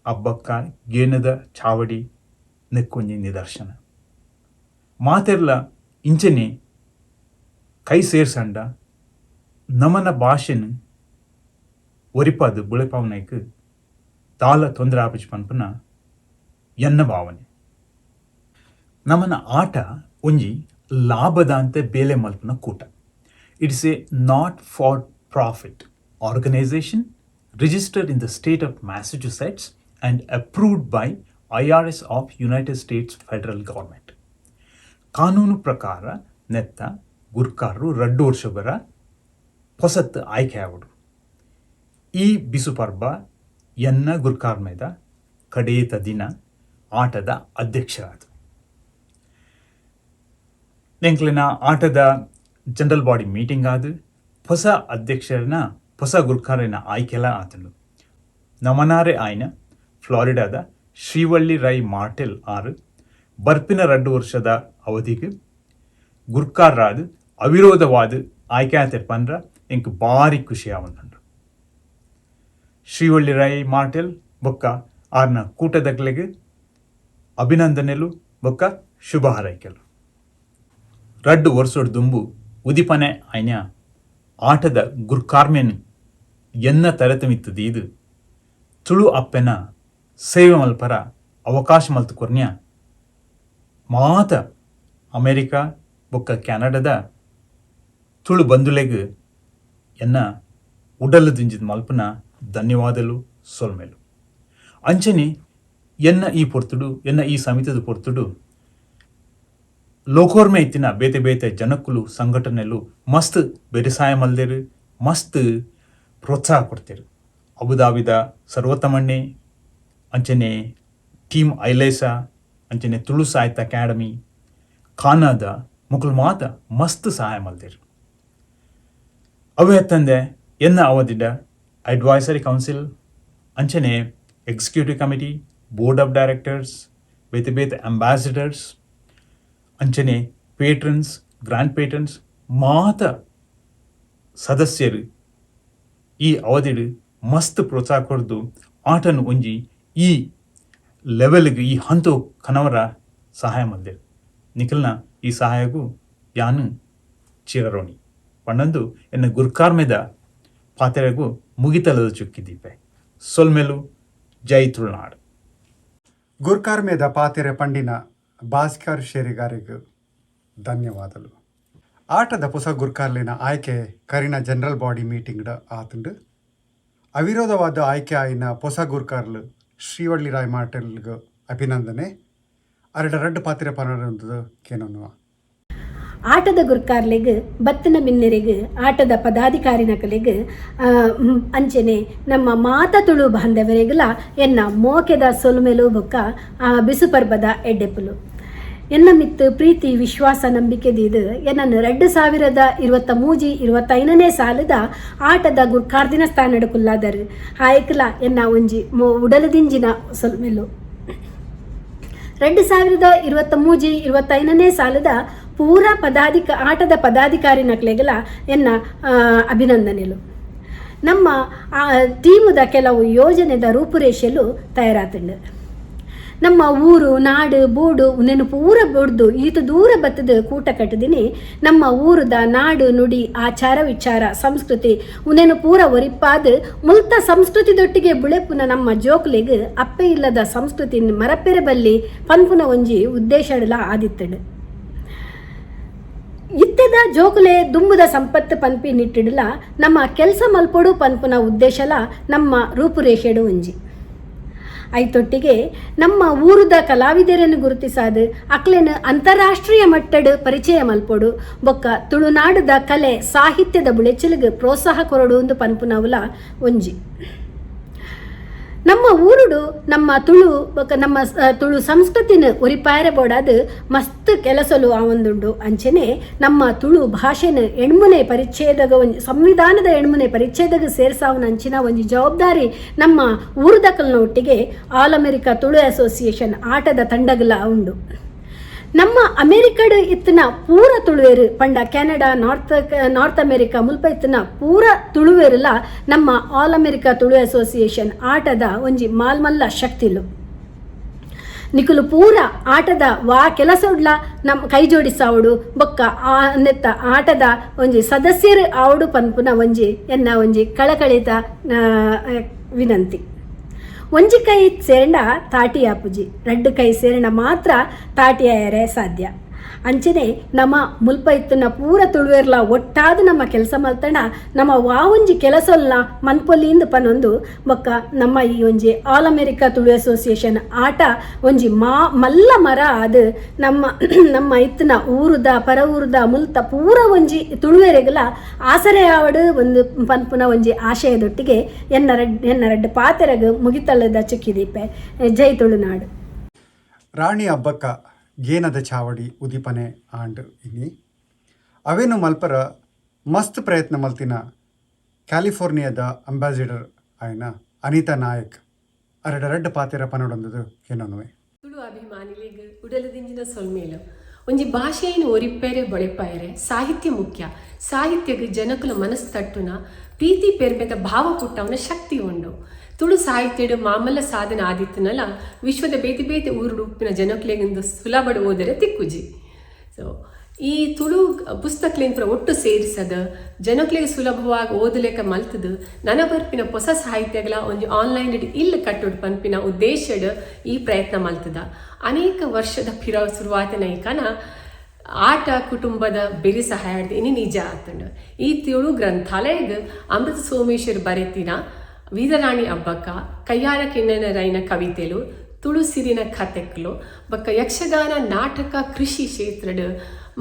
ಅಬ್ಬಕ್ಕ ಗೇನದ ಚಾವಡಿ ನೆಕ್ಕೊಂಜಿ ನಿದರ್ಶನ. ಮಾತೆರ್ಲ ಇಂಚನೆ ಕೈ ಸೇರ್ಸಂಡ ನಮನ ಭಾಷೆನ್ ಒರಿಪಾದ್ ಬುಳೆಪಾವುನೈಕ್ ದಾಲ ತೊಂದರೆ ಆಪುಜಿ ಪನ್ಪುನ ಎನ್ನ ಭಾವನೆ. ನಮನ ಆಟ ಒಂಜಿ ಲಾಭದಾಂತೆ ಬೇಲೆ ಮಲ್ಪುನ ಕೂಟ. It's a not for profit organization registered in the state of Massachusetts and approved by IRS of United States federal government. ಕಾನೂನು ಪ್ರಕಾರ ನೆತ್ತ ಗುರ್ಕಾರರು 2 ವರ್ಷ ಪೊಸತ್ ಆಯ್ಕೆ ಆವಡು. ಈ ಬಿಸು ಪರ್ಬ ಎನ್ನ ಗುರ್ಕಾರ್ಮೆದ ಕಡೇತ ದಿನ ಆಟದ ಅಧ್ಯಕ್ಷರಾದ. ಎಂಕ್ಲೆನ ಆಟದ general body meeting ಆದ್ ಹೊಸ ಅಧ್ಯಕ್ಷರನ್ನ, ಹೊಸ ಗುರ್ಕಾರನ ಆಯ್ಕೆಲ ಆತಂಡು. ನಮನಾರೆ ಆಯ್ನ ಫ್ಲಾರಿಡಾದ ಶ್ರೀವಳ್ಳಿ ರೈ ಮಾರ್ಟೆಲ್ ಆರು ಬರ್ಪಿನ 2 ವರ್ಷದ ಅವಧಿಗೆ ಗುರ್ಕಾರರಾದ ಅವಿರೋಧವಾದ ಆಯ್ಕೆ ಆತೆರ್ ಪಂದ್ರ ಎಂಕ್ ಬಾರಿ ಖುಷಿ ಆವೊಂದುಂಡು. ಶ್ರೀವಳ್ಳಿ ರೈ ಮಾರ್ಟೆಲ್ ಬೊಕ್ಕ ಆರ್ನ ಕೂಟದಕ್ಲೆಗ್ ಅಭಿನಂದನೆಲು ಬೊಕ್ಕ ಶುಭ ಹಾರೈಕೆಲು. 2 ವರ್ಷಡ್ ದುಂಬು ಉದಿಪನೆ ಆಯ್ನ ಆಟದ ಗುರ್ಕಾರ್ಮೆನ್ ಎನ್ನ ತರೆತ ಮಿತ್ತ್ ದೀದ್ ತುಳು ಅಪ್ಪೆನ ಸೇವೆ ಮಲ್ಪರ ಅವಕಾಶ ಮಲ್ತು ಕೊರ್ನ್ಯ ಮಾತ ಅಮೆರಿಕ ಬೊಕ್ಕ ಕೆನಡದ ತುಳು ಬಂಧುಲೆಗ್ ಎನ್ನ ಉಡಲು ದಿಂಜಿದ ಮಲ್ಪುನ ಧನ್ಯವಾದಲು, ಸೊಲ್ಮೆಲು. ಅಂಚನೆ ಎನ್ನ ಈ ಪೊರ್ತುಡು, ಎನ್ನ ಈ ಸಮಿತಿದ ಪೊರ್ತುಡು ಲೋಕೋರ್ಮೆ ಇತ್ತಿನ ಬೇತೆ ಬೇತೆ ಜನಕ್ಕುಲು, ಸಂಘಟನೆಲು ಮಸ್ತ್ ಬೆರಿಸಾಯ ಮಲ್ದೆರ್, ಮಸ್ತ್ ಪ್ರೋತ್ಸಾಹ ಕೊಡ್ತೇರು. ಅಬುದಾಬಿದ ಸರ್ವೋತ್ತಮಣ್ಣೆ, ಅಂಚನೆ ಟೀಮ್ ಐಲೇಸಾ, ಅಂಚನೆ ತುಳು ಸಾಹಿತ್ಯ ಅಕಾಡೆಮಿ ಕಾನಾದ ಮುಕುಲ್ ಮಾತ ಮಸ್ತ್ ಸಹಾಯ ಮಲ್ದೆರ್. ಅವೇ ಅತ್ತಂದೆ ಎನ್ನ ಅವಧಿಡ ಅಡ್ವೈಸರಿ ಕೌನ್ಸಿಲ್, ಅಂಚನೆ executive committee, board of directors, ಬೇತೆ ಬೇತೆ ಅಂಬಾಸಿಡರ್ಸ್, ಅಂಚನೆ patrons, grand patrons ಮಾತ ಸದಸ್ಯರು ಈ ಅವಧಿಡ್ ಮಸ್ತ್ ಪ್ರೋತ್ಸಾಹ ಕೊರ್ದು ಆಟನು ಒಂಜಿ ಈ ಲೆವೆಲ್ಗೆ, ಈ ಹಂತ ಕನವರ ಸಹಾಯ ಮಲ್ದೆರ್. ನಿಖಲ್ನ ಈ ಸಹಾಯಗೂ ಯಾನು ಚಿರರೋಣಿ ಪಂಡಂದು ಎನ್ನ ಗುರ್ಕಾರ್ಮೆದ ಪಾತೆರಗು ಮುಗಿತಲದ ಚುಕ್ಕಿದೀಪೆ. ಸೊಲ್ಮೆಲು. ಜೈ ತುಳುನಾಡು. ಗುರ್ಕಾರ್ಮೆದ ಪಾತೆರೆ ಪಂಡಿನ ಭಾಸ್ಕರ್ ಶೇರಿಗಾರಿಗೂ ಧನ್ಯವಾದಗಳು. ಆಟದ ಪೊಸ ಗುರ್ಕಾರ್ಲಿನ ಆಯ್ಕೆ ಕರಿನ general body meeting ಆತುಂಡು. ಅವಿರೋಧವಾದ ಆಯ್ಕೆ ಆಯಿನ ಪೊಸ ಗುರ್ಕಾರ್ಲು ಶ್ರೀವಳ್ಳಿ ರಾಯ್ ಮಾರ್ಟೆಲ್ಗ್ ಅಭಿನಂದನೆ. ಅರಡ ರಡ್ಡ್ ಪಾತೆರ ಪನರಂದು ಕೇನೊನ್ನುವ. ಆಟದ ಗುರ್ಕಾರ್ಲೆಗ್, ಬತ್ತಿನ ಬಿನ್ನೆರೆಗ್, ಆಟದ ಪದಾಧಿಕಾರಿ ನಕಲೆಗ್, ಅಂಚನೆ ನಮ್ಮ ಮಾತ ತುಳು ಬಾಂಧವರಿಗೆಲ್ಲ ಎನ್ನ ಮೋಕೆದ ಸೊಲುಮೆಲು ಬೊಕ್ಕ ಬಿಸು ಪರ್ಬದ ಎಡ್ಡೆಪುಲು. ಎನ್ನ ಮಿತ್ತು ಪ್ರೀತಿ, ವಿಶ್ವಾಸ, ನಂಬಿಕೆ ದೀದು ಎನ್ನನ್ನು 2023-25ನೇ ಸಾಲದ ಆಟದ ಗುರ್ಕಾರ್ದಿನ ಸ್ಥಾನಡ್ ಕುಲ್ಲಾದರು ಆಯ್ಕಲ ಎನ್ನ ಒಂಜಿ ಉಡಲದಿಂಜಿನ ಸೊಲ್ಮೆಲು. 2023-25ನೇ ಸಾಲದ ಪೂರ ಆಟದ ಪದಾಧಿಕಾರಿ ನಕ್ಲೆಗಲ ಎನ್ನ ಅಭಿನಂದನೆಲು. ನಮ್ಮ ಟೀಮುದ ಕೆಲವು ಯೋಜನೆದ ರೂಪುರೇಷೆಲು ತಯಾರಾತಂಡು. ನಮ್ಮ ಊರು, ನಾಡು, ಬೂಡು ಉಂದೆನ್ ಪೂರ ಬುಡ್ದು ಈತ ದೂರ ಬತ್ತದ ಕೂಟ ಕಟ್ಟದಿನಿ. ನಮ್ಮ ಊರುದ ನಾಡು, ನುಡಿ, ಆಚಾರ ವಿಚಾರ, ಸಂಸ್ಕೃತಿ ಉಂದೆನ್ ಪೂರ ಒರಿಪಾದ್ ಮುಲ್ತ ಸಂಸ್ಕೃತಿದೊಟ್ಟಿಗೆ ಬುಳೆಪುನ ನಮ್ಮ ಜೋಕ್ಲೆಗ್ ಅಪ್ಪೆ ಇಲ್ಲದ ಸಂಸ್ಕೃತಿ ಮರಪೆರೆ ಬಲ್ಲಿ ಪನ್ಪುನ ಒಂಜಿ ಉದ್ದೇಶಡ್ಲ ಆದಿತ್ತಂಡು. ಇತ್ತೆದ ಜೋಕುಲೆ ದುಂಬುದ ಸಂಪತ್ತು ಪನ್ಪಿ ನಿಟ್ಟಿಡಲ ನಮ್ಮ ಕೆಲಸ ಮಲ್ಪೊಡು ಪನ್ಪುನ ಉದ್ದೇಶಲ ನಮ್ಮ ರೂಪುರೇಷೆಡು ಒಂಜಿ. ಐತೊಟ್ಟಿಗೆ ನಮ್ಮ ಊರುದ ಕಲಾವಿದರನ್ನು ಗುರುತಿಸಾದು ಅಕ್ಲೆನ ಅಂತಾರಾಷ್ಟ್ರೀಯ ಮಟ್ಟಡ್ ಪರಿಚಯ ಮಲ್ಪೊಡು ಬೊಕ್ಕ ತುಳುನಾಡುದ ಕಲೆ ಸಾಹಿತ್ಯದ ಬುಳೆಚಿಲಿಗೆ ಪ್ರೋತ್ಸಾಹ ಕೊರಡು ಒಂದು ಪನ್ಪುನವುಲ ಒಂಜಿ. ನಮ್ಮ ಊರುಡು ನಮ್ಮ ತುಳು ಬೊಕ್ಕ ನಮ್ಮ ತುಳು ಸಂಸ್ಕೃತಿನ ಒರಿಪಾಯರೆ ಬೋಡಾದ್ ಮಸ್ತ್ ಕೆಲಸಲು ಆವೊಂದುಂಡು. ಅಂಚನೆ ನಮ್ಮ ತುಳು ಭಾಷೆನ ಎಣ್ಮುನೆ ಪರಿಚ್ಛೇದಗ ಒಂಜಿ ಸಂವಿಧಾನದ ಎಣ್ಮುನೆ ಪರಿಚ್ಛೇದಗ ಸೇರ್ಸಾವುನ ಅಂಚಿನ ಒಂಜಿ ಜವಾಬ್ದಾರಿ ನಮ್ಮ ಊರುದಕಲ್ನ ಒಟ್ಟಿಗೆ ಆಲ್ ಅಮೆರಿಕ ತುಳು ಅಸೋಸಿಯೇಷನ್ ಆಟದ ತಂಡಗಲ ಉಂಡು. ನಮ್ಮ ಅಮೆರಿಕಡ್ ಇತ್ತಿನ ಪೂರ ತುಳುವೆರು ಪಂಡ ಕೆನಡಾ, ನಾರ್ತ್ ನಾರ್ತ್ ಅಮೆರಿಕ ಮುಲ್ಪ ಇತ್ತಿನ ಪೂರ ತುಳುವೆರುಲ ನಮ್ಮ ಆಲ್ ಅಮೆರಿಕ ತುಳು ಅಸೋಸಿಯೇಷನ್ ಆಟದ ಒಂಜಿ ಮಾಲ್ಮಲ್ಲ ಶಕ್ತಿಲು. ನಿಕುಲು ಪೂರ ಆಟದ ವಾ ಕೆಲಸೊಡ್ಲ ನಮ್ಮ ಕೈ ಜೋಡಿಸಾವಡು ಬೊಕ್ಕ ಆ ನೆತ್ತ ಆಟದ ಒಂಜಿ ಸದಸ್ಯರು ಆವಡು ಪನ್ಪುನ ಒಂಜಿ ಎನ್ನ ಒಂಜಿ ಕಳಕಳಿತ ವಿನಂತಿ. ಒಂಜಿ ಕೈ ಸೇರಂಡ ತಾಟಿ ಆಪುಜಿ, ರಡ್ಡ್ ಕೈ ಸೇರಂಡ ಮಾತ್ರ ತಾಟಿ ಆಯರೆ ಸಾಧ್ಯ. ಅಂಚನೆ ನಮ್ಮ ಮುಲ್ಪ ಇತ್ತಿನ ಪೂರ ತುಳುವೆರ್ಲ ಒಟ್ಟಾದ್ ನಮ್ಮ ಕೆಲಸ ಮಲ್ತಂಡ ನಮ್ಮ ವಾ ಒಂಜಿ ಕೆಲಸೊಲ್ನ ಮನ್ಪೊಲಿಂದ್ ಪನೊಂದು ಬೊಕ್ಕ ನಮ್ಮ ಈ ಒಂಜಿ ಆಲ್ ಅಮೆರಿಕ ತುಳು ಅಸೋಸಿಯೇಷನ್ ಆಟ ಒಂಜಿ ಮಲ್ಲ ಮರ ಆದ್ ನಮ್ಮ ನಮ್ಮ ಇತ್ತಿನ ಊರುದ ಪರ ಊರುದ ಮುಲ್ತ ಪೂರ ಒಂಜಿ ತುಳುವೆರೆಗ್ಲ ಆಸರೆ ಆವಡ್ ಒಂದು ಪನ್ಪುನ ಒಂಜಿ ಆಶಯದೊಟ್ಟಿಗೆ ಎನ್ನ ರಡ್ಡ್ ಪಾತೆರಗ್ ಮುಗಿತಲದ ಚುಕ್ಕಿದೀಪೆ. ಜೈ ತುಳುನಾಡು. ರಾಣಿ ಅಬ್ಬಕ್ಕ ಗೇನದ ಚಾವಡಿ ಉದಿಪನೆ ಆಂಡ್ ಇನಿ ಅವೇನು ಮಲ್ಪರ ಮಸ್ತ್ ಪ್ರಯತ್ನ ಮಲ್ತಿನ ಕ್ಯಾಲಿಫೋರ್ನಿಯಾದ ಅಂಬಾಸಿಡರ್ ಆಯ್ನ ಅನಿತಾ ನಾಯಕ್ ಅರಡ ರಡ್ಡ್ ಪಾತೆರ ಪನೊಡೊಂದುದು ಕೆನೊನುವೆ. ತುಳು ಅಭಿಮಾನಿಲೆಗ್ ಉಡಲದಿಂಜಿನ ಸೊಲ್ಮೆಲು. ಒಂಜಿ ಭಾಷೆಯನ್ನು ಒರಿಪೆರೆ ಬೊಳೆಪಾಯೆರೆ ಸಾಹಿತ್ಯ ಮುಖ್ಯ. ಸಾಹಿತ್ಯಗ್ ಜನಕುಲ ಮನಸ್ ತಟ್ಟುನ ಪ್ರೀತಿ ಪೆರ್ಮೆದ ಭಾವ ಪುಟ್ಟವುನ ಶಕ್ತಿ ಉಂಡು. ತುಳು ಸಾಹಿತ್ಯಡ್ ಮಾಮಲ್ಲ ಸಾಧನೆ ಆದಿತ್ತುನಲ ವಿಶ್ವದ ಬೇತೆ ಬೇತೆ ಊರುಡು ಉಪ್ಪಿನ ಜನಕುಲೆಗ್ ಉಂದು ಸುಲಭಡ್ ಓದರೆ ತಿಕ್ಕುಜಿ. ಸೊ ಈ ತುಳು ಪುಸ್ತಕಲೆನ್ ಪೂರ ಒಟ್ಟು ಸೇರಿಸದ್ ಜನಕುಲೆಗ್ ಸುಲಭವಾಗಿ ಓದುಲೆಕ ಮಲ್ತುದು ನನ ಬರ್ಪಿನ ಪೊಸ ಸಾಹಿತ್ಯಗಳ ಒಂಜಿ ಆನ್ಲೈನ್ ಡ್ ಇಲ್ಲ್ ಕಟ್ಟೊಡು ಪನ್ಪಿನ ಉದ್ದೇಶಡ್ ಈ ಪ್ರಯತ್ನ ಮಲ್ತುದ. ಅನೇಕ ವರ್ಷದ ಪಿರವು ಸುರುವಾತಿನ ಈ ಕನ ಆಟ ಕುಟುಂಬದ ಬೆರಿ ಸಹಾಯರ್ದ್ ಇನಿ ನಿಜ ಆತ್ಂಡ್. ಈ ತುಳು ಗ್ರಂಥಾಲಯಗ್ ಅಮೃತ ಸೋಮೇಶೆರ್ ಬರೆತಿನ ವೀರರಾಣಿ ಅಬ್ಬಕ್ಕ, ಕಯ್ಯಾರ ಕಿಞ್ಞಣ್ಣರೈನ ಕವಿತೆಲು, ತುಳು ಸಿರಿನ ಕತೆಕ್ಲು ಬೊಕ್ಕ ಯಕ್ಷಗಾನ, ನಾಟಕ, ಕೃಷಿ ಕ್ಷೇತ್ರಡ್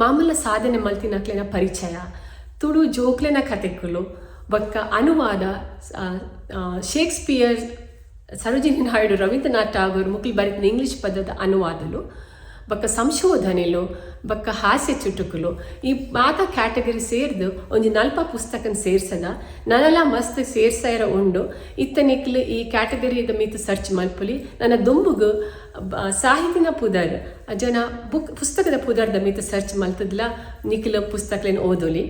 ಮಾಮಲ್ಲ ಸಾಧನೆ ಮಲ್ತಿನಕ್ಲೆನ ಪರಿಚಯ, ತುಳು ಜೋಕ್ಲೆನ ಕತೆಕುಲು ಬೊಕ್ಕ ಅನುವಾದ ಶೇಕ್ಸ್ಪಿಯರ್, ಸರೋಜಿನಿ ನಾಯ್ಡು, ರವೀಂದ್ರನಾಥ್ ಟಾಗೋರ್ ಮೊಕುಲು ಬರೆತಿನ ಇಂಗ್ಲೀಷ್ ಪದದ ಅನುವಾದಲು ಬೊಕ್ಕ ಸಂಶೋಧನೆಲು ಬೊಕ್ಕ ಹಾಸ್ಯ ಚುಟುಕುಲು ಈ ಮಾತ ಕ್ಯಾಟಗರಿ ಸೇರ್ದ್ ಒಂಜಿ ನಲ್ಪ ಪುಸ್ತಕನ್ ಸೇರ್ಸದ. ನನಲ ಮಸ್ತ್ ಸೇರ್ಸಯರ ಉಂಡು. ಇತ್ತೆ ನಿಕ್ಲ್ ಈ ಕ್ಯಾಟಗರಿದ ಮಿತ್ತ್ ಸರ್ಚ್ ಮಲ್ಪೊಲಿ. ನನ ದುಂಬುಗು ಸಾಹಿತಿನ ಪುದರ್ ಜನ ಬುಕ್ ಪುಸ್ತಕದ ಪುದರ್ದ ಮಿತ್ತ್ ಸರ್ಚ್ ಮಲ್ತ್ದ್ಲ ನಿಕ್ಲ್ ಪುಸ್ತಕಲೆನ್ ಓದೊಲಿ.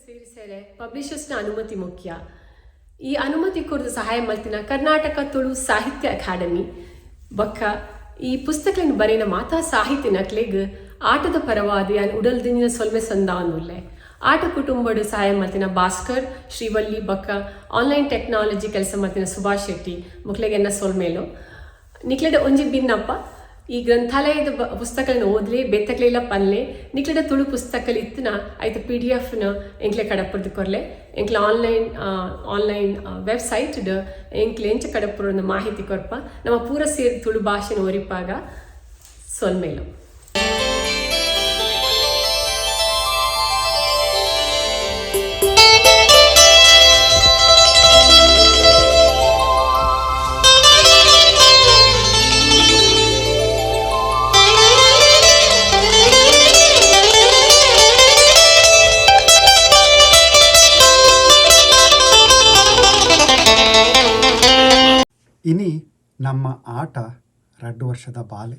ಸೇರಿಸೆರೆ ಪಬ್ಲಿಷರ್ಸ್ನ ಅನುಮತಿ ಮುಖ್ಯ. ಈ ಅನುಮತಿ ಕೊರ್ದು ಸಹಾಯ ಮಲ್ತಿನ ಕರ್ನಾಟಕ ತುಳು ಸಾಹಿತ್ಯ ಅಕಾಡೆಮಿ ಬೊಕ್ಕ ಈ ಪುಸ್ತಕಲೆನ್ ಬರೆಯಿನ ಮಾತಾ ಸಾಹಿತಿನಕ್ಲೆಗ್ ಆಟದ ಪರವಾದ್ ಯಾನ್ ಉಡಲ್ ದಿಂಜಿನ ಸೊಲ್ಮೆ ಸಂದಾವೊಂದುಲ್ಲೆ. ಆಟ ಕುಟುಂಬಡ್ ಸಹಾಯ ಮಲ್ತಿನ ಭಾಸ್ಕರ್, ಶ್ರೀವಲ್ಲಿ ಬೊಕ್ಕ ಆನ್ಲೈನ್ ಟೆಕ್ನಾಲಜಿ ಕೆಲಸ ಮಲ್ತಿನ ಸುಭಾಷ್ ಶೆಟ್ಟಿ ಮೊಕ್ಲೆಗ್ ಎನ್ನ ಸೊಲ್ಮೆಲು. ನಿಕ್ಲೆಡ ಒಂಜಿ ಬಿನ್ನಪ, ಈ ಗ್ರಂಥಾಲಯದ ಪುಸ್ತಕಲೆನ್ ಓದ್ಲೆ, ಬೇತೆಕ್ಲೆಗ್ಲ ಪನ್ಲೆ. ನಿಕ್ಲೆಡ ತುಳು ಪುಸ್ತಕಲು ಇತ್ತ್ಂಡ ಐತ ಪಿಡಿಎಫ್ ನ್ ಎಂಕ್ಲೆ ಕಡಪುಡ್ದು ಕೊರ್ಲೆ. ಎಂಕ್ಲೆ ಆನ್ಲೈನ್ ಆನ್ಲೈನ್ ವೆಬ್ಸೈಟ್ ಡ್ ಎಂಕ್ಲೆ ಎಂಚ ಕಡಪುಡುಂದು ಮಾಹಿತಿ ಕೊರ್ಪ. ನಮ ಪೂರ ಸೇರ್ದ್ ತುಳು ಭಾಷೆನ್ ಒರಿಪಾಗ. ಸೊಲ್ಮೆಲು. ಇನಿ ನಮ್ಮ ಆಟ ರಡ್ಡ್ ವರ್ಷದ ಬಾಲೆ.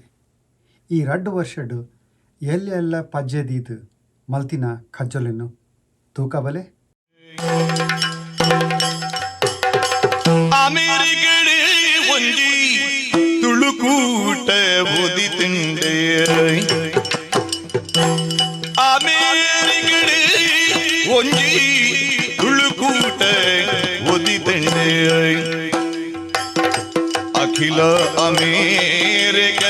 ಈ ರಡ್ಡ್ ವರ್ಷಡ್ ಎಲ್ಯ ಎಲ್ಯ ಪಜ್ಜೆ ದೀದ್ ಮಲ್ತಿನ ಕಜ್ಜೊಲೆನ್ ತೂಕ ಬಲೆ. ಅಮೆರಿಕಡೆ ಒಂಜಿ ತುಳುಕೂಟ ಉದಿತುಂಡೆ, ಅಮೆರಿಕಡೆ ಒಂಜಿ ತುಳುಕೂಟ ಉದಿತುಂಡೆ, ಅಖಿಲ ಅಮೇರಿಕ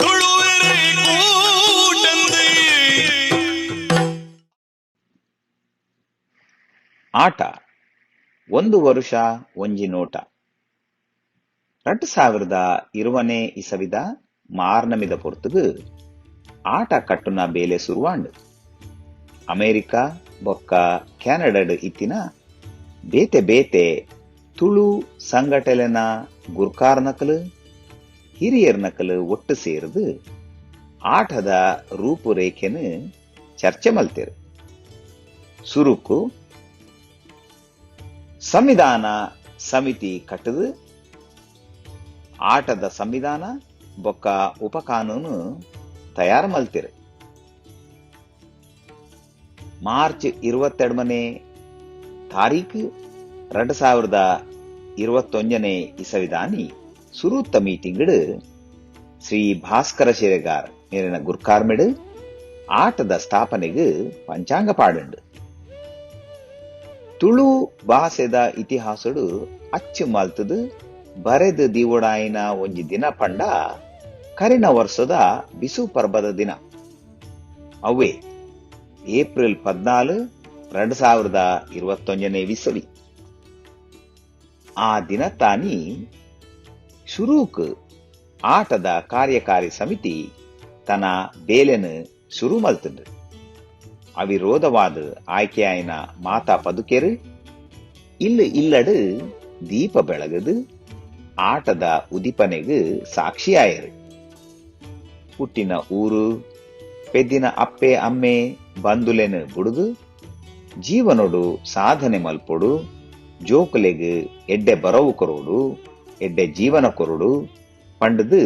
ತುಳುವೆರೆ ಕೂಟಂದೆ. ಆಟ ಒಂದು ವರುಷ ಒಂಜಿ ನೋಟ. 2020ನೇ ಇಸವಿದ ಮಾರ್ನಮಿದ ಪೊರ್ತುಗು ಆಟ ಕಟ್ಟುನ ಬೇಲೆ ಸುರುವಾಂಡ್. ಅಮೆರಿಕ ಬೊಕ್ಕ ಕೆನಡಾಡ್ ಇತ್ತಿನ ಬೇತೆ ಬೇತೆ ತುಳು ಸಂಘಟನೆಲೆನ ಗುರ್ಕಾರ್ನಕಲು ಹಿರಿಯರ್ನಕಲು ಒಟ್ಟು ಸೇರ್ದು ಆಟದ ರೂಪುರೇಖೆನು ಚರ್ಚೆ ಮಲ್ತೆರು. ಸುರುಕು ಸಂವಿಧಾನ ಸಮಿತಿ ಕಟ್ಟದು ಆಟದ ಸಂವಿಧಾನ ಬೊಕ್ಕ ಉಪಕಾನೂನು ತಯಾರು ಮಲ್ತೆರು. ಮಾರ್ಚ್ 22ನೇ ತಾರೀಕು 2021ನೇ ಇಸವಿದಾನಿ ಸುರೂತ್ತ ಮೀಟಿಂಗ್ಡ್ ಶ್ರೀ ಭಾಸ್ಕರ ಶೇರೆಗಾರ್ ಮೇರಿನ ಗುರ್ಕಾರ್ಮೆಡ್ ಆಟದ ಸ್ಥಾಪನೆಗೆ ಪಂಚಾಂಗ ಪಾಡುಂಡು. ತುಳು ಭಾಷೆದ ಇತಿಹಾಸಡು ಅಚ್ಚು ಮಲ್ತದು ಬರೆದು ದಿವಡಾಯಿನ ಒಂಜಿ ದಿನ ಪಂಡ ಕರಿನ ವರ್ಷದ ಬಿಸು ಪರ್ಬದ ದಿನ ಅವೇ ಏಪ್ರಿಲ್ 14 2021ನೇ ಇಸವಿ. ಆ ದಿನ ತಾನಿ ಶುರೂಕ್ ಆಟದ ಕಾರ್ಯಕಾರಿ ಸಮಿತಿ ತನ್ನ ಬೇಲೆನು ಶುರು ಮಲ್ತುಂಡು. ಅವಿರೋಧವಾದ ಆಯ್ಕೆಯಾಯಿನ ಮಾತಾ ಪದುಕೆರು ಇಲ್ಲು ಇಲ್ಲಡು ದೀಪ ಬೆಳಗದು ಆಟದ ಉದಿಪನೆಗು ಸಾಕ್ಷಿಯಾಯರು. ಹುಟ್ಟಿನ ಊರು ಪೆದ್ದಿನ ಅಪ್ಪೆ ಅಮ್ಮೆ ಬಂಧುಲೆನು ಬುಡುದು ಜೀವನೊಡು ಸಾಧನೆ ಮಲ್ಪೊಡು, ಜೋಕುಲೆಗು ಎಡ್ಡೆ ಬರವು ಕೊರೋಡು, ಎಡ್ಡೆ ಜೀವನ ಕೊರೋಡು ಪಂಡದು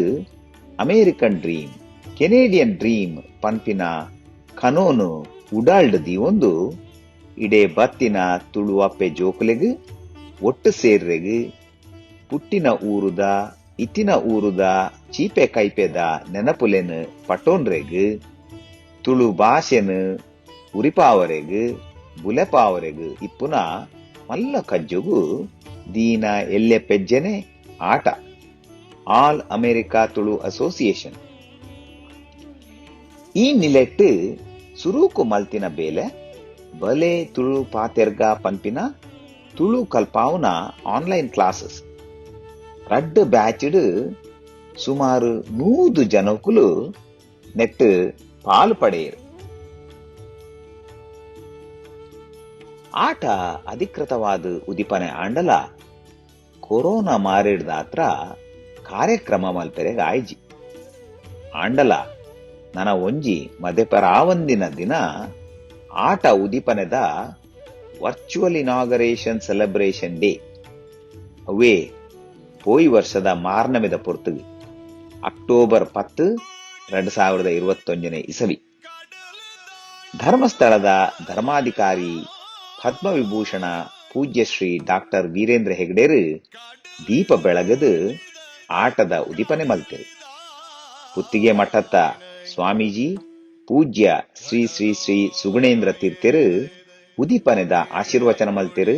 ಅಮೇರಿಕನ್ ಡ್ರೀಮ್ ಕೆನೇಡಿಯನ್ ಡ್ರೀಮ್ ಪನ್ಪಿನ ಕನೋನು ಉಡಾಲ್ಡ್ ದೀವೊಂದು ಇಡೆ ಬತ್ತಿನ ತುಳುವಪ್ಪೆ ಜೋಕುಲೆಗು ಒಟ್ಟು ಸೇರ್ರೆಗು ಪುಟ್ಟಿನ ಊರುದ ಇತ್ತಿನ ಊರುದ ಚೀಪೆ ಕೈಪೆದ ನೆನಪುಲೆನು ಪಟೋನ್ರೆಗು ತುಳು ಭಾಷೆನು ಉರಿಪಾವರೆಗು ಬುಲೆಪಾವರೆಗು ಇಪ್ಪುನ ಮಲ್ಲ ಕಜ್ಜುಗು ದೀನ ಎಲ್ಲೆ ಪೆಜ್ಜೆನೆ ಆಟ ಆಲ್ ಅಮೆರಿಕಾ ತುಳು ಅಸೋಸಿಯೇಷನ್. ಈ ನಿಲೆಟ್ಟು ಸುರೂಕು ಮಲ್ತಿನ ಬೇಲೆ ಬಲೆ ತುಳು ಪಾತೆರ್ಗ ಪನ್ಪಿನ ತುಳು ಕಲ್ಪಾವುನ ಆನ್ಲೈನ್ ಕ್ಲಾಸಸ್ ರಡ್ಡು ಬ್ಯಾಚ್ಡ್ ಸುಮಾರು 100 ಜನಕುಲು ನೆಟ್ ಪಾಲು ಪಡೆಯರು. ಆಟ ಅಧಿಕೃತವಾದ ಉದಿಪನೆ ಆಂಡಲ ಕೊರೋನಾ ಮಾರಿಡ್ದಾತ್ರ ಕಾರ್ಯಕ್ರಮ ಮಲ್ಪೆರೆಗ್ ಆಯ್ಜಿ. ಆಂಡಲ ನನ ಒಂಜಿ ಮದೆಪರಾವಂದಿನ ದಿನ ಆಟ ಉದಿಪನೆದ ವರ್ಚುವಲ್ ಇನಾಗರೇಷನ್ ಸೆಲೆಬ್ರೇಷನ್ ಡೇ ಅವೇ ಪೋಯಿ ವರ್ಷದ ಮಾರ್ನಮಿದ ಪೊರ್ತುಗು ಅಕ್ಟೋಬರ್ 10 2021ನೇ ಇಸವಿ. ಧರ್ಮಸ್ಥಳದ ಧರ್ಮಾಧಿಕಾರಿ ಪದ್ಮವಿಭೂಷಣ ಪೂಜ್ಯ ಶ್ರೀ ಡಾಕ್ಟರ್ ವೀರೇಂದ್ರ ಹೆಗ್ಡೇರು ದೀಪ ಬೆಳಗದು ಆಟದ ಉದಿಪನೆ ಮಲ್ತೆರು. ಪುತ್ತಿಗೆ ಮಠತ್ತ ಸ್ವಾಮೀಜಿ ಪೂಜ್ಯ ಶ್ರೀ ಶ್ರೀ ಶ್ರೀ ಸುಗುಣೇಂದ್ರ ತೀರ್ಥರು ಉದಿಪನೆದ ಆಶೀರ್ವಚನ ಮಲ್ತೆರು.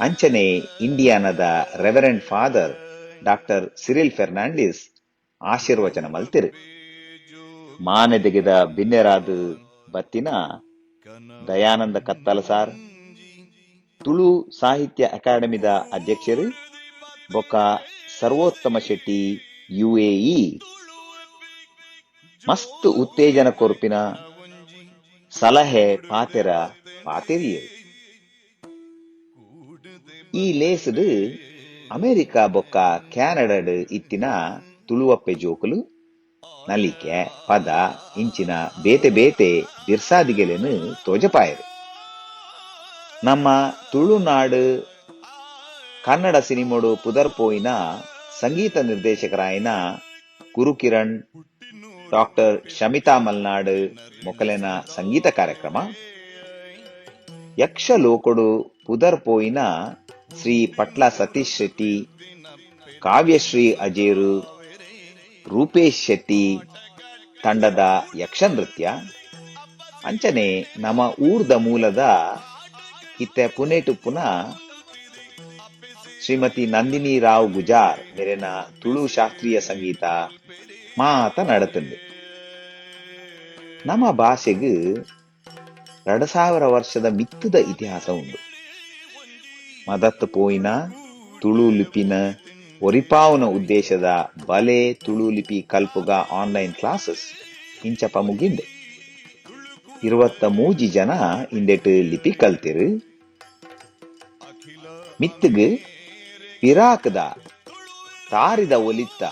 ಅಂಚನೆ ಇಂಡಿಯಾನದ reverend father doctor Cyril Fernandes ಆಶೀರ್ವಚನ ಮಲ್ತೆರು. ಮಾನೆದೆಗೆದ ಬಿನ್ನೆರಾದ ಬತ್ತಿನ ದಯಾನಂದ ಕತ್ತಲಸಾರ್, ತುಳು ಸಾಹಿತ್ಯ ಅಕಾಡೆಮಿದ ಅಧ್ಯಕ್ಷರು ಬೊಕ್ಕ ಸರ್ವೋತ್ತಮ ಶೆಟ್ಟಿ ಯುಎಇ ಮಸ್ತ್ ಉತ್ತೇಜನ ಕೊರ್ಪಿನ ಸಲಹೆ ಪಾತೆರ ಪಾತೆರಿಯರು. ಈ ಲೇಸ್ಡ್ ಅಮೆರಿಕ ಬೊಕ್ಕ ಕೆನಡಾಡ್ ಇತ್ತಿನ ತುಳುವಪ್ಪೆ ಜೋಕುಲು ನಲಿಕೆ ಪದ ಇಂಚಿನ ಬೇತೆ ಬೇತೆ ಬಿರ್ಸಾದಿಗೆಲೆನು ತೋಜಪಾಯರು. ನಮ್ಮ ತುಳುನಾಡು ಕನ್ನಡ ಸಿನಿಮೋಡು ಪುದರ್ಪೋಯಿನ ಸಂಗೀತ ನಿರ್ದೇಶಕರಾಯಿನ ಗುರುಕಿರಣ್, ಡಾಕ್ಟರ್ ಶಮಿತಾ ಮಲ್ನಾಡು ಮೊಕಲೆನ ಸಂಗೀತ ಕಾರ್ಯಕ್ರಮ, ಯಕ್ಷಲೋಕೊಡು ಪುದರ್ಪೋಯಿನ ಶ್ರೀ ಪಟ್ಲ ಸತೀಶ್ ಶೆಟ್ಟಿ, ಕಾವ್ಯಶ್ರೀ ಅಜೇರು, ರೂಪೇಶ್ ಶೆಟ್ಟಿ ತಂಡದ ಯಕ್ಷನೃತ್ಯ, ಅಂಚನೆ ನಮ್ಮ ಊರ್ದ ಮೂಲದ ಇತ್ತೆ ಪುಣೆ ಟುಪ್ಪುನ ಶ್ರೀಮತಿ ನಂದಿನಿ ರಾವ್ ಗುಜಾರ್ ಮೇರೆನ ತುಳು ಶಾಸ್ತ್ರೀಯ ಸಂಗೀತ ಮಾತ ನಡತುಂಡು. ನಮ್ಮ ಭಾಷೆಗೆ 2000 ವರ್ಷದ ಮಿತ್ತದ ಇತಿಹಾಸ ಉಂಡು. ಮದತ್ ಪೋಯಿನ ತುಳು ಲಿಪಿನ ಒರಿಪಾವುನ ಉದ್ದೇಶದ ಬಲೆ ತುಳು ಲಿಪಿ ಕಲ್ಪುಗ ಆನ್ಲೈನ್ ಕ್ಲಾಸಸ್ ಇಂಚಪ ಮುಗಿಂಡ್. 23 ಜನ ಇಂದೆಟ್ ಲಿಪಿ ಕಲ್ತಿರು. ಮಿತ್ತುಗ್ ಪಿರಾಕ್ದ ತಾರಿದ ಒಲಿತ್ತ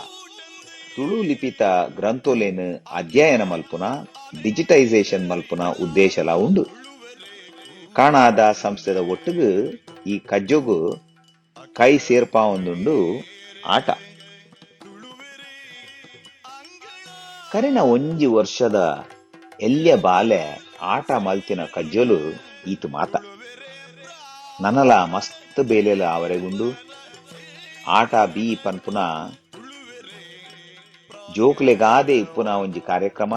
ತುಳು ಲಿಪಿತ ಗ್ರಂಥೋಲೇನು ಅಧ್ಯಯನ ಮಲ್ಪುನ ಡಿಜಿಟೈಸೇಷನ್ ಮಲ್ಪುನ ಉದ್ದೇಶಲ ಉಂಡು. ಕಾಣಾದ ಸಂಸ್ಥೆದ ಒಟ್ಟುಗು ಈ ಕಜ್ಜೊಗು ಕೈ ಸೇರ್ಪಾವೊಂದುಂಡು ಆಟ. ಕರಿನ ಒಂಜಿ ವರ್ಷದ ಎಲ್ಯ ಬಾಲೆ ಆಟ ಮಲ್ತಿನ ಕಜ್ಜೊಲು ಈತು ಮಾತ. ನನಲ ಮಸ್ತ್ ಬೇಲೆಲ ಅವರೆಗುಂಡು. ಆಟ ಬಿ ಪನ್ಪುನ ಜೋಕ್ಲೆಗಾದೆ ಇಪ್ಪುನ ಒಂಜಿ ಕಾರ್ಯಕ್ರಮ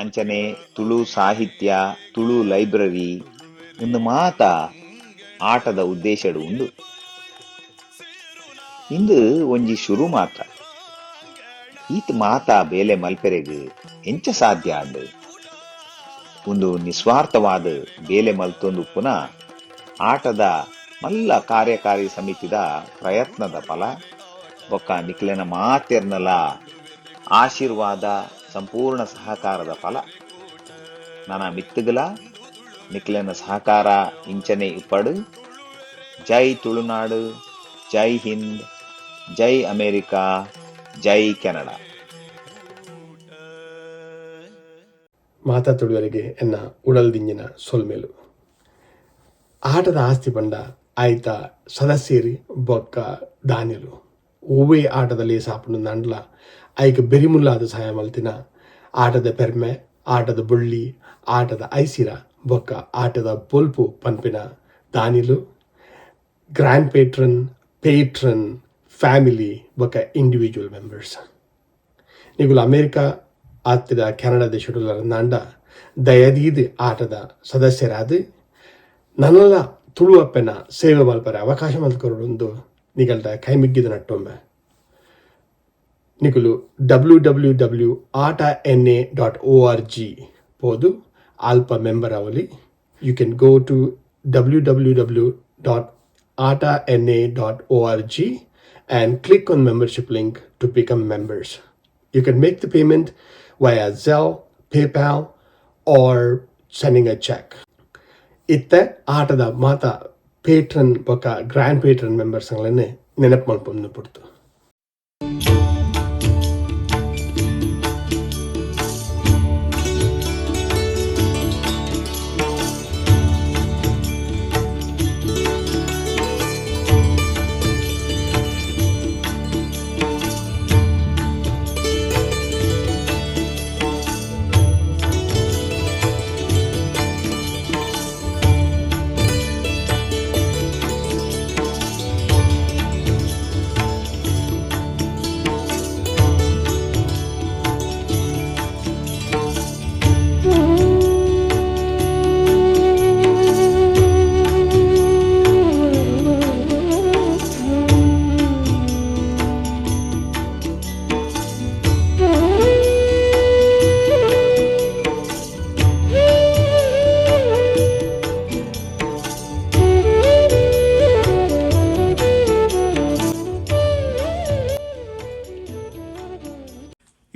ಅಂಚನೆ ತುಳು ಸಾಹಿತ್ಯ ತುಳು ಲೈಬ್ರರಿ ಇಂದು ಮಾತ ಆಟದ ಉದ್ದೇಶಡು ಉಂಡು. ಇಂದು ಒಂಜಿ ಶುರು ಮಾತ್ರ. ಈತ್ ಮಾತ ಬೇಲೆ ಮಲ್ಪೆರೆಗ್ ಎಂಚ ಸಾಧ್ಯ ಅಂಡು. ಒಂದು ನಿಸ್ವಾರ್ಥವಾದ ಬೇಲೆ ಮಲ್ತೊಂದು ಉಪ್ಪುನ ಆಟದ ಮಲ್ಲ ಕಾರ್ಯಕಾರಿ ಸಮಿತಿದ ಪ್ರಯತ್ನದ ಫಲ ಬೊಕ್ಕ ನಿಕ್ಲೆನ ಮಾತೆರ್ನಲ ಆಶೀರ್ವಾದ ಸಂಪೂರ್ಣ ಸಹಕಾರದ ಫಲ. ನನ ಮಿತ್ತುಗಲ ನಿಕ್ಲೆನ ಸಹಕಾರ ಇಂಚನೆ ಇಪ್ಪಡು. ಜೈ ತುಳುನಾಡು, ಜೈ ಹಿಂದ್, ಜೈ ಅಮೇರಿಕಾ, ಜೈ ಕೆನಡಾ. ಮಾತಾ ತುಳುವರಿಗೆ ಎನ್ನ ಉಡಲ್ದಿಂಜಿನ ಸೊಲ್ಮೆಲು. ಆಟದ ಆಸ್ತಿ ಪಂಡ ಆಯ್ತ ಸದಸ್ಯರಿ ಬೊಕ್ಕ ದಾನಿಲು. ಒವ್ವೇ ಆಟದಲ್ಲಿ ಸಾಪುಂಡು ನಂಡ್ಲ ಐಕ್ ಬೆರಿಮುಲ್ಲಾದ ಸಹಾಯ ಮಲ್ತಿನ ಆಟದ ಪೆರ್ಮೆ, ಆಟದ ಬೊಳ್ಳಿ, ಆಟದ ಐಸಿರ ಬೊಕ್ಕ ಆಟದ ಬೊಲ್ಪು ಪನ್ಪಿನ ದಾನಿಲು, ಗ್ರ್ಯಾಂಡ್ ಪೇಟ್ರನ್, ಪೇಟ್ರನ್, ಫ್ಯಾಮಿಲಿ ಬೊಕ್ಕ ಇಂಡಿವಿಜುವಲ್ ಮೆಂಬರ್ಸ್. ನಿಗುಲು ಅಮೇರಿಕಾ ಆತ್ತಿದ ಕೆನಡಾ ದೇಶಡುಲ ನಾಂಡ ದಯದೀದ್ ಆಟದ ಸದಸ್ಯರಾದ ನನಲ ತುಳು ಅಪ್ಪೆನ ಸೇವೆ ಮಲ್ಪರೆ ಅವಕಾಶ ಮಲ್ಕೊರೊಂದು ನಿಗಲ್ದ ಕೈಮಿಗ್ಗಿದ ನಟ್ಟೊಮ್ಮೆ. ನಿಗುಲು WWW ಆಟ NA.org ಪೋದು ಅಲ್ಪ member ಅವಲಿ. You can go to www.aatana.org and click on membership link to become members. You can make the payment via Zelle, PayPal, or sending a check. ಇತ್ತೆ ಆಟದ ಮಾತ ಪೇಟ್ರನ್ ಬೊಕ್ಕ ಗ್ರ್ಯಾಂಡ್ ಪೇಟ್ರನ್ ಮೆಂಬರ್ಸ್ ನೆನಪು ಮಲ್ಪೊಂದು ಪುಡ್ತು.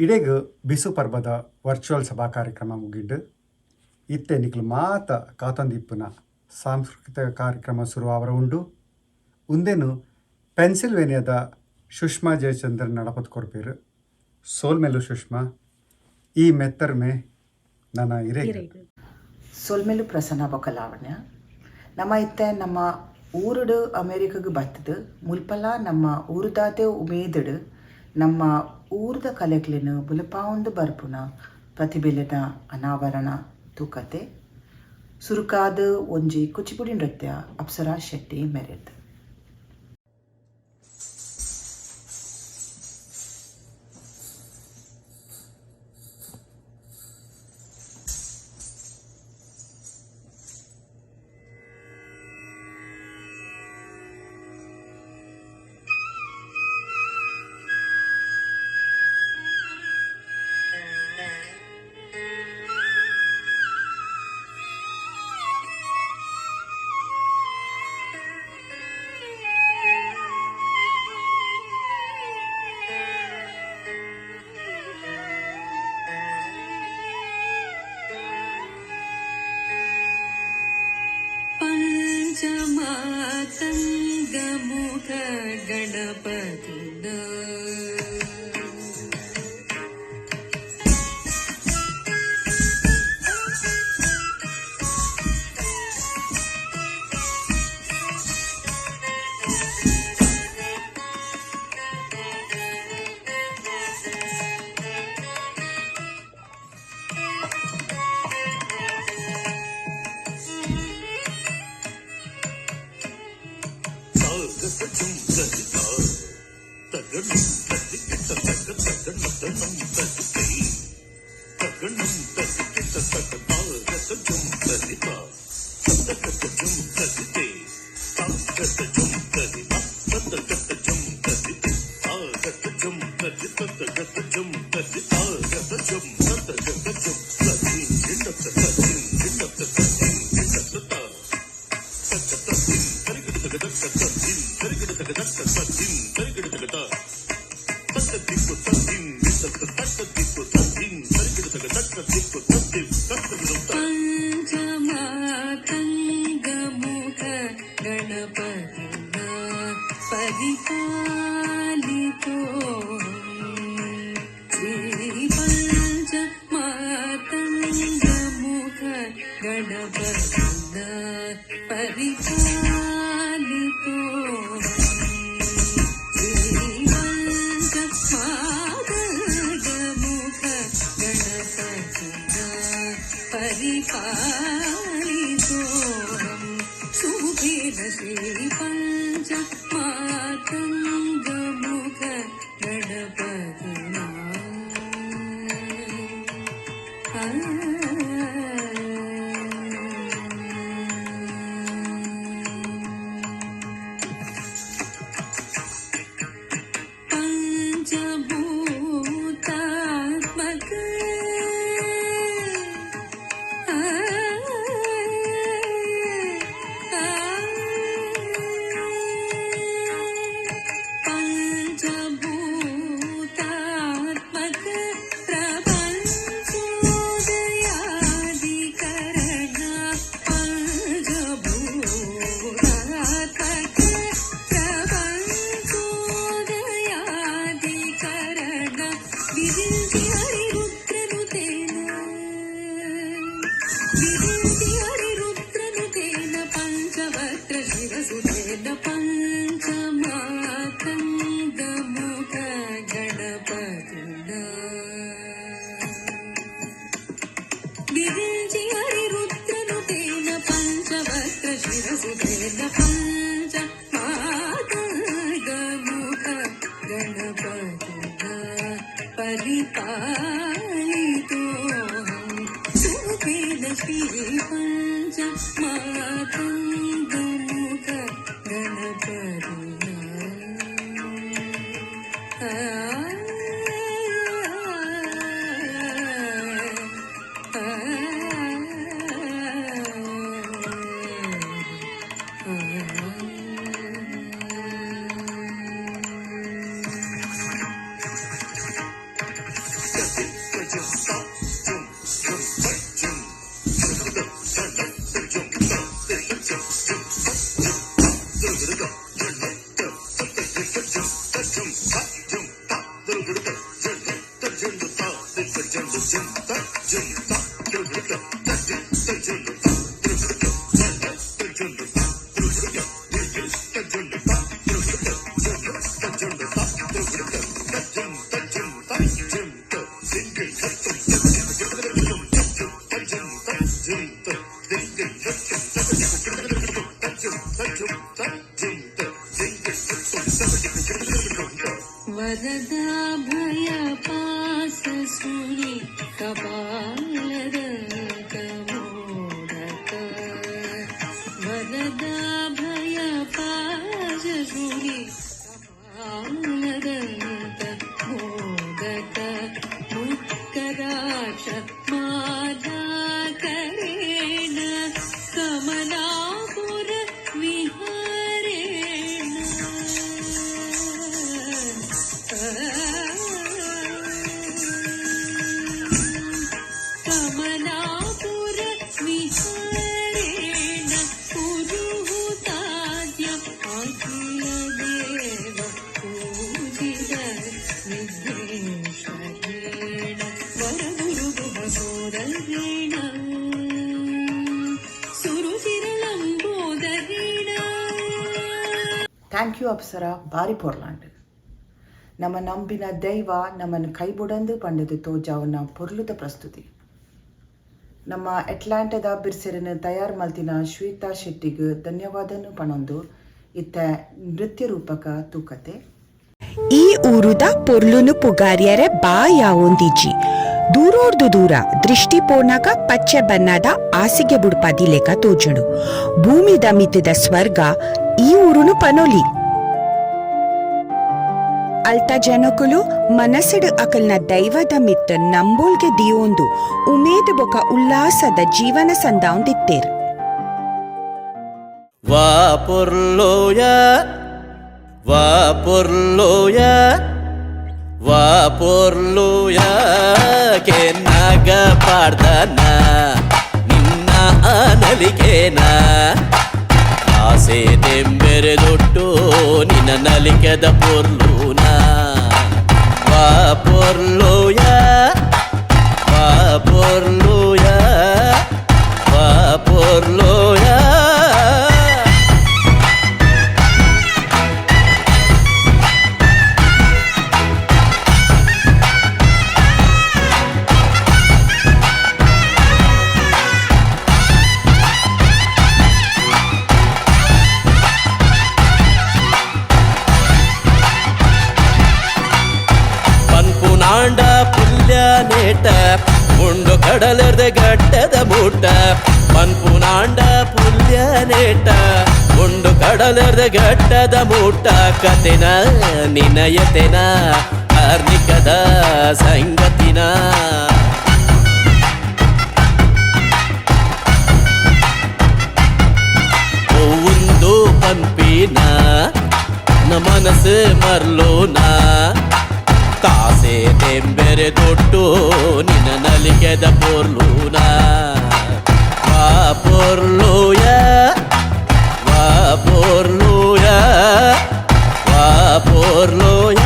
ಇಡೆಗ್ ಬಿಸು ಪರ್ಬದ ವರ್ಚುವಲ್ ಸಭಾ ಕಾರ್ಯಕ್ರಮ ಮುಗಿಂಡು. ಇತ್ತೆ ನಿಕ್ಲು ಮಾತ ಕಾತೊಂದಿಪ್ಪುನ ಸಾಂಸ್ಕೃತಿಕ ಕಾರ್ಯಕ್ರಮ ಶುರುವಾವರ ಉಂಡು. ಉಂದೆನು ಪೆನ್ಸಿಲ್ವೇನಿಯಾದ ಸುಷ್ಮಾ ಜಯಚಂದ್ರನ್ ನಡಪತ್ ಕೊರ್ಪೇರು. ಸೋಲ್ಮೆಲು ಸುಷ್ಮಾ, ಈ ಮೆತ್ತರ್ಮೆ ನನ್ನ ಇರೆ. ಸೊಲ್ಮೆಲು ಪ್ರಸನ್ನ ಬೊಕ ಲಾವಣ್ಯ. ನಮ್ಮ ಇತ್ತೆ ನಮ್ಮ ಊರುಡು ಅಮೇರಿಕಾಗ್ ಬತ್ತದು ಮುಲ್ಪಲ ನಮ್ಮ ಊರುದಾತೆ ಉಮೇದಡು ನಮ್ಮ ಊರ್ದ ಕಲೆಕ್ಲೆನ್ ಬುಲಪಾವೊಂದು ಬರ್ಪುನ ಪ್ರತಿಭೆಲೆನ ಅನಾವರಣ ತೂಕತೆ. ಸುರುಕಾದ್ ಒಂಜಿ ಕುಚಿಪುಡಿ ನೃತ್ಯ ಅಪ್ಸರಾ ಶೆಟ್ಟಿ ಮೆರೆದ್. ಪಂಚಮಾತಂಗಮುಖ ಗಣಪತುನ. ಪಂಚಮಾತಂಗಮುಖ ಗಣಪತಿನ ಪರಿಪಾಲಿತೋ ಶ್ರೀ ಪಂಚಮಾತಂಗಮುಖ ಗಣಪತಿನ ಪರಿಪಾಲಿತೋ ಶ್ರೀ ಪಂಚಮಾತಂಗಮುಖ ಗಣಪತಿನ ಪರಿಪಾಲಿತೋऽಹं ಸುಖೇನ ಶ್ರೀ ಪಂಚಮಾತಂಗಮುಖ ಗಣಪತಿನ. ಪಂಚಭೂತಾತ್ಮಕ ಪಂಚಭೂತಾತ್ಮಕ ಪ್ರಪಂಚೋದಯಾಧಿಕರಣ ಪಂಚಭೂತಾತ್ಮಕ ಪ್ರಪಂಚೋದಯಾಧಿಕರಣ ವಿರಿಂಚಿ ಹರಿರುದ್ರನುತೇನ ವಿರಿಂಚಿ ಹರಿರುದ್ರನುತೇನ ಪಂಚವಕ್ತ್ರ ಶಿರಸುತೇನ ಪಂಚಮಾತಂಗಮುಖ ಗಣಪತಿನ ವಿರಿಂಚಿ ಹರಿರುದ್ರನುತೇನ ಪಂಚವಕ್ತ್ರ ಶಿರಸುತೇನ ಪಂಚಮಾತಂಗಮುಖ ಗಣಪತಿನ ಪರಿಪಾಲಿತೋऽಹಂ ಸುಖೇನ ಶ್ರೀ ಪಂಚಮಾತಂಗಮುಖ ಗಣಪತಿನ. ವರದಾ ಭಯ ಪಾಸ ಸುನಿ ಕಪಾಲದ ಮೋದಕ ವರದಾ ಭಯ ಪಾಸ Suni ಕಪಾಲದ modaka ಮುಕ್ಕರಾಕ್ಷ Madha ಕರೇಣ Kamalapura ವಿಹಾರೇಣ. Thank you Apsara, ಬಾರಿ ಪೊರ್ಲಾಂಡ್. ನಮ್ಮ ನಂಬಿನ ದೈವ ನಮ್ಮನ್ನು ಕೈಬುಡಂದು ಪಂಡದು ತೋಜಾವುನ ಪೊರ್ಲುದ ಪ್ರಸ್ತುತಿ. ನಮ್ಮ ಅಟ್ಲಾಂಟದ ಬಿರ್ಸೆರನ್ ತಯಾರು ಮಲ್ತಿನ ಶ್ವೇತಾ ಶೆಟ್ಟಿಗ್ ಧನ್ಯವಾದನು ಪಣೊಂದು ಇತ್ತ ನೃತ್ಯ ರೂಪಕ ತೂಕತೆ. ಈ ಊರುದ ಪೊರ್ಲುನು ಪುಗಾರ್ಯರೆ ಬಾಯಾವೊಂದಿಜ್ಜಿ. ದೂರೋರ್ದು ದೂರ ದೃಷ್ಟಿ ಪೋನಾಗ ಪಚ್ಚೆ ಬಣ್ಣದ ಆಸಿಗೆ ಬುಡ್ಪಾದಿ ಲೇಕ ತೋಜುಂಡು. ಭೂಮಿದ ಮಿತ್ತದ ಸ್ವರ್ಗ ಈ ಊರುನು ಪನೊಲಿ. ಅಲ್ತ ಜನಕುಲು ಮನಸ್ಸಿಡು ಅಕಲ್ನ ದೈವದ ಮಿತ್ತ ನಂಬೋಲ್ಗೆ ದಿಯೋಂದು ಉಮೇದ್ ಬೊಕ ಉಲ್ಲಾಸದ ಜೀವನ ಸಂದಾವೊಂದಿತ್ತೇರ್. ವಾ ಪೊರ್ಲೋಯ ವಾ ಪೊರ್ಲೋಯ ವಾ ಪೊರ್ಲೋಯ ಕೆನ್ನಾಗ ಪಾಡ್ದನ ನಿನ್ನ ನಲಿಕೇನ ಆಸೆ ತೆಂಬೆರೆ ದೊಟ್ಟು ನಿನ್ನ ನಲಿಕೆದ ಪೊರ್ಲೂನ ವಾ ಪೊರ್ಲೋಯ ವಾ ಪೊರ್ಲೋಯ ವಾ ಪೊರ್ಲೋಯ. ಪನ್ಪುನಾಂಡ ಪುಲ್ಯ ನೇಟ ಉಂಡು ಕಡಲರ್ದ ಗಟ್ಟದ ಮೂಟ. ಪನ್ಪುನಾಂಡ ಪುಲ್ಯ ನೇಟ ಉಂಡು ಕಡಲರ್ದ ಗಟ್ಟದ ಮೂಟ. ಕತೆನ ನಿನಯತೆನ ಕಾರ್ಣಿಕದ ಸಂಗತಿನ ಒಂದು ಪನ್ಪಿನ ಮನಸ್ಸು ಮರ್ಲೋನ ಕಾಸೆ ತೆಂಬೆರೆ ದೊಟ್ಟು ನಿನ್ನ ನಲಿಕೆದ ಪೊರ್ಲೂನ ವಾ ಪೊರ್ಲೂಯ ವಾ ಪೊರ್ಲೂಯ ವಾ ಪೊರ್ಲೂಯ.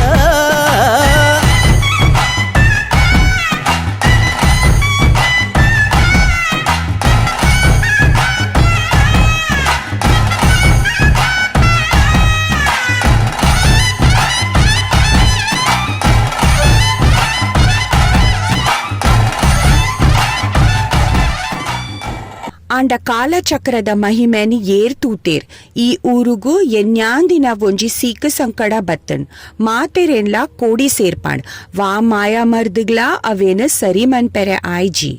ಆಂಡ ಕಾಲಚಕ್ರದ ಮಹಿಮೆನ್ ಏರ್ ತೂತೇರ್. ಈ ಊರುಗು ಎನ್ಯಾಂದಿನ ಒಂಜಿ ಸೀಕ ಸಂಕಡ ಬತ್ತನ್ ಮಾತೆರೆನ್ಲಾ ಕೋಡಿ ಸೇರ್ಪಾಂಡ್. ವಾ ಮಾಯಾ ಮರ್ದಗ್ಲಾ ಅವೇನ ಸರಿ ಮನ್ಪೆರೆ ಆಯ್ಜಿ.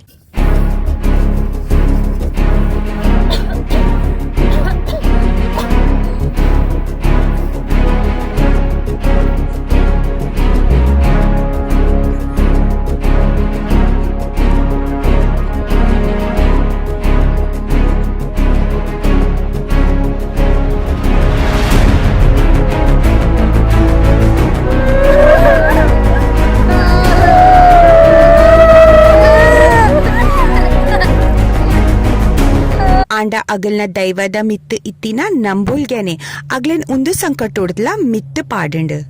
ಆಂಡ ಅಗಲ್ನ ದೈವದ ಮಿತ್ತು ಇತ್ತಿನ ನಂಬುಲ್ಗೆನೆ ಅಗ್ಲನ್ ಉಂದು ಸಂಕಟೊಡ್ದ್ಲ ಮಿತ್ತು ಪಾಡುಂಡು.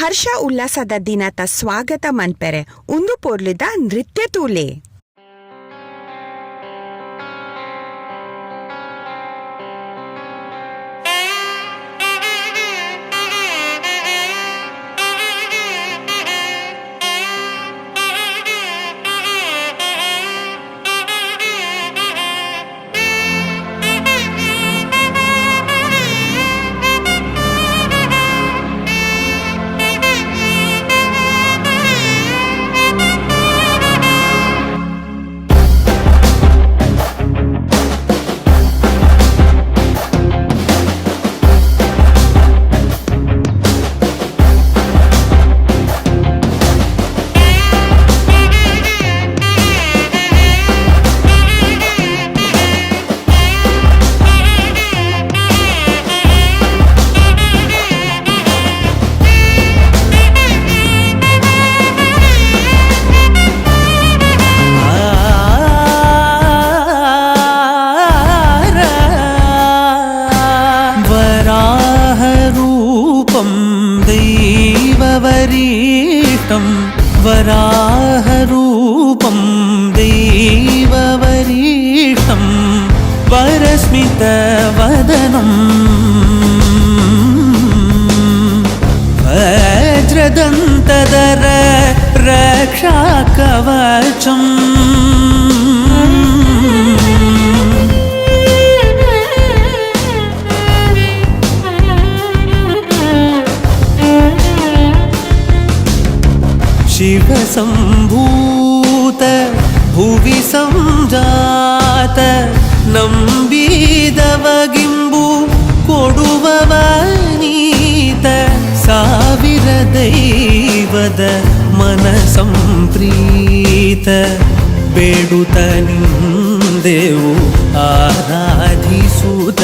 ಹರ್ಷ ಉಲ್ಲಾಸದ ದಿನತ ಸ್ವಾಗತ ಮನ್ಪೆರೆ ಉಂದು ಪೊರ್ಲುದ ನೃತ್ಯ ತೂಲೆ. वरस्मितवदनं वज्रदन्तधर रक्षाकवचम्। शिवसम्भूत भुवि संजात ನಂಬಿದವಗಿಂಬು ಕೊಡುವವ ನೀತ ಸಾವಿರ ದೈವದ ಮನ Samprita ಬೇಡುತ್ತ ನಿಂದೆವು ಆರಾಧಿಸುತ್ತ.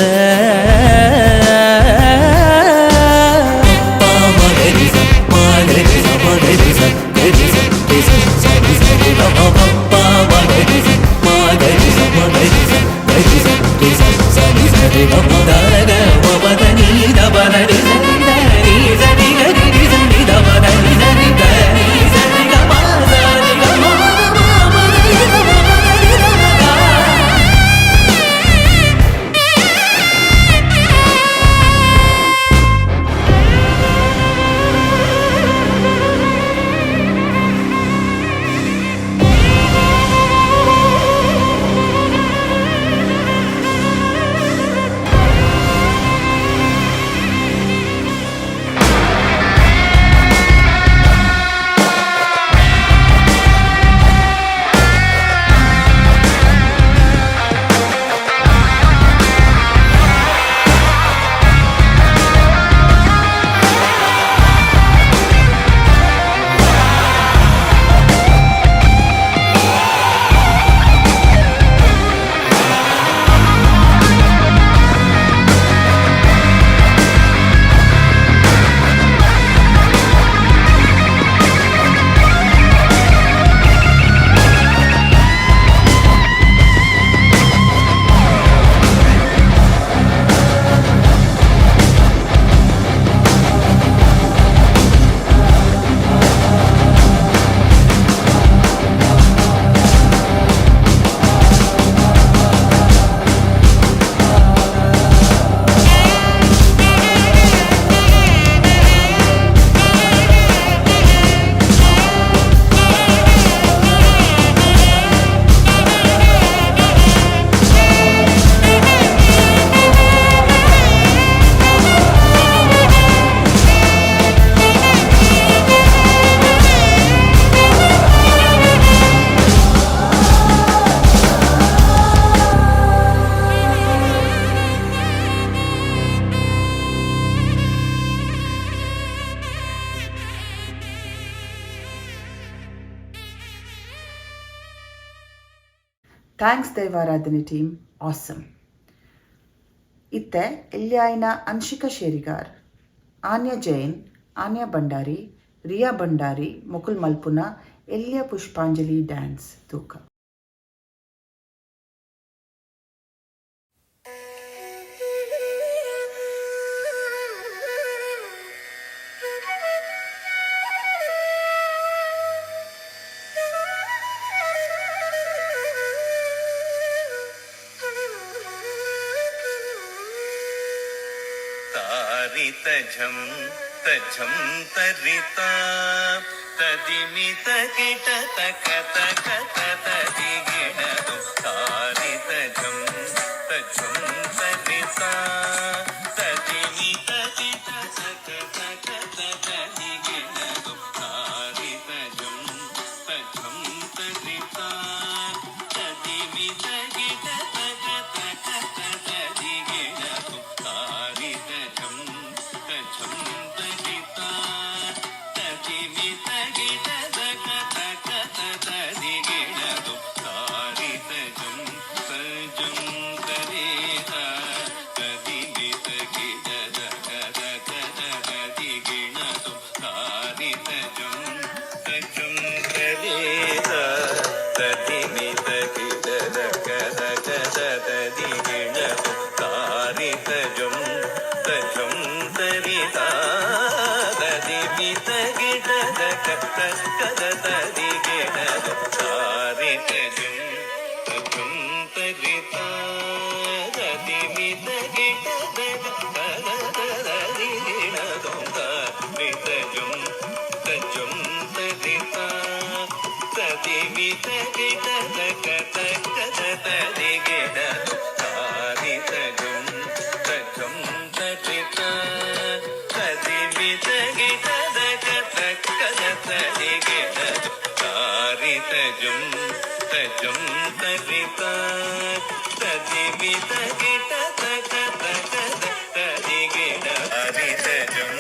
Thanks Daivaradhane team, awesome. ಇತ್ತೆ ಎಲ್ಯಾಯಿನ ಅಂಶಿಕಾ ಶೇರಿಗಾರ್, ಆನ್ಯ ಜೈನ್, ಆನ್ಯ ಭಂಡಾರಿ, ರಿಯಾ ಭಂಡಾರಿ, ಮುಕುಲ್ ಮಲ್ಪುನ ಎಲ್ಯ ಪುಷ್ಪಾಂಜಲಿ ಡ್ಯಾನ್ಸ್ ತೂಕ. तझं तझं तरिता तदिमित किट तक तक तदि गिणतु तारि तझं तझं तरिता तदिमित किट तक तक तदि गिणतु तारि तझं तझं तरिता तदिमित किट तक तक तदि गिणतु तारि तझं तझं तरिता तदिमित गिट तक तक तदि गिणतु तारि तझं तझं तरिता तदिमित गिट तक तक तदि गिणतु तारि तझं तझं तरिता तदिमित गिट तक तक तदि गिणतु तारि तझं तझं तरिता तदिमित गिट तक तक तदि गिणतु तारि तझं तझं तरिता। ತರಿತ ತದಿಮಿತ ಗಿಟ ತಕ ತಕ ತದಿಗಿಡ ಹರಿತ ಜಂ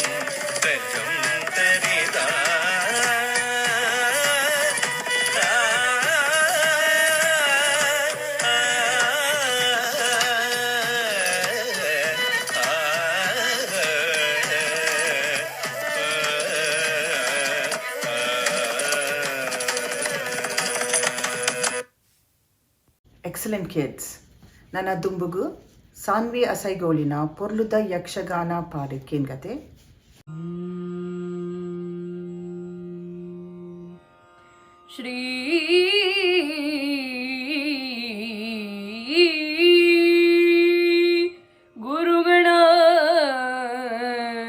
ತಜಂ ತರಿತ. Excellent kids. ನನ್ನ ದುಂಬುಗು ಸಾನ್ವಿ ಅಸೈಗೋಲಿನ ಪೊರ್ಲುದ ಯಕ್ಷಗಾನ ಪಾಡು ಕೇನ್ಗತೆ. ಶ್ರೀ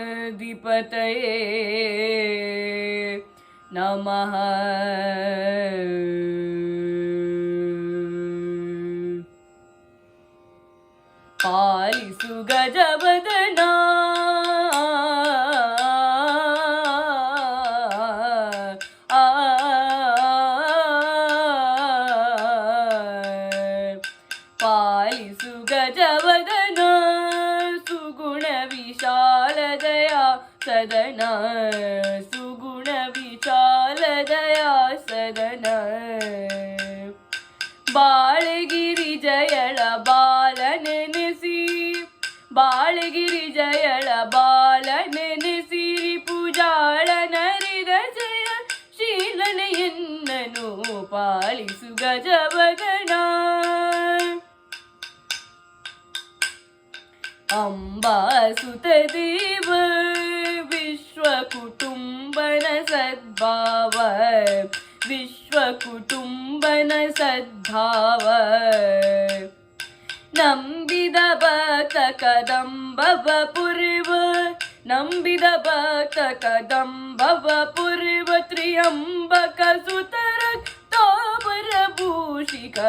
ಗುರುಗಣಾಧಿಪತಯೇ ನಮಃ. ಪಾಲಿಸು ಗಜವದನ, ಆ ಪಾಲಿಸು ಗಜವದನ, ಸುಗುಣ ವಿಶಾಲ ದಯಾ ಸದನ, ಸುಗುಣ ವಿಶಾಲ ದಯಾ ಸದನ. ಬಾಳಗಿರಿ ಜಯಳ ಬಾಲ ನೆನೆಸಿ, ಬಾಳಗಿರಿ ಜಯಳ ಬಾಲ ನೆನೆಸಿರಿ ಪೂಜಾಳ ನರಿದ ಜಯ ಶೀಲನೆಯನ್ನನು ಪಾಲಿಸು ಗಜವದನ. ಅಂಬಾಸುತ ದೇವ, ವಿಶ್ವ ಕುಟುಂಬನ ಸದ್ಭಾವ, ವಿಶ್ವ ಕುಟುಂಬನ ಸದ್ಭಾವ. ನಂಬಿದ ಭಕ್ತ ಕದಂಬವ ಪುರ್ವ, ನಂಬಿದ ಭಕ್ತ ಕದಂಬವ ಪುರ್ವ, ತ್ರಿಯಂಬಕ ಸುತರ ತಾಮರ ಭೂಷಿಕ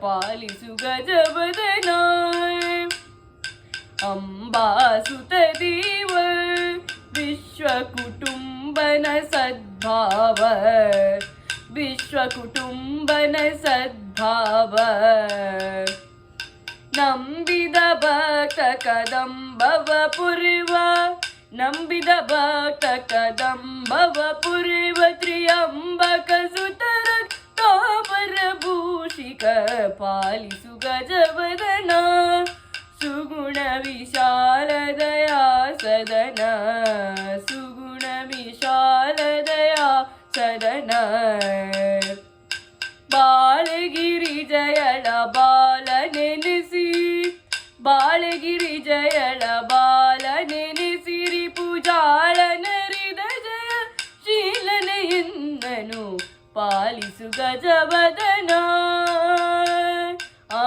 ಪಾಲಿಸು ಗಜವದನ. ಅಂಬಾಸುತ ದೇವ, ವಿಶ್ವ ಕುಟುಂಬನ ಸದ್ಭಾವ, ವಿಶ್ವ ಕುಟುಂಬನ ಸದ್ಭಾವ. ನಂಬಿದ ಭಕ್ತ ಕದಂಬವ ಪುರ್ವ, ನಂಬಿದ ಭಕ್ತ ಕದಂಬವ ಪುರ್ವ, ತ್ರಿಯಂಬಕ ಸುತರ ತಾಮರ ಭೂಷಿಕ ಪಾಲಿಸು ಗಜವದನ. ಸುಗುಣ ವಿಶಾಲ ದಯಾ ಸದನ, ಸುಗುಣ ವಿಶಾಲ ದಯಾ ಸದನ. ಬಾಳಗಿರಿ ಜಯಳ ಬಾಲ ನೆನೆಸಿ, ಬಾಳಗಿರಿ ಜಯಳ ಬಾಲ ನೆನೆಸಿರಿ ಪೂಜಾಳ ನರಿದ ಜಯ ಶೀಲನೆಯನ್ನನು ಪಾಲಿಸು ಗಜವದನ. ಆ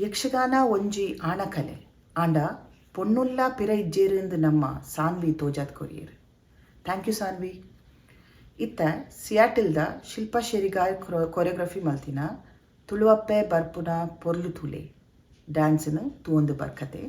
ಯಕ್ಷಗಾನ ಒಂಜಿ ಆಣಕಲೆ ಆಂಡ ಪೊಣ್ಣುಲ್ಲ ಪಿರ ಇಜ್ಜೇರಿಂದು ನಮ್ಮ ಸಾನ್ವಿ ತೋಜಾದ್ ಕೊರಿಯರ್. Thank you Saanvi. ಇತ್ತ ಸಿಯಾಟಲ್ದ ಶಿಲ್ಪಾ ಶೇರಿಗಾರ್ ಕೊರಿಯೋಗ್ರಫಿ ಮಲ್ತಿನ ತುಳುವಪ್ಪೆ ಬರ್ಪುನ ಪೊರ್ಲು ತುಲೆ ಡ್ಯಾನ್ಸ್ನು ತೂವೊಂದು ಬರ್ಕತೆ.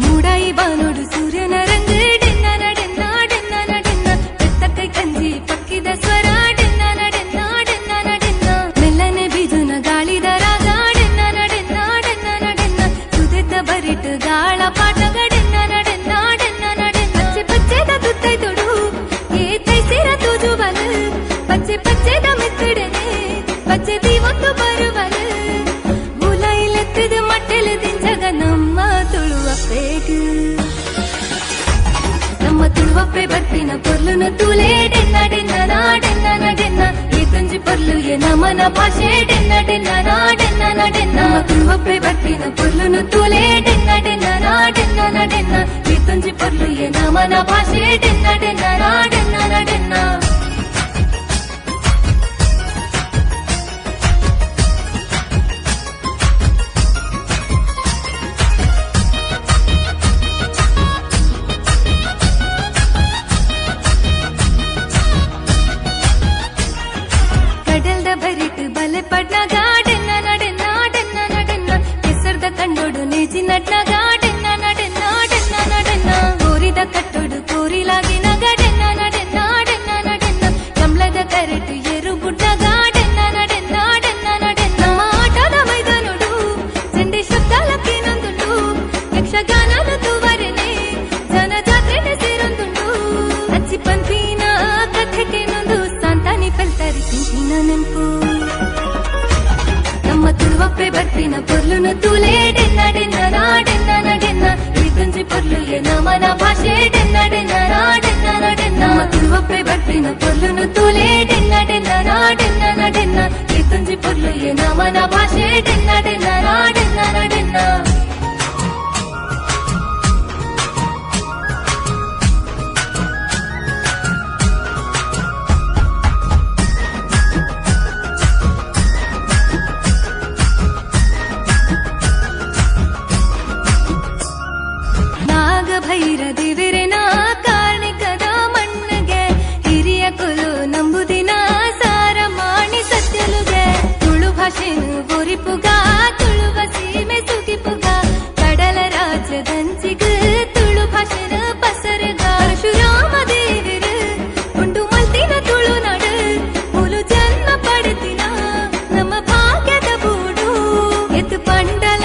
ಮೂಡಾಯಿ ಬಾನೋಡು ಸೂರ್ಯನ ರಂಗ್ ಡೆನ್ನ ನಡೆನ್ನ ಡೆನ್ನ ನಡೆನ್ನ, ಬೆತ್ತಕೈ ಕಂಜಿ ಪಕ್ಕಿದ ಸ್ವರ ಡೆನ್ನ ನಡೆನ್ನ ಡೆನ್ನ ನಡೆನ್ನ, ಮೆಲ್ಲನೆ ಬೀಜುನ ಗಾಳಿದ ರಾಗ ಡೆನ್ನ ನಡೆನ್ನ ಡೆನ್ನ ನಡೆನ್ನ, ಸುದೆತ್ತ ಬರಿಟ್ ಗಾಳ ಪಾಟಗ ಡೆನ್ನ ನಡೆನ್ನ ಡೆನ್ನ ನಡೆನ್ನ. ಪಚ್ಚೆ ಪಚ್ಚೆದ ತುತ್ತೈ ತೊಡು ಏ ತೈಸಿರ ತೂಜುವಲು, ಪಚ್ಚೆ ಪಚ್ಚೆದ ಮಿತ್ತಿಡನೆ ಪಚ್ಚೆ ದೀವೊಂದು ಬರುವಲು, ಉಲೈಲೆತ್ತದ ಮಟ್ಟೆಲು ದಿಂಜಗ ನಮ್ಮ ತುಳುವಪ್ಪೆಗ್. ನಮ್ಮ ತುಳುವಪ್ಪೆ ಬರ್ಪಿನ ಪೊರ್ಲುನು ತೂಲೆ ಡೆನ್ನ ಡೆನ್ನ ನಾಡೆನ್ನ ನಡೆನ್ನ, ಈ ತುಂಜಿ ಪೊರ್ಲು ಎ ನಮನ ಭಾಷೆ ಡೆನ್ನ ಡೆನ್ನ ನಾಡೆನ್ನ ನಡೆನ್ನ. ನಮ್ಮ ತುಳುವಪ್ಪೆ ಬರ್ಪಿನ ಪೊರ್ಲುನು ತೂಲೆ ಡೆನ್ನ ಡೆನ್ನ ನಾಡೆನ್ನ ನಡೆನ್ನ, ಈ ತುಂಜಿ ಪೊರ್ಲು ಎ ನಮನ ಭಾಷೆ ಡೆನ್ನ ಡೆನ್ನ ನಾಡೆನ್ನ ನಡೆನ್ನ. ಬೀಜಿ ನಟ್ನಗ ಡೆನ್ನ ನಡೆನ್ನ ಡೆನ್ನ ನಡೆನ್ನ ಕೋರಿದ ಕಟ್ಟೊಡು ಕೋರಿಲಾಗಿನಗ ಡೆನ್ನ ನಡೆನ್ನ ಡೆನ್ನ ನಡೆನ್ನ ಕಮಲದ ಕರೆಟು ಎರು ಬುಡ್ನಗ ಡೆನ್ನ ನಡೆನ್ನ ಡೆನ್ನ ನಡೆನ್ನ ಆಟದ ಮೈದಾನೊಡು ಚಂಡೆ ಶಬ್ದ ಲಕ್ಕಿನೊಂದುಂಡು ಯಕ್ಷಗಾನದ ತುವರೆನೆ ಜನ ಜಾತ್ರೆ ಸೇರೊಂದುಂಡು ಅಚ್ಚಿ ಪಂಪಿನ ಕಥೆಗೆನೊಂದು ಸಾಂತಾನಿ ಪಲ್ತರಿ ತಿಂತಿನ ನೆಂಪು ನಮ್ಮ ತುಳುವಪ್ಪೆ ಬರ್ಪಿನ ಪೊರ್ಲುನು ತೂಲೆ ಡೆನ್ನ ಡೆನ್ನ ನಾಡೆನ್ನ ನಡೆನ್ನ ಈ ಪೊರ್ಲು ನಮನ ಭಾಷೆ ಡೆನ್ನ ಡೆನ್ನ ನಾಡೆನ್ನ ನಡೆನ್ನ ನಮ್ಮ ತುಳುವಪ್ಪೆ ಬರ್ಪಿನ ಪೊರ್ಲುನು ತೂಲೆ ಡೆನ್ನ ಡೆನ್ನ ನಾಡೆನ್ನ ನಡೆನ್ನ ಈ ಪೊರ್ಲು ನಮನ ಭಾಷೆ ಡೆನ್ನ ಡೆನ್ನ ನಾಡೆನ್ನ ನಡೆನ್ನ. ನಾಗಭೈರ ದೇವರೆನ ಕಾರ್ಣಿಕದ ಮಣ್ಣಗೆ ಹಿರಿಯ ಕುಲು ನಂಬುದಿನ ಸಾರ ಮಾಣಿ ಸತ್ಯಲುಗೆ ತುಳು ಭಾಷೆನು ಒರಿಪುಗ ತುಳುವ ಸೀಮೆ ಸುಗಿಪುಗ ಕಡಲ ರಾಜ್ಯದಂಚಿಗ ತುಳು ಭಾಷೆನ ಪಸರಗ ಪರಶುರಾಮ ದೇವರು ಉಂಡು ಮಲ್ತಿನ ತುಳುನಾಡು ಮುಲು ಜನ್ಮ ಪಡೆದಿನ ನಮ್ಮ ಭಾಗ್ಯದ ಬೂಡು ಎತ್ತು ಪಂಡಲ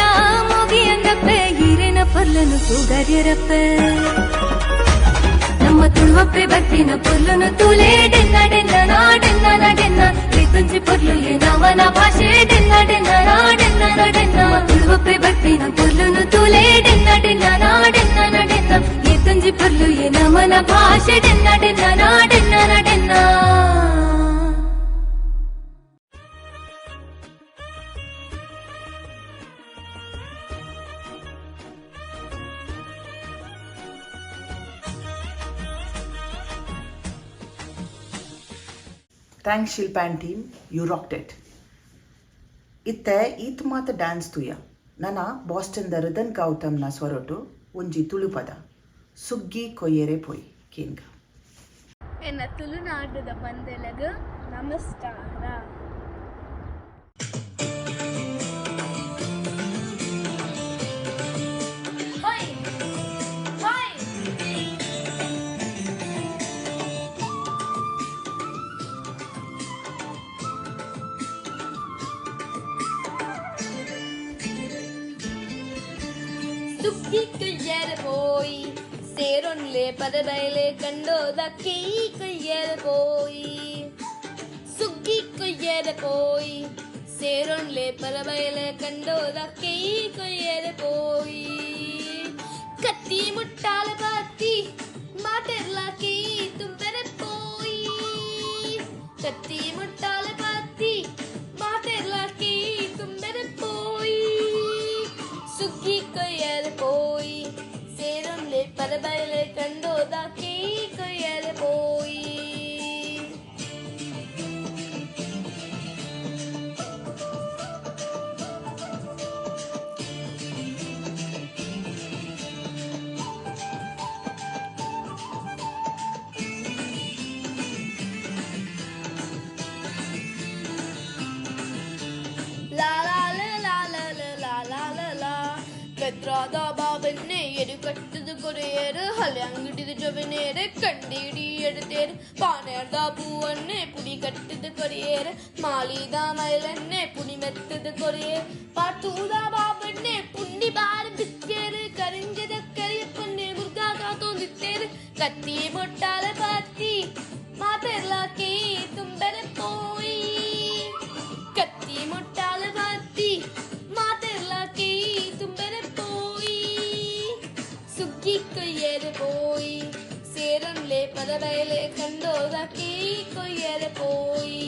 ಮುಗಿಯಂದಪ್ಪೆ ಹಿರೇನ ಪೊರ್ಲನು ಪುಗರ್ಯರಪ್ಪ ನಮ್ಮ ತುಳುವಪ್ಪೆ ಬರ್ಪಿನ ಪೊರ್ಲುನು ತೂಲೆ ಡೆನ್ನ ಡೆನ್ನ ನಾಡೆನ್ನ ನಡೆನ್ನ ತುಂಜಿ ಪೊರ್ಲು ನಮನ ಭಾಷೆ ಡೆನ್ನ ಡೆನ್ನ ನಾಡೆನ್ನ ನಡೆನ್ನ ತುಳುವಪ್ಪೆ ಬರ್ಪಿನ ಪೊರ್ಲುನು ತೂಲೆ ಡೆನ್ನ ಡೆನ್ನ ನಾಡೆನ್ನ ನಡೆನ್ನ ತುಂಜಿ ಪೊರ್ಲು ನಮನ ಭಾಷೆ ಡೆನ್ನ ಡೆನ್ನ ನಾಡೆನ್ನ ನಡೆನ್ನ. Thanks Shilpa and team, you rocked it. ಇತ್ತೆ ಈತ್ ಮಾತ ಡ್ಯಾನ್ಸ್ ತೂಯ ನನ ಬಾಸ್ಟನ್ದ ರಿದನ್ ಗೌತಮ್ನ ಸ್ವರೊಟು ಒಂಜಿ ತುಳು ಪದ ಸುಗ್ಗಿ ಕೊಯ್ಯರೆ ಪೋಯ್ ಕೇನ್ಗ. ಎನ್ನ ತುಳುನಾಡದ ಬಂದೆಲಗ ನಮಸ್ಕಾರ. ಹೊಯ್ ಹೊಯ್ ಸುಗ್ಗಿ ಕೊಯ್ಯರೆ ಪೋಯಿ ಸೇರೊನ್ಲೆ ಪದಬೈಲೆ ಕಂಡೋದ ಕೇಯಿ ಕೊಯ್ಯರೆ ಪೋಯಿ ಸುಗ್ಗಿ ಕೊಯ್ಯರೆ ಪೋಯಿ ಸೇರೊನ್ಲೆ ಪರಬೈಲೆ ಕಂಡೋದ ಕೇಯಿ ಕೊಯ್ಯರೆ ಪೋಯಿ ಕತ್ತಿ ಮುಟ್ಟಾಲ ಬಾತಿ ಮಾತೆರ್ಲ ಕೇಯಿ ತುಂಬೆರೆ ಪೋಯಿ ಕತ್ತಿ ಮುಟ್ಟಾಲ ಬಾತಿ ಮಾತೆರ್ಲ ಕೇಯಿ ತುಂಬೆರೆ ಪೋಯಿ ಸುಗ್ಗಿ ಕೊಯ್ಯರೆ ಪೋಯಿ ಸೇರೊನ್ಲೆ ಪರಬೈಲೆ ಕಂಡೋದ ಕೇಯಿ ಕೊಯ್ಯರೆ ಪೋಯಿ. ಲಾ ಲಾ ಲಾ ಲಾ ಲಾ ಲಾ ಲಾ ಲಾ ಲಾ ಬೆದ್ರಾದ ಬಾಬನ್ನೆ ಎಡು ಕಟ್ಟದ ಕೊರೆಯರು ಹಲೆ ಅಂಗಡಿದ ಜೊವೆನೇರು ಕಂಡಿಡಿ ಎಡುತ್ತೇರು ಪಾನೇರ್ದ ಪೂವನ್ನೆ ಪುಡಿ ಕಟ್ಟದ ಕೊರೆಯರು ಮಾಲಿದ ಮೈಲನ್ನೆ ಪುಡಿ ಮೆತ್ತದ ಕೊರೆಯರು ಪಾತೂದ ಬಾಬನ್ನೆ ಪುಂಡಿ ಬಾರ್ ಬಿತ್ತೇರು ಕರಿಂಜದ ಕರಿಯಪ್ಪನ್ನೆ ಮುರ್ಗಾ ಕಾತೊಂದಿತ್ತೇರು ಕತ್ತಿ ಮೊಟ್ಟಾಲ ಪಾತಿ ಮಾತೆರ್ಲಾಕಿ ತುಂಬೆರೆ ಪೋಯಿ ಕತ್ತಿ ಮೊಟ್ಟಾಲ ಬಾತಿ ಮಾತೆರ್ಲಾಕಿ ತುಂಬೆರೆ ಪೋಯಿ ಸುಗ್ಗಿ ಕೊಯ್ಯರೆ ಪೋಯಿ ಸೇರನ್ಲೆ ಪದಬೈಲೆ ಕಂಡೋದ ಕೇಯಿ ಕೊಯ್ಯರೆ ಪೋಯಿ.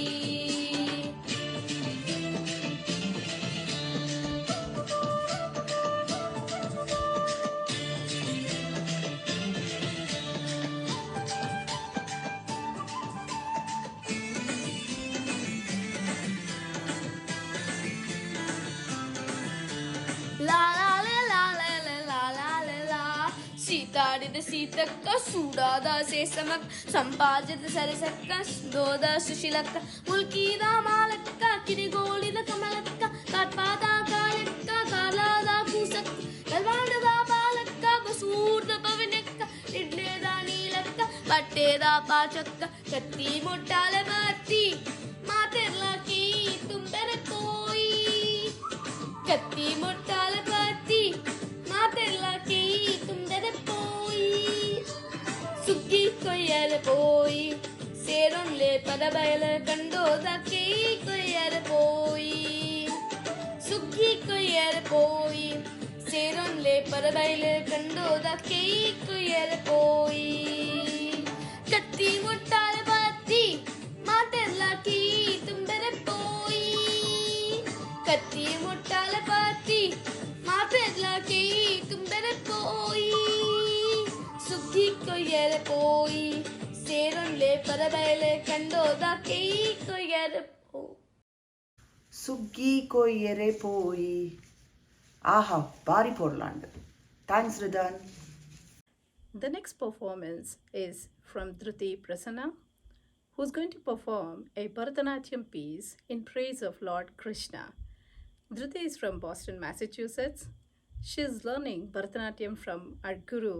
ಲಾ ಲಾ ಲಾ ಲಾ ಲಾ ಲಾ ಲಾ ಲಾ ಲಾ ಸೀತಾಡಿದ ಸೀತಕ್ಕ ಸೂಡಾದ ಸೇಸಮಕ್ಕ ಸಂಪಾಜದ ಸರಸಕ್ಕ ದೋದ ಸುಶೀಲಕ್ಕ ಮುಲ್ಕಿದ ಮಾಲಕ್ಕ ಕಿರಿಗೋಳಿದ ಕಮಲಕ್ಕ ಕಾಟ್ಪಾದ ಕಾಲಕ್ಕ ಕಾಲಾದ ಕೂಸಕ್ಕ ಪಾಚಕ್ಕ ಕತ್ತಿ ಮುಟ್ಟಾಲ ಬತ್ತಿ ಮಾತೆರ್ಲಾಕಿ ತುಂಬೆರ ಪೋಯಿ ಕತ್ತಿ ಮುಟ್ಟಾಲ ಬತ್ತಿ ಮಾತೆರ್ಲಾಕಿ ತುಂಬೆರ ಪೋಯಿ ಸುಗ್ಗಿ ಕೊಯ್ಯರ ಪೋಯಿ ಸೇರೊನ್ಲೆ ಪದ ಬಯಲ ಕಂಡೋದ ಕೇಯಿ ಕೊಯ್ಯರ ಪೋಯಿ ಸುಗ್ಗಿ ಕೊಯ್ಯರ ಪೋಯಿ ಸೇರೊನ್ಲೆ ಪದ ಬಯಲ ಕಂಡೋದ ಕೇಯಿ ಕೊಯ್ಯರ ಪೋಯಿ ಕತ್ತಿ ಮುಟ್ಟಾಲ ಬತ್ತಿ ಮಾತೆರ್ಲಾಕಿ ತುಂಬೆರ ಪೋಯಿ ಕತ್ತಿ ಮುಟ್ಟಾಲ ಬತ್ತಿ ಮಾತೆರ್ಲಾಕಿ ತುಂಬೆರ ಪೋಯಿ ಸುಗ್ಗಿ ಕೊಯ್ಯರ ಪೋಯಿ ಸೇರೊನ್ಲೆ ಪದ ಬಯಲ ಕಂಡೋದ ಕೇಯಿ ಕೊಯ್ಯರ ಪೋ ಸುಗ್ಗಿ ಕೊಯ್ಯರೆ ಪೋಯಿ. ಆಹಾ, ಬಾರಿ ಪೊರ್ಲಾಂಡ್. Thanks Ridhan. The next performance is from Dhruti Prasanna, who's going to perform a Bharatanatyam piece in praise of Lord Krishna. Dhruti is from Boston, Massachusetts. She is learning Bharatanatyam from our guru,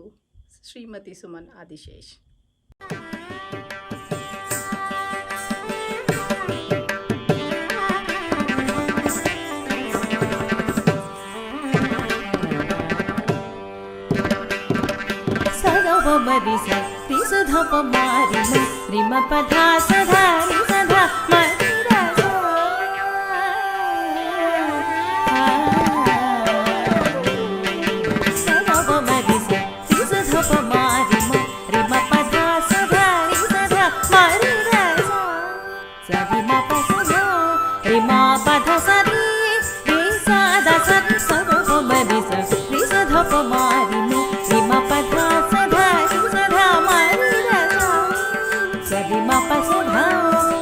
Srimati Suman Adishesh. ಸದ ಮ ರಿ ಸ ರಿ ಸ ಧ ಪ ಮ ರಿ ಮ ರಿ ಮ ಪ ಧ ಸ ಧ ರಿ ಸ ಧ ಮ ರಿ ರ ಸ. ಸ the ಪ ಮ ರಿ ಸ ರಿ ಸ ಧ ಪ ಮ ರಿ ಮ ರಿ ಮ ಪ ಧ ಸ ಧ ರಿ ಸ ಧ ಮ ರಿ ರ ಸ. ಸ ರಿ ಮ ಪ ಸ ಧ ರಿ ಮ ಪ ಧ ಸ ರಿ ರಿ ಸ the ಸ ರಿ ಸ ದ ಪ ಮ ರಿ ಸ ರಿ ಸ ಧ ಪ ಮ ರಿ ಮ ರಿ ಮ ಪ ಧ ಸ ಧ ರಿ ಸ ಧ ಮ ರಿ ರ ಸ. ಸ ರಿ ಮ ಪ ಸ ಧ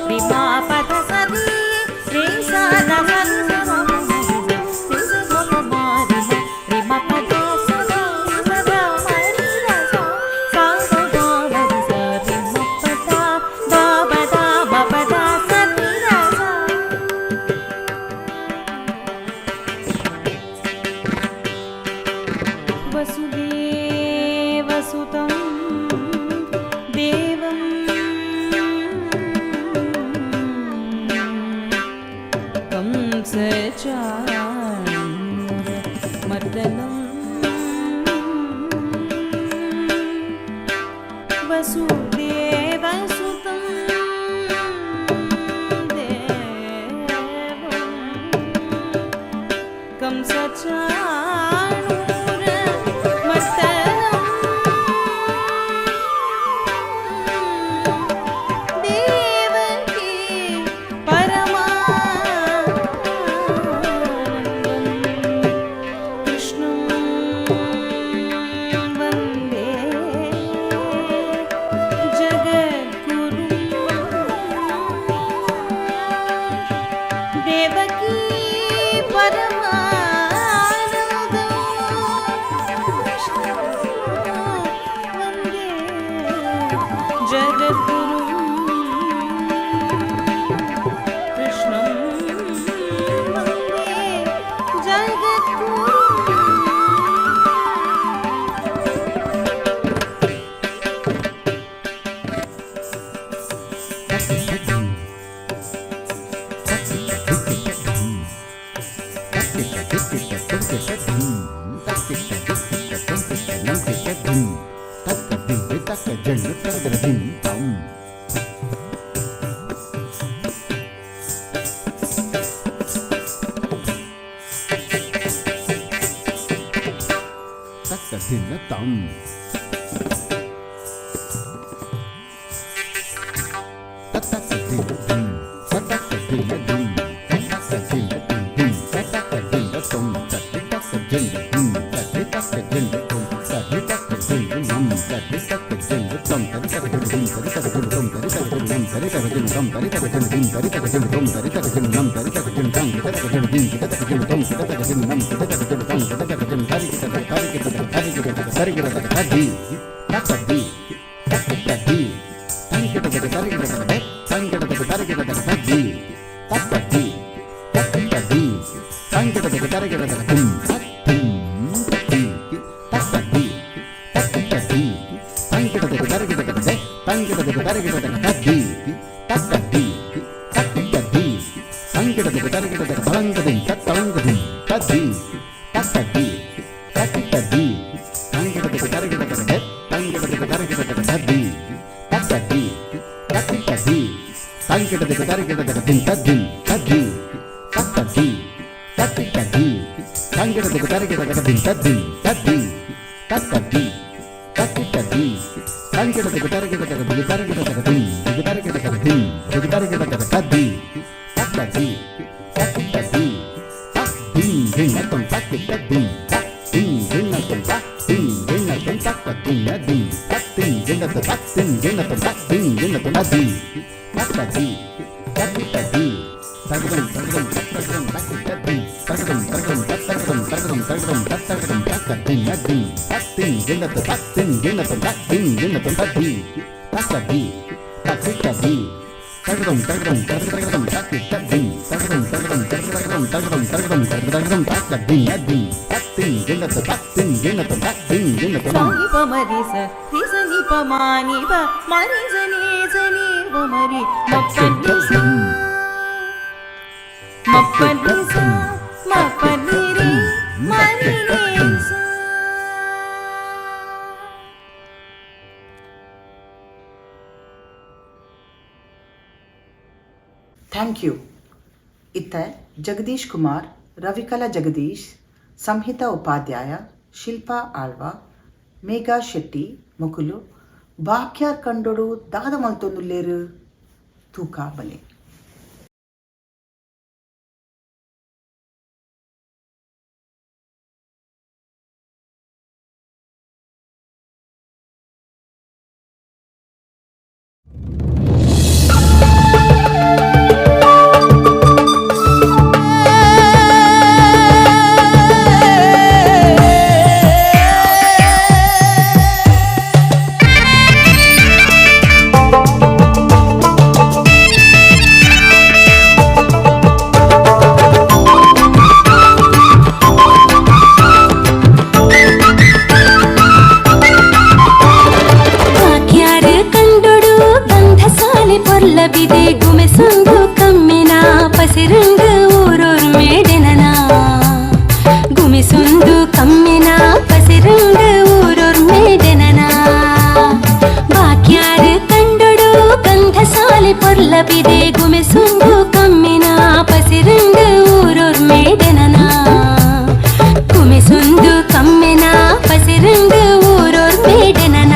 ರಿ ಮ ಪ ಧ ಸ ರಿ ರಿ ಸ the ಸ ರಿ ಸ ದ ಪ ಮ ರಿ ಸ ರಿ ಸ ಧ ಪ ಮ ರಿ ಮ ರಿ ಮ ಪ ಧ ಸ ಧ ರಿ ಸ ಧ ಮ ರಿ ರ ಸ. ಸ ಸ ದ ಮ ರಿ ಸ ರಿ ಮ ಪ ದ the ಪ the ಮ ಪ the ಸ ರಿ ರ ಸ. वसुदेवसुतं देवं कंसचाणूरमर्दनम् वसुदेवसुतं देवं कंसचाणूरमर्दनम् देवकी परमानन्दं कृष्णं वन्दे जगद्गुरुं देवकी परमानन्दं कृष्णं वन्दे जगद्गुरुं कृष्णं वन्दे जगद्गुरुम्. ತರಗಿಡದಗ ತದ್ದಿ ತಕ್ಕದ್ದಿ ತಕ್ಕಿಟ್ಟದ್ದಿ ಸಂಗಿಡದಗ ತರಗಿಡದಗ ತಳಂಗದಿಂ ತತ್ತಳಂಗದಿಂ ತದ್ದಿ ತಕ್ಕದ್ದಿ ತಕ್ಕಿಟ್ಟದ್ದಿ ಸಂಗಿಡದಗ ತರಗಿಡದಗ ತಂಗಿಡದಗ ತರಗಿಡದಗ ತದ್ದಿ ತಕ್ಕದ್ದಿ ತಕ್ಕಿಟ್ಟದ್ದಿ ಸಂಗಿಡದಗ ತರಗಿಡದಗ ದಿಂ ತದ್ದಿಂ ತದ್ದಿ ತಕ್ಕದ್ದಿ ತಕ್ಕಿಟ್ಟದ್ದಿ ಸಂಗಿಡದಗ ತರಗಿಡದಗ ದಿಂ ತದ್ದಿಂ ತದ್ದಿ ತಕ್ಕದ್ದಿ ತಕ್ಕಿಟ್ಟದ್ದಿ ಸಂಗಿಡದಗ ತರಗಿಡದಗ ದಿಗ ತರಗಿಡದಗ ದಿಂ ದಿಗ ತರಗಿಡದಗ ದಿಂ ದಿಗ ತರಗಿಡದಗ ತದ್ದಿ ತಕ್ಕದ್ದಿ ತಕ್ಕಿಟ್ಟದ್ದಿ ತಕ್ ದಿಂ ಧಿಣ್ಣತಂ ತಕ್ಕಿಟ್ಟದ್ದಿಂ ತಕ್ ದಿಂ ಧಿಣ್ಣತಂ ತಕ್ ದಿಂ ಧಿಣ್ಣತಂ ತಕ್ಕದ್ದಿಂ ದಿಂ ತಕ್ ದಿಂ ಧಿಣ್ಣತ ತಕ್ ದಿಂ ಧಿಣ್ಣತಂ ತಕ್ ದಿಂ ಧಿಣ್ಣತಂ ತದ್ದಿ ತಕ್ಕದ್ದಿ ತಕ್ಕಿಟ್ಟದ್ದಿ ತಗದಂ ತಗದಂ ತಗದಂ ತಕ್ಕಿಟ್ಟದ್ದಿಂ ತಗದಂ ತಗದಂ ತಗದಂ ತಗದಂ ತಗದಂ ತಗದಂ ತಕ್ಕದ್ದಿಂ ದಿಂ ತಕ್ ದಿಂ ಧಿಣ್ಣತ ತಕ್ ದಿಂ ಧಿಣ್ಣತಂ ತಕ್ ದಿಂ ಧಿಣ್ಣತಂ ತದ್ದಿ ತಕ್ಕದ್ದಿ ತಕ್ಕಿಟ್ಟದ್ದಿ ತಗದಂ ತಗದಂ ತಗದಂ ತಕ್ಕಿಟ್ಟದ್ದಿಂ ತಗದಂ ತಗದಂ ತಗದಂ ತಗದಂ ತಗದಂ ತಗದಂ ತಕ್ಕದ್ದಿಂ ದಿಂ ತಕ್ ದಿಂ ಧಿಣ್ಣತ ತಕ್ ದಿಂ ಧಿಣ್ಣತಂ ತಕ್ ದಿಂ ಧಿಣ್ಣತಂ ಸ ಪ ಮ ರಿ ಸ ರಿ ಸ ನಿ ಪ ಮ ನಿ ಪ ಮ ರಿ ಸ ನಿ ಸ ನಿ ಪ ಮ ರಿ ಮ ಪ ನಿ ಸ ಮ ಪ ನಿ ಸ ಮ ಪ ನಿ ರಿ ಮ ರಿ ನಿ ಸ. Thank you. ಇತ್ತ ಜಗದೀಶ್ ಕುಮಾರ್, ರವಿಕಲಾ ಜಗದೀಶ್, ಸಂಹಿತಾ ಉಪಾಧ್ಯಾಯ, ಶಿಲ್ಪಾ ಆಳ್ವ, ಮೇಘಾ ಶೆಟ್ಟಿ ಮೊಕುಲು ಬಾಕ್ಯಾರ್ ಕಂಡೊಡು ದಾದ ಮಲ್ತೊಂದುಲ್ಲೇರು ತೂಕ ಬಲೆ. ಬಾಕ್ಯಾರು ಕಂಡೊಡು ಗಂಧಸಾಲೆ ಪೊರ್ಲಬಿದೆ ಗುಮೆಸುಂದು ಕಮ್ಮಿನ ಪಸಿರಂಗು ಊರೊರು ಮೇಡೆನನ ಗುಮಿಸುಂದು ಕಮ್ಮಿನ ಪಸಿರಂಗು ಊರೊರು ಮೇಡೆನನ ಬಾಕ್ಯಾರು ಕಂಡೊಡು ಗಂಧಸಾಲೆ ಪೊರ್ಲಬಿದೆ ಗುಮೆಸುಂದು ಕಮ್ಮಿನ ಪಸಿರಂಗು ಊರೊರು ಮೇಡೆನನ ಗುಮಿಸುಂದು ಕಮ್ಮಿನ ಪಸಿರಂಗು ಊರೊರು ಮೇಡೆನನ.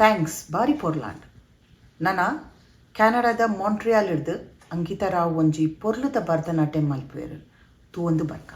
Thanks ಬಾರಿ ಪೊರ್ಲಾಂಡ್. ನನ ಕ್ಯಾನಡಾದ ಮಾಂಟ್ರಿಯಾಲ್ ಡ್ದ್ ಅಂಕಿತಾ ರಾವ್ ಒಂಜಿ ಪೊರ್ಲುದ ಭರತನಾಟ್ಯಂ ಮಲ್ಪುವೆರ್ ತೂವೊಂದು ಬರ್ಕ.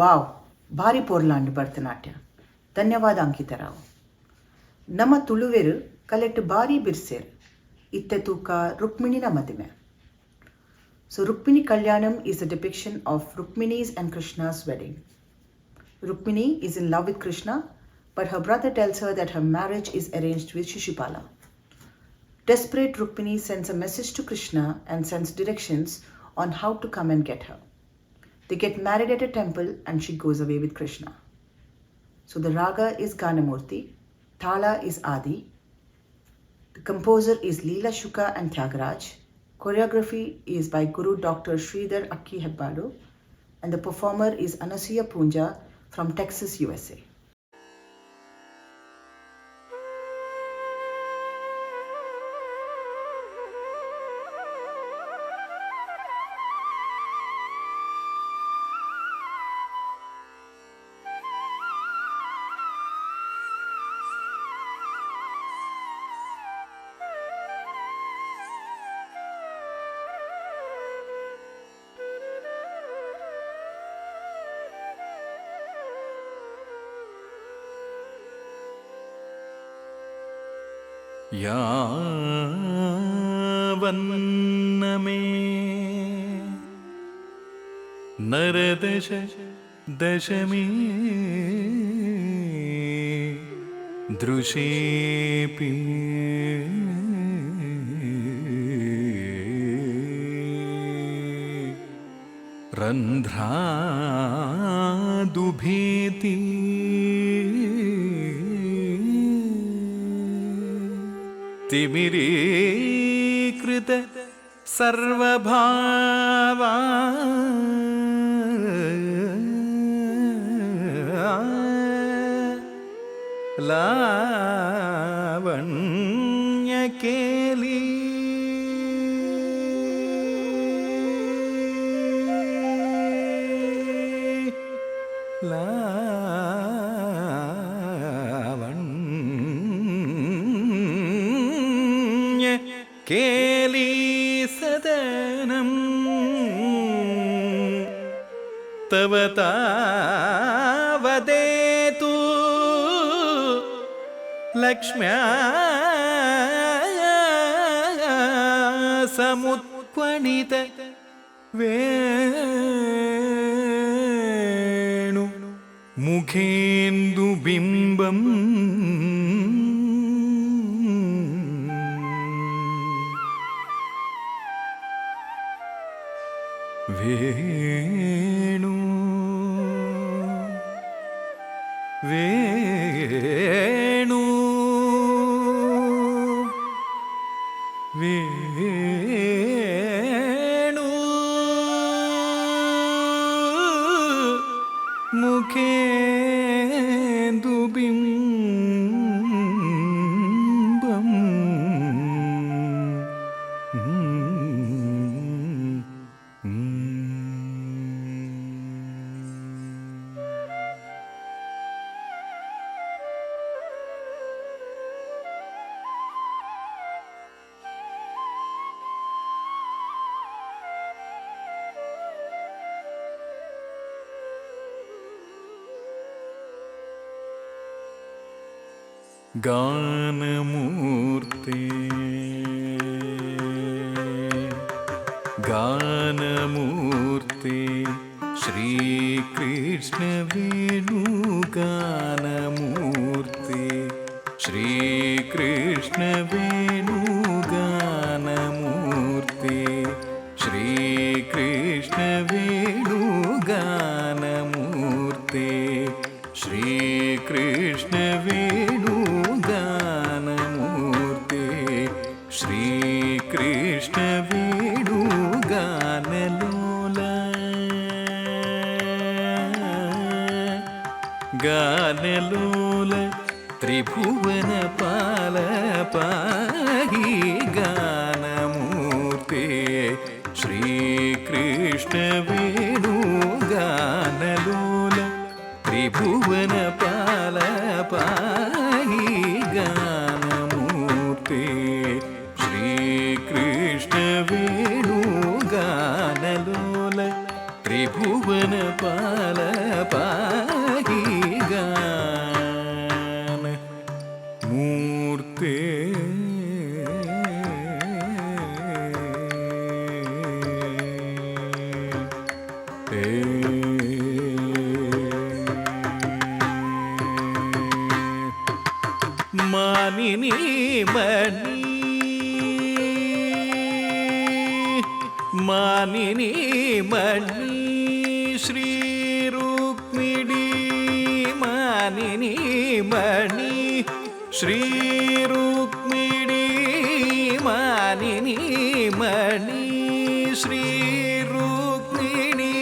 ವಾವ್, ಭಾರಿ ಪೊರ್ಲಾಂಡ್ ಭರತನಾಟ್ಯ. ಧನ್ಯವಾದ ಅಂಕಿತಾ ರಾವ್. ನಮ್ಮ ತುಳುವೆರ್ ಕಲೆಟ್ ಬಾರಿ ಬಿರ್ಸೆರ್. ಇತ್ತೆ ತೂಕ ರುಕ್ಮಿಣಿನ ಮದಿಮೆ. So Rukmini Kalyanam is a depiction of Rukmini's and Krishna's wedding. Rukmini is in love with Krishna, but her brother tells her that her marriage is arranged with Shishupala. Desperate Rukmini sends a message to Krishna and sends directions on how to come and get her. They get married at a temple and she goes away with Krishna. So the raga is Ganamurti, Tala is Adi, the composer is Leela Shuka and Tyagaraj, choreography is by Guru Dr. Sridhar Akki Hebbalu, and the performer is Anasuya Punja from Texas, USA. यावन्न मे नरदश दशमी दृशेऽपि रन्ध्रादुभेति तिमिरीकृत सर्वभावा लावण्यकेली लावण्यकेली सदनं तव तावदेतु लक्ष्म्या समुत्क्वणित वेणु मुखेन्दुबिम्बम्। वेणु वेणु वेणु मुखेन्दुबिम्बम्। गानमूर्ते गानमूर्ते श्रीकृष्ण वेणुगानमूर्ते श्रीकृष्ण वेणुगानमूर्ते श्रीकृष्ण वेणुगानमूर्ते श्रीकृष्ण वेणुगानमूर्ते श्रीकृष्ण वेणुगानलोल गानलोल त्रिभुवन पाल पाहि गानमूर्ते श्रीकृष्ण वेणुगानलोल त्रिभुवन पाल पाहि गानमूर्ते श्रीकृष्ण वेणुगानलोल त्रिभुवन पाल पाहि गान मूर्ते। मानिनी मणि मानिनी मणि श्री रुक्मिणी मानिनी मणि श्री रुक्मिणी मानिनी मणि श्री रुक्मिणी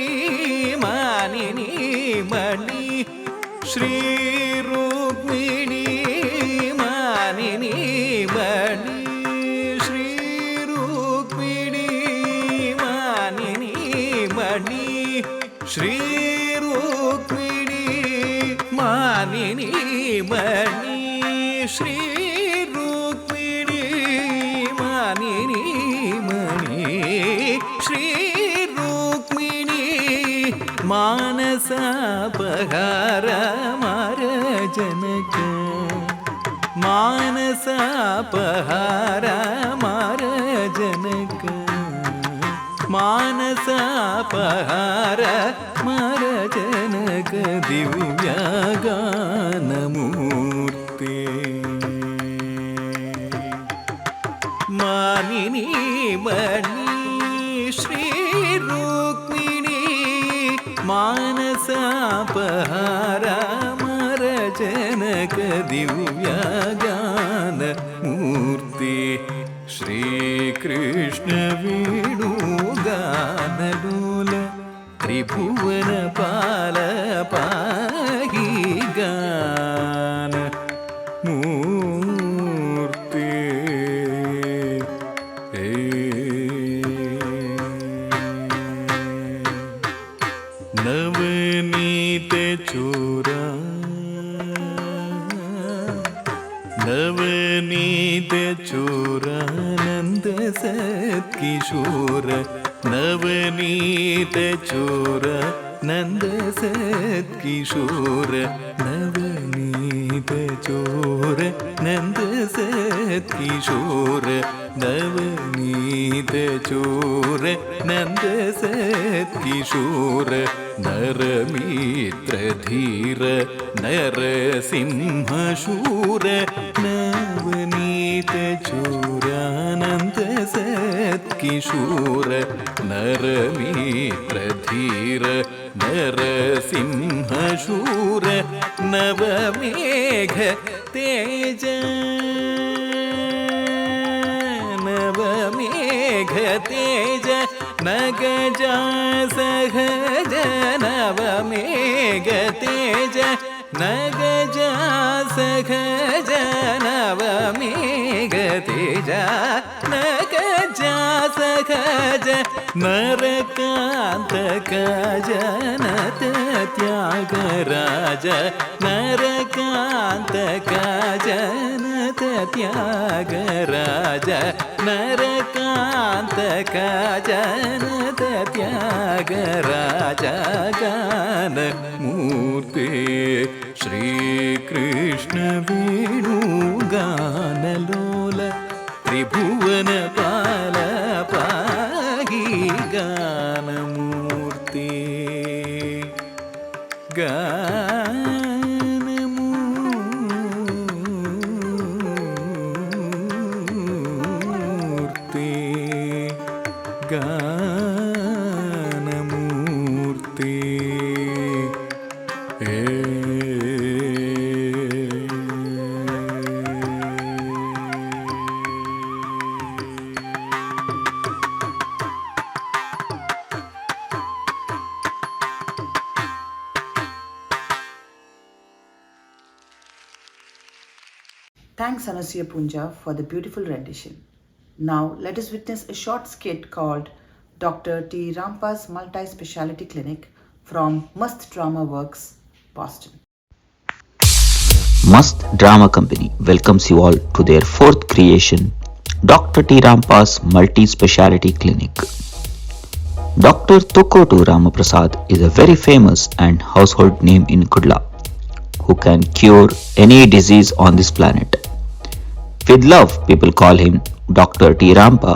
मानिनी मणि श्री रुक्मिणी मानिनी मणि श्री रुक्मिणी मानिनी मणि श्री रुक्मिणी मानिनी मणि श्री रुक्मिणी मानिनी मणि श्री रुक्मिणी मानसापहार मार जनक ಮಾನಸಾಪಹಾರ ಮಾರ ಜನಕ ಮಾನಸಾಪಹಾರ ಮಾರ ಜನಕ ದಿವ್ಯ ಗಾನಮೂರ್ತಿ ಮಾನಿನಿ ಮಣಿ ಶ್ರೀ ರುಕ್ಮಿಣಿ ಮಾನಸಾಪಹಾರ ಮಾರ ಜನಕ ದಿವ್ಯ ಗಾನ ಮೂರ್ತಿ ಶ್ರೀಕೃಷ್ಣ ವೇಣುಗಾನಲೋಲ ತ್ರಿಭುವನ ಪಾಲ ಪಾಹಿ ಗಾನ ಮೂರ್ತಿ. ನವನೀತ ಚೋರ ನವನೀತ ಚೋರಾನಂದ ಸತ್ಕಿಶೋರ ನವನೀತ ಚೋರ ನಂದ ಸತ್ಕಿಶೋರ ನವನೀತ ಚೋರ ನಂದ ಸತ್ಕಿಶೋರ ನವನೀತ ಚೋರ ನಂದ ಸತ್ಕಿಶೋರ ನರಮಿತ್ರ ಧೀರ ನರಸಿಂಹಶೂರ ನವನೀತ ಚೋರಾನಂದ ಸತ್ಕಿಶೋರ ನರಮಿತ್ರ ಧೀರ ನರಸಿಂಹಶೂರ ನವಮೇಘ ತೇಜ ನವಮೇಘ ತೇಜ ನಗಜ ಸಹಜ ನವಮೇಘ ತೇಜ ನಗಜ ಸಹಜ ನವಮೇಘ ತೇಜ ನಗಜ ಸಹಜ ನರಕಾಂತಕ ಜನತ ತ್ಯಾಗರಾಜ ನರಕಾಂತಕ ಜನತ ತ್ಯಾಗರಾಜ ನರಕಾಂತಕ ಜನತ ತ್ಯಾಗರಾಜ ಗಾನ ಮೂರ್ತಿ ಶ್ರೀಕೃಷ್ಣ ವೇಣುಗಾನಲೋಲ ತ್ರಿಭುವನ ಪಾಲ ಪಾಹಿ ಗಾನಮೂರ್ತಿ ಗಾನಮೂರ್ತಿ ಗಾನಮೂರ್ತಿ. Thanks Anusuya Punja for the beautiful rendition. Now let us witness a short skit called Dr. T. Rampa's Multi-Speciality Clinic from Mast Drama Works, Boston. Mast Drama Company welcomes you all to their fourth creation, Dr. T. Rampa's Multi-Speciality Clinic. Dr. Tukotu Ramaprasad is a very famous and household name in Kudla, who can cure any disease on this planet. With love, people call him Dr. T. Rampa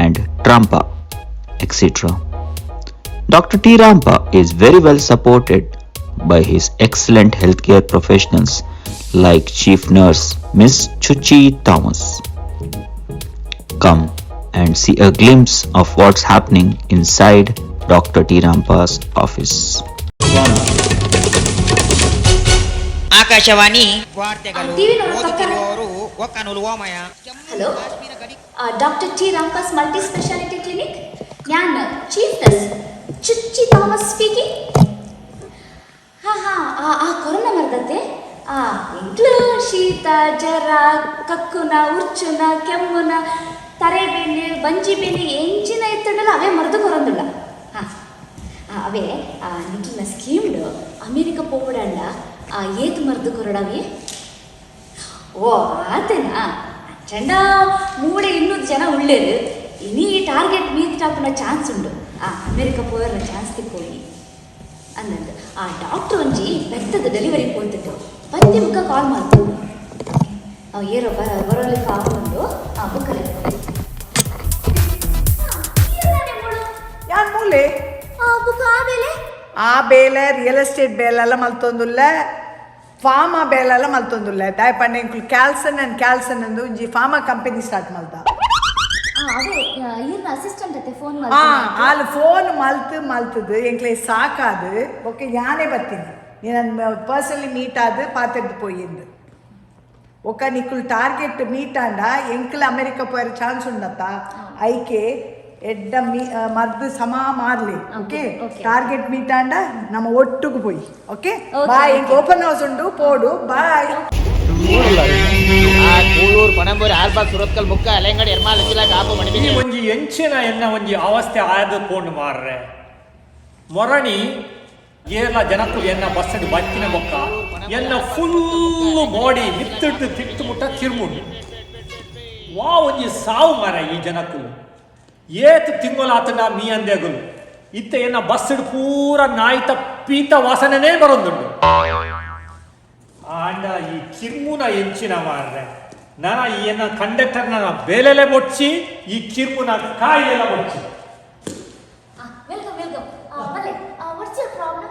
and Trampa, etc. Dr. T. Rampa is very well supported by his excellent healthcare professionals like Chief Nurse Miss Chuchi Thomas. Come and see a glimpse of what's happening inside Dr. T. Rampa's office. Akashvani ವಾರ್ತೆಗಳು TV ನೋಡೋ ಓದುತ್ತಿರುವವರು ಒಕ್ಕನೂಲು ಓಮಯ. Hello, doctor T Rampa's multi speciality clinic. ഞാൻ chief nurse Chuchi Thomas speaking. ಹಾಂ ಹಾಂ, ಆ corona ಮರದತ್ತೆ ಆ ಎಂಟ್ಲು ಶೀತ ಜ್ವರ ಕಕ್ಕುನ ಉರ್ಚುನ ಕೆಮ್ಮುನ ತರೆ ಬೇನೆ ಬಂಜಿ ಬೇನೆ ಎಂಚಿನ ಎತ್ತಡಲ್ಲ ಅವೇ ಮರದು ಕೊರೊಂದುಳ್ಳ. ಹಾಂ ಅವೇ ನಿಖಿಲ್ನ ಸ್ಕೀಮ್ಡು ಅಮೇರಿಕ ಪೋವಡಂಡ ಆ ಏತ್ ಮರ್ದು ಕೊರಡವಿ. ಓ ಆತೇನಾ ಚಂಡ ಮೂಡೆ ಇನ್ನೂ ಜನ ಉಳ್ಳೇರು ಇನಿ ಈ ಟಾರ್ಗೆಟ್ ಮೀಟ್ ಟಾಪುನ ಚಾನ್ಸ್ ಉಂಡು ಆ ಅಮೇರಿಕ ಪೋಯರ್ನ ಚಾನ್ಸ್ ತಿಕ್ಕೋಯಿ ಅಂದಂದು. ಆ ಡಾಕ್ಟ್ರ್ ಒಂಜಿ ಬೆತ್ತದ ಡೆಲಿವರಿ ಪೋತುಟ್ಟು ಪತ್ತಿ ಮುಖ ಕಾಲ್ ಮಾಡ್ತು. ಏರೋ ಬರೋಲಿಕ್ಕೆ ಆಗುಂಡು. ಬುಕ್ಕಲೆ. ಯಾನ್ ಮೂಲೆ. ಬುಕ್ ಆ ಬೇಲೆ. ಆ ಬೇಲೆ ರಿಯಲ್ ಎಸ್ಟೇಟ್ ಬೇಲೆಲ್ಲ ಮಲ್ತೊಂದುಲ್ಲ, ಫಾರ್ಮಾ ಬೇಲೆಲ್ಲ ಮಲ್ತೊಂದುಲ್ಲ. ದಾಯ ಪಂಡ ಎಂಕುಲು ಕ್ಯಾಲ್ಸನ್ ಅಂಡ್ ಕ್ಯಾಲ್ಸನ್ ಅಂದು ಒಂಜಿ ಫಾರ್ಮಾ ಕಂಪನಿ ಸ್ಟಾರ್ಟ್ ಮಲ್ತ. ಅವೇ ಈರ್ನ ಅಸಿಸ್ಟೆಂಟ್ ಅತ್ತೆ ಫೋನ್. ಆಲ್ ಫೋನ್ ಮಲ್ತು ಮಲ್ತದು ಎಂಕ್ಲೆ ಸಾಕಾದು. ಓಕೆ, ಯಾನೇ ಬರ್ತೀನಿ, ನೀನು ಪರ್ಸನಲಿ ಮೀಟ್ ಆದು ಪಾತೆದ್ದು ಪೋಯಿಂದು. ಒಕ್ಕ ನಿಕ್ಕುಲ್ ಟಾರ್ಗೆಟ್ ಮೀಟ್ ಆಂಡ ಎಂಕ್ಲ ಅಮೆರಿಕ ಪೋಯರ ಚಾನ್ಸ್ ಉಂಡತ್ತ. ಐಕೆ ಎಡ್ಡ ಮೀ ಮದ್ದು ಸಮ ಮಾರ್ಲಿ. ಓಕೆ, ಟಾರ್ಗೆಟ್ ಮೀಟ್ ಆಂಡ ನಮ್ಮ ಒಟ್ಟುಗು ಪೋಯಿ. Okay, bye. ಎಂಕ್ ಓಪನ್ ಹೌಸ್ ಉಂಡು, ಪೋಡು. ಬಾಯ್. ಕೂಳೂರು, ಪಣಂಬೂರು, ಆಲ್ಬಾಗ್, ಸುರತ್ಕಲ್, ಮುಕ್ಕ, ಅಲೆಂಗಡಿ, ಎರ್ಮಾಲ್, ಉಚ್ಚಿಲ, ಕಾಪು, ಈ ಮಣಿಬಿಗೆ. ಒಂಜಿ ಎಂಚಿನ ಎನ್ನ ಒಂಜಿ ಅವಸ್ಥೆ ಆದ ಪೋಂಡು ಮಾರ್ರೆ. ಮೊರಣಿ ಏರ್ಲ ಜನಕ್ಕುಲು ಎನ್ನ ಬಸ್ಸಡ್ ಬತ್ತಿನ ಬೊಕ್ಕ ಎನ್ನ ಫುಲ್ಲು ಬಾಡಿ ಮಿತ್ತಿಟ್ಟು ತಿಟ್ಟು ಮುಟ್ಟ ಕಿರ್ಮುಂಡು. ವಾ ಒಂಜಿ ಸಾವು ಮಾರ ಈ ಜನಕ್ಕುಲು. ಏತ್ ತಿಂಗೊಲಾತನ ಮೀ ಅಂದೆಗುಲು ಇತ್ತೆ ಎನ್ನ ಬಸ್ಸಡ್ ಪೂರ ನಾಯಿತ ಪೀತ ವಾಸನೆನೇ ಬರೊಂದುಂಡು. ಆಂಡ ಈ ಕಿರ್ಮುನ ಎಂಚಿನ ಮಾರ್ರೆ, ನಾನ ಈ ಎನ್ನ ಕಂಡಕ್ಟರ್ನ ಬೇಲೆಲೆ ಬೊಚ್ಚಿ, ಈ ಕಿರ್ಮುನ ಕಾಯಿಲೆಲ್ಲ ಬೊಚ್ಚಿ. Welcome, welcome. ಬಲ್ಲೆ, ವಾಟ್ಸ್ your problem?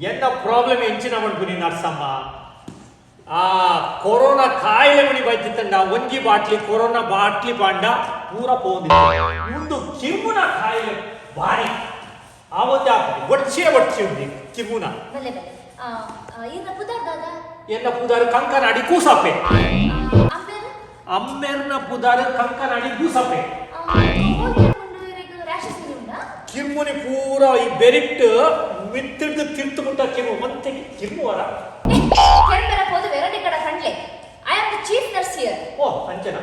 ಎನ್ನ ಪ್ರಾಬ್ಲಮ್ ಎಂಚಿನ ಮಣ್ಪುನಿ ನರ್ಸಮ್ಮ, ಆ ಕೊರೋನಾ ಕಾಯಿಲೆ ಮಣಿ ಬೈತಿತ್ತಂಡ ಒಂಜಿ ಬಾಟ್ಲಿ ಕೊರೋನಾ ಬಾಟ್ಲಿ ಪಾಂಡ ಪೂರ ಪೋಂದಿತ್ತು. ಉಂದು ಕಿರ್ಮುನ ಕಾಯಿಲೆ ಬಾರಿ ಆ ಒಂದು ಒಡ್ಚೇ ಒಡ್ಚಿ ಉಂದು ಕಿರ್ಮುನ. ಬಲ್ಲೆ ಬಲ್ಲೆ. ಈರ್ನ ಪುದರ್ ದಾದ? ಎನ್ನ ಪುದಾರು ಕಂಕನಾಡಿ ಕೂಸಪ್ಪೆ. ಅಮ್ಮೇರ್? ಅಮ್ಮೇರ್ನ ಪುದಾರು ಕಂಕನಾಡಿ ಕೂಸಪ್ಪೆ. ರ್ಯಾಷಸ್ ಉಂಡಾ? ಕಿರ್ಮುನಿ ಪೂರ ಈ ಬೆರಿಟ್ ಮಿತ್ತಿಡ್ದು ತಿರ್ತು ಮುಟ್ಟ ಕಿರ್ಮು ಮತ್ತೆ ಕಿರ್ಮು ವರ. ಕೆಂಬೆರ ಪೋದು ವೆರಡಿ ಕಡ ಕಂಡ್ಲೆ. I am the chief nurse here. ಓ, ಅಂಚನ?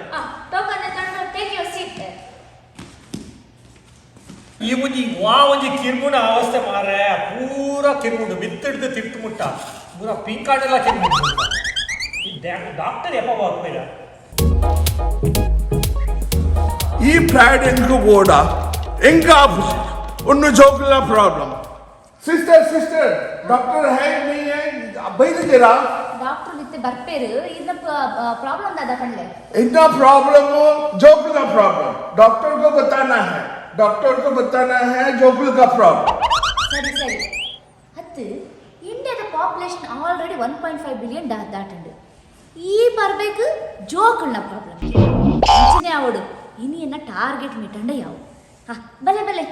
ಟೋಕನ್ ತಂದು ಟೇಕ್ your seat. ಈ ಒಂಜಿ ವಾ ಒಂಜಿ ಕಿರ್ಮುನ ಅವಸ್ಥೆ ಮಾರೆ, ಪೂರ ಕಿರ್ಮುಂಡು ಮಿತ್ತಿಡ್ದು ತಿರ್ತು ಮುಟ್ಟ ಪೂರ ಪಿಂಕಾಡೆಲ್ಲ ಕಿರ್ಮುಂಡು. ಈ ಡಾಕ್ಟರ್ ಎಪ್ಪ ಬರ್ಪೇರ? ಈ ಪ್ಯಾಡ್ ಎಂಕು ಬೋಡ ಎಂಕ ಒಂದು ಜೋಕುಲ ಪ್ರಾಬ್ಲಮ್. ಸಿಸ್ಟರ್, ಸಿಸ್ಟರ್, ಡಾಕ್ಟರ್ ಹ್ಯಾಂಗ್ ನೀ ಬೈದಿದ್ದೀರಾ? ಡಾಕ್ಟರ್ ಇತ್ತೆ ಬರ್ಪೇರು. ಈರ್ನ ಪ್ರಾಬ್ಲಮ್ ದಾದ ಕಂಡ್ಲೆ. इतना प्रॉब्लम हो, जोकुल का प्रॉब्लम डॉक्टर को बताना है, डॉक्टर को बताना है जोकुल का प्रॉब्लम. ಸರಿ ಸರಿ. ಹತ್ತು ಇಂಡಿಯಾದ ಪಾಪ್ಯುಲೇಷನ್ ಆಲ್ರೆಡಿ 1.5 ಬಿಲಿಯನ್ ದಾಟುಂಡು. ಈ ಬರ್ಬೇಕು ಜೋಕುಲ್ನ ಪ್ರಾಬ್ಲಮ್. ಅಂಚನೆ ಆವಡು, ಇನಿ ಎನ್ನ ಟಾರ್ಗೆಟ್ ಮೀಟಂಡ ಯಾವು. ಹಾ, ಬಲೆ ಬಲೆ.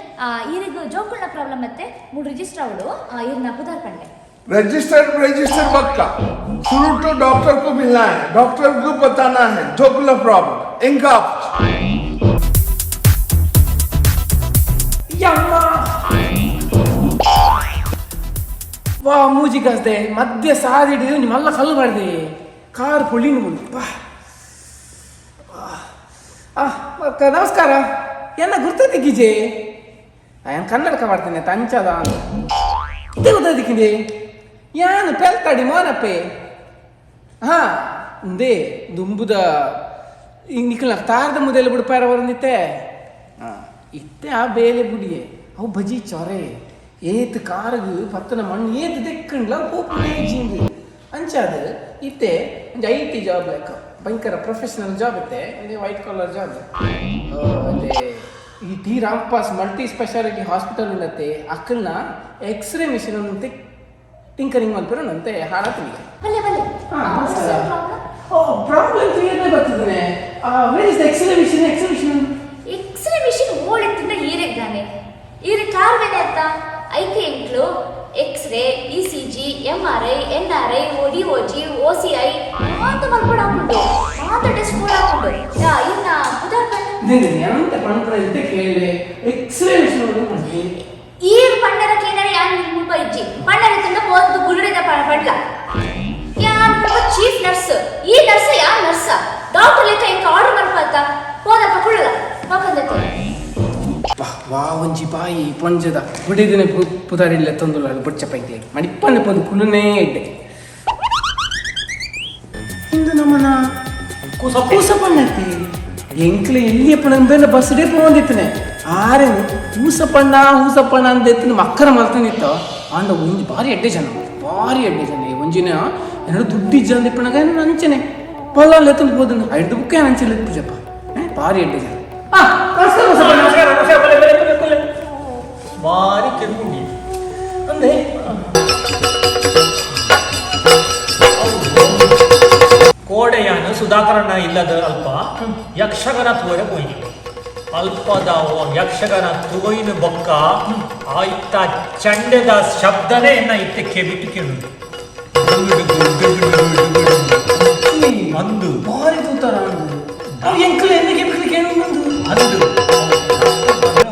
ಈರಿಗ್ ಜೋಕುಲ್ನ ಪ್ರಾಬ್ಲಮ್ ಮತ್ತೆ ಮೂಡು ರಿಜಿಸ್ಟರ್ ಆವಡು. ಈರ್ನ ಪುದಾರ್ ಪಂಡೆ. रजिस्टर, रजिस्टर पक्का. शुरू तो डॉक्टर को मिलना है, डॉक्टर को बताना है जोकुल प्रॉब्लम इनका. ಯಮ್ಮ ವಾ ಮೂಜಿ ಗಸ್ದೆ ಮಧ್ಯ ಸಾದಿಡು ನಿಮ್ಮಲ್ಲ ಕಲ್ಲು ಮಾಡಿದೆ ಕಾರ್ ಪೊಳ್ಳಿನ ಮುಂದೆ ಬಾ. ಆ ಅಕ್ಕ, ನಮಸ್ಕಾರ. ಎನ್ನ ಗುರ್ತದಿಕ್ಕಿಜೆ? ಏನು ಕನ್ನಡಕ ಮಾಡ್ತೇನೆ ತಂಚದ ಗೊತ್ತದಿಕ್ಕಿದೆ. ಯಾನು ಪೆಲ್ತಾಡಿ ಮೋನಪ್ಪೆ. ಹಾ, ಉಂದೇ ದುಂಬುದ ಈಗ ನಿಕ್ಕಲ ತಾರದ ಮುದೆಲ್ಲ ಬಿಡ್ಪಾರ ಬರಂದಿತ್ತೆ. ಹಾಂ, ಇತ್ತೆ ಆ ಬೇಲೆ ಬುಡಿಯೆ. ಅವು ಬಜಿ ಚೊರೆ ಏತ್ ಕಾರಗು ಪತ್ತನ ಮಣ್ಣು ಏತ್ ದೆಕ್ಕಂಡ್ಲ ಪೋಪುನೇ ಜಿಂಗ್ ಅಂಚಾದ. ಇತ್ತೆ ಒಂಜಿ IT job ಲೆಕ್ಕ, ಭಯಂಕರ ಪ್ರೊಫೆಷನಲ್ ಜಾಬ್ ಇತ್ತೆ. ಒಂಜಿ ವೈಟ್ ಕಾಲರ್ ಜಾಬ್. ಅದೇ ಈ ಟಿ ರಾಂಪಾಸ್ ಮಲ್ಟಿ ಸ್ಪೆಷಾಲಿಟಿ ಹಾಸ್ಪಿಟಲ್ ಉಂಡತ್ತೆ, ಅಕ್ಕಲ್ನ ಎಕ್ಸ್ರೇ ಮಿಷಿನ್ ಅಂತೆ ಟಿಂಕರಿಂಗ್ ಮಲ್ಪೆರಂತೆ ಹಾಳಾತಿಗೆ. ಬಲ್ಲೆ ಬಲ್ಲೆ. ಹಾ, ನಮಸ್ಕಾರ. ಓ, ಪ್ರಾಬ್ಲಮ್ ಕ್ಲಿಯರ್ ಬರ್ತದೆ. Where is the X-ray machine? X-ray machine? X-ray machine ಓಡಿತ್ತಿಂದ ಈರೆಗ್ದಾನೆ. ಈರೆ ಕಾರ್ ಬೇನೆ ಅತ್ತ? ಐಕೆ ಎಂಕ್ಲು x ray, ECG, MRI, NRI, DOG, OCI ಮಾತ ಮಲ್ಪಡ ಹಾಕುಂಡು, ಮಾತ ಟೆಸ್ಟ್ ಕೂಡ ಹಾಕುಂಡು. ಇನ್ನ ಪುದರ್ ಪಂಡ. ಎಂತ ಪಂಪುನ ಇತ್ತೆ ಕೇಳಿ. ಎಕ್ಸ್ರೇ ಮಿಷಿನ್ ಮಾಡಿ. ಈರ್ ಪಂಡರ ಕೇನರ ಯಾನ್ ಮುಲ್ಪ ಇಜ್ಜಿ. ಪಂಡರ ತಿಂದ ಪೋದು ಗುರುಡಿದ ಪಡ್ಲ. ಯಾನ್ ಚೀಫ್ ನರ್ಸ್. ಈ ನರ್ಸ್ ಯಾನ್ ನರ್ಸ ಡಾಕ್ಟರ್ ಲೆಕ್ಕ ಇಂಕ ಆರ್ಡರ್ ಮಲ್ಪತ್ತ ಪೋದಪ್ಪ ಕುಳ್ಳಲ ಪಾಪಂದತ್ತೆ. ವಾ ಒಂಜಿ ಬಾಯಿ ಪೊಂಜದ ಬುಡಿದಿನ ಪುದಾರಿಲ್ಲ ತಂದುಲ್ಲ ಬೊಚ್ಚ ಪೈಂಕ್ಲೆ ಮಣಿಪ್ಪನೆ ಪೊಂದು ಕುಲುನೇ ಇಡ್ಡೆ. ಇಂದು ನಮ್ಮನ ಕೂಸಪ್ಪಣ್ಣತಿ ಎಂಕ್ಲೆ ಎಲ್ಲಿ ನಂಬೆಲ್ಲ ಬಸ್ ಡೇ ಪೋಂದಿತ್ತನೆ. ಆರೇನು ಹೂಸಪ್ಪಣ್ಣ ಹೂಸಪ್ಪಣ್ಣ ಅಂದೆತ್ತಿನ ಮಕ್ಕರ ಮಲ್ತನಿತ್ತ. ಆಂಡ ಒಂಜಿ ಭಾರಿ ಎಡ್ಡೆ ಜನ, ಭಾರಿ ಎಡ್ಡೆ ಜನ. ಈ ಒಂಜಿನ ಏನಾದ್ರು ದುಡ್ಡು ಇಜ್ಜ ಅಂದಿಪ್ಪಣಗ ಅಂಚನೆ. ಪೊಲ್ಲ ಎತ್ತೊಂದು ಹೋದನು ಐದು ಬುಕ್ಕೆ ಅಂಚಿಲ್ಲ ಪೂಜಪ್ಪ ಭಾರಿ ಎಡ್ಡೆ ಜನ. ನಮಸ್ಕಾರ ನಮಸ್ಕಾರ ನಮಸ್ಕಾರ. ಬಲೆ ಬಲೆ ಬಲೆ ಬಲೆ. ಭಾರಿ ಕಿರುಮುಂಡಿ ಅಂದೆ. ಕೋಡೆಯಾನು ಸುಧಾಕರಣ್ಣ ಇಲ್ಲದ ಅಲ್ಪ ಯಕ್ಷಗಾನ ತೂವರೆ ಪೋಯಿನಿ. ಅಲ್ಪದ ಯಕ್ಷಗಾನ ತುವೈನ ಬೊಕ್ಕ ಆಯ್ತ ಚಂಡೆದ ಶಬ್ದನೇ ಎನ್ನ ಇತ್ತೆ ಕೆಬಿಟ್ಟು ಕೇಳು ಅಂದು ಭಾರಿ ತೂತಾರ ಅವು ಎಂಕಲ್ ಎನ್ನ ಕೆಬಿಟ್ಟು ಕೇಳು ಅಂದು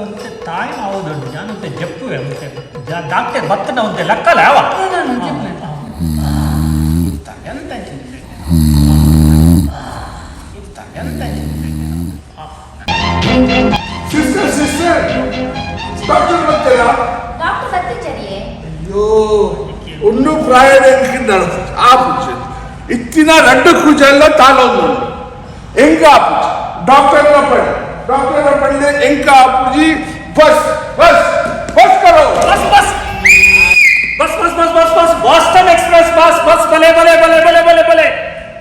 ಒಂತೆ ತಾಯಿ ಆವುದುಂಟು ಜಾನಂತೆ ಜಪ್ಪುವೆ ಅಂತೆ ಡಾಕ್ಟರ್ ಬತ್ತನ ಒಂತೆ ಲಕ್ಕಲ ಯಾವ. ಸಿಸ್ಟರ್ ಸಿಸ್ಟರ್, ಡಾಕ್ಟರ್ ಬರ್ತೀರಾ? ಡಾಕ್ಟರ್ ಬರ್ತಿದ್ದಾರೆಯೇ? ಅಯ್ಯೋ, ಒಂದು ಪ್ರಾಯದ ಆಪುಜಿ ಇತ್ತಿನ ರಡ್ಡು ಕೂಜೆಲ್ಲ ತಾಲೊಂದು ಎಂಕ ಆಪುಜಿ ಡಾಕ್ಟರ್ನ ಪಡೆ, ಡಾಕ್ಟರ್ನ ಪಡೆದೆ ಎಂಕ ಆಪುಜಿ. ಬಸ್ ಬಸ್ ಬಸ್ ಕರೋ. Bus bus bus bus bus bus bus Boston express bus bus ಬಲೆ ಬಲೆ ಬಲೆ ಬಲೆ ಬಲೆ ಬಲೆ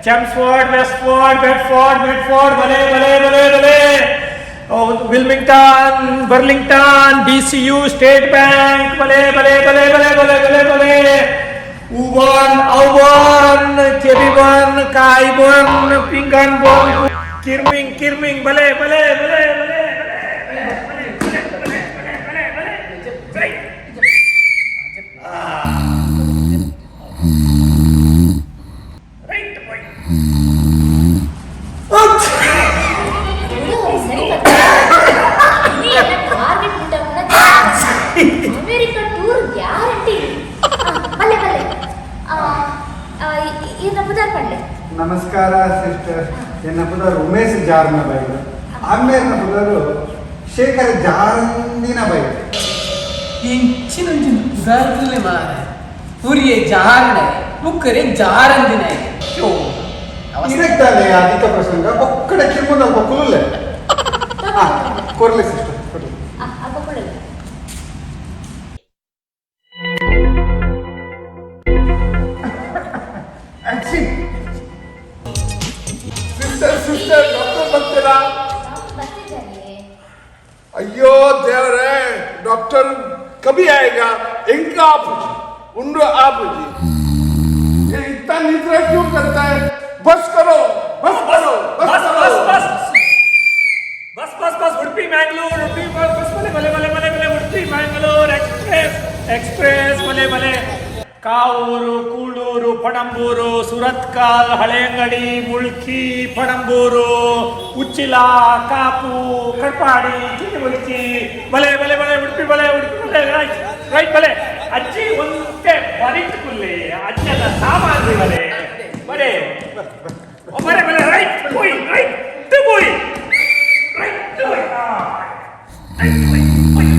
ಚೆಮ್ಸ್ಫೋರ್ಡ್, ವೆಸ್ಟ್ಫೋರ್ಡ್, ಬೆಡ್ಫೋರ್ಡ್, ಮಿಡ್ಫೋರ್ಡ್ ಬಲೆ ಬಲೆ ಬಲೆ ಬಲೆ Wilmington, Burlington, DCU, state bank ಬಲೆ ಬಲೆ ಬಲೆ ಬಲೆ ಬಲೆ ಬಲೆ ಬಲೆ ಉಬನ್, ಔಬನ್, ಕೆಬಿಬನ್, ಕಾಯ್ಬನ್, ಪಿಂಗನ್ ಬನ್, ಕಿರ್ಮಿಂಗ್ ಕಿರ್ಮಿಂಗ್ ಬಲೆ ಬಲೆ ಬಲೆ ಬಲೆ. America tour guarantee. ಬಲ್ಲೆ ಬಲ್ಲೆ ಈರ್ನ ಪುದರ್ ಪಡ್ಲೆ. ನಮಸ್ಕಾರ ಸಿಸ್ಟರ್, ಎನ್ನ ಪುದರ್ ಉಮೇಶ್ ಜಾರ್ನ ಬೈಲು, ಅಮ್ಮೇರ್ನ ಪುದರು ಶೇಖರ ಜಾರಂದಿನ ಬೈಲು. ಎಂಚಿನೊಂಜಿ ಪುದರ್ಲೆ ಮಾರ, ಪುರಿಯೆ ಜಾರಣ ಮುಕ್ಕರೆ ಜಾರಂದಿನ. ಇರಕ್ತಾನೆ ಅಧಿಕ ಪ್ರಸಂಗ ಒಕ್ಕಡೆ ಕಿಮ್ಮುಂದ ಕುಲುಲ್ಲೆ ಕೊರ್ಲೆ ಸಿಸ್ಟರ್, ಕೊರ್ಲೆ. ಅಪ್ಪ ಕೊಡಲ್ಲ. ಸಿಸ್ಟರ್ ಸಿಸ್ಟರ್, ಡಾಕ್ಟರ್ ಬರ್ತೀರಾ? ಅಯ್ಯೋ ದೇವರೇ, ಡಾಕ್ಟರ್ कभी आएगा? इनका आप उनको आप ये इतना निद्रा क्यों करता है? बस करो बस करो बस बस करो बस बस बस बस बस उडुपी मैंगलोर, उडुपी बस बस बले बले बले बले बले उडुपी मैंगलोर एक्सप्रेस एक्सप्रेस बले बले ಕಾವೂರು, ಕೂಳೂರು, ಪಣಂಬೂರು, ಸುರತ್ಕಲ್, ಹಳೆಯಂಗಡಿ, ಮುಳ್ಕಿ, ಪಣಂಬೂರು, ಉಚ್ಚಿಲ, ಕಾಪು, ಕಟ್ಪಾಡಿ, ಕಿಂಡಿಮುಲ್ಕಿ ಬಲೆ ಬಲೆ ಬಲೆ ಉಡುಪಿ ಬಲೆ ಉಡುಪಿ ಬಲೆ ರೈಟ್ ರೈಟ್ ಬಲೆ. ಅಜ್ಜಿ ಒಂತೆ ಬರಿಟ್ ಕುಲ್ಲಿ ಅಜ್ಜನ ಸಾಮಾನ್ಯ ಬಲೆ ಬಲೆ ಬಲೆ ಬಲೆ ರೈಟ್ ಪೋಯ್ ರೈಟ್ ಪೋಯ್ ರೈಟ್ ಪೋಯ್ ರೈಟ್ ಪೋಯ್ ಪೋಯ್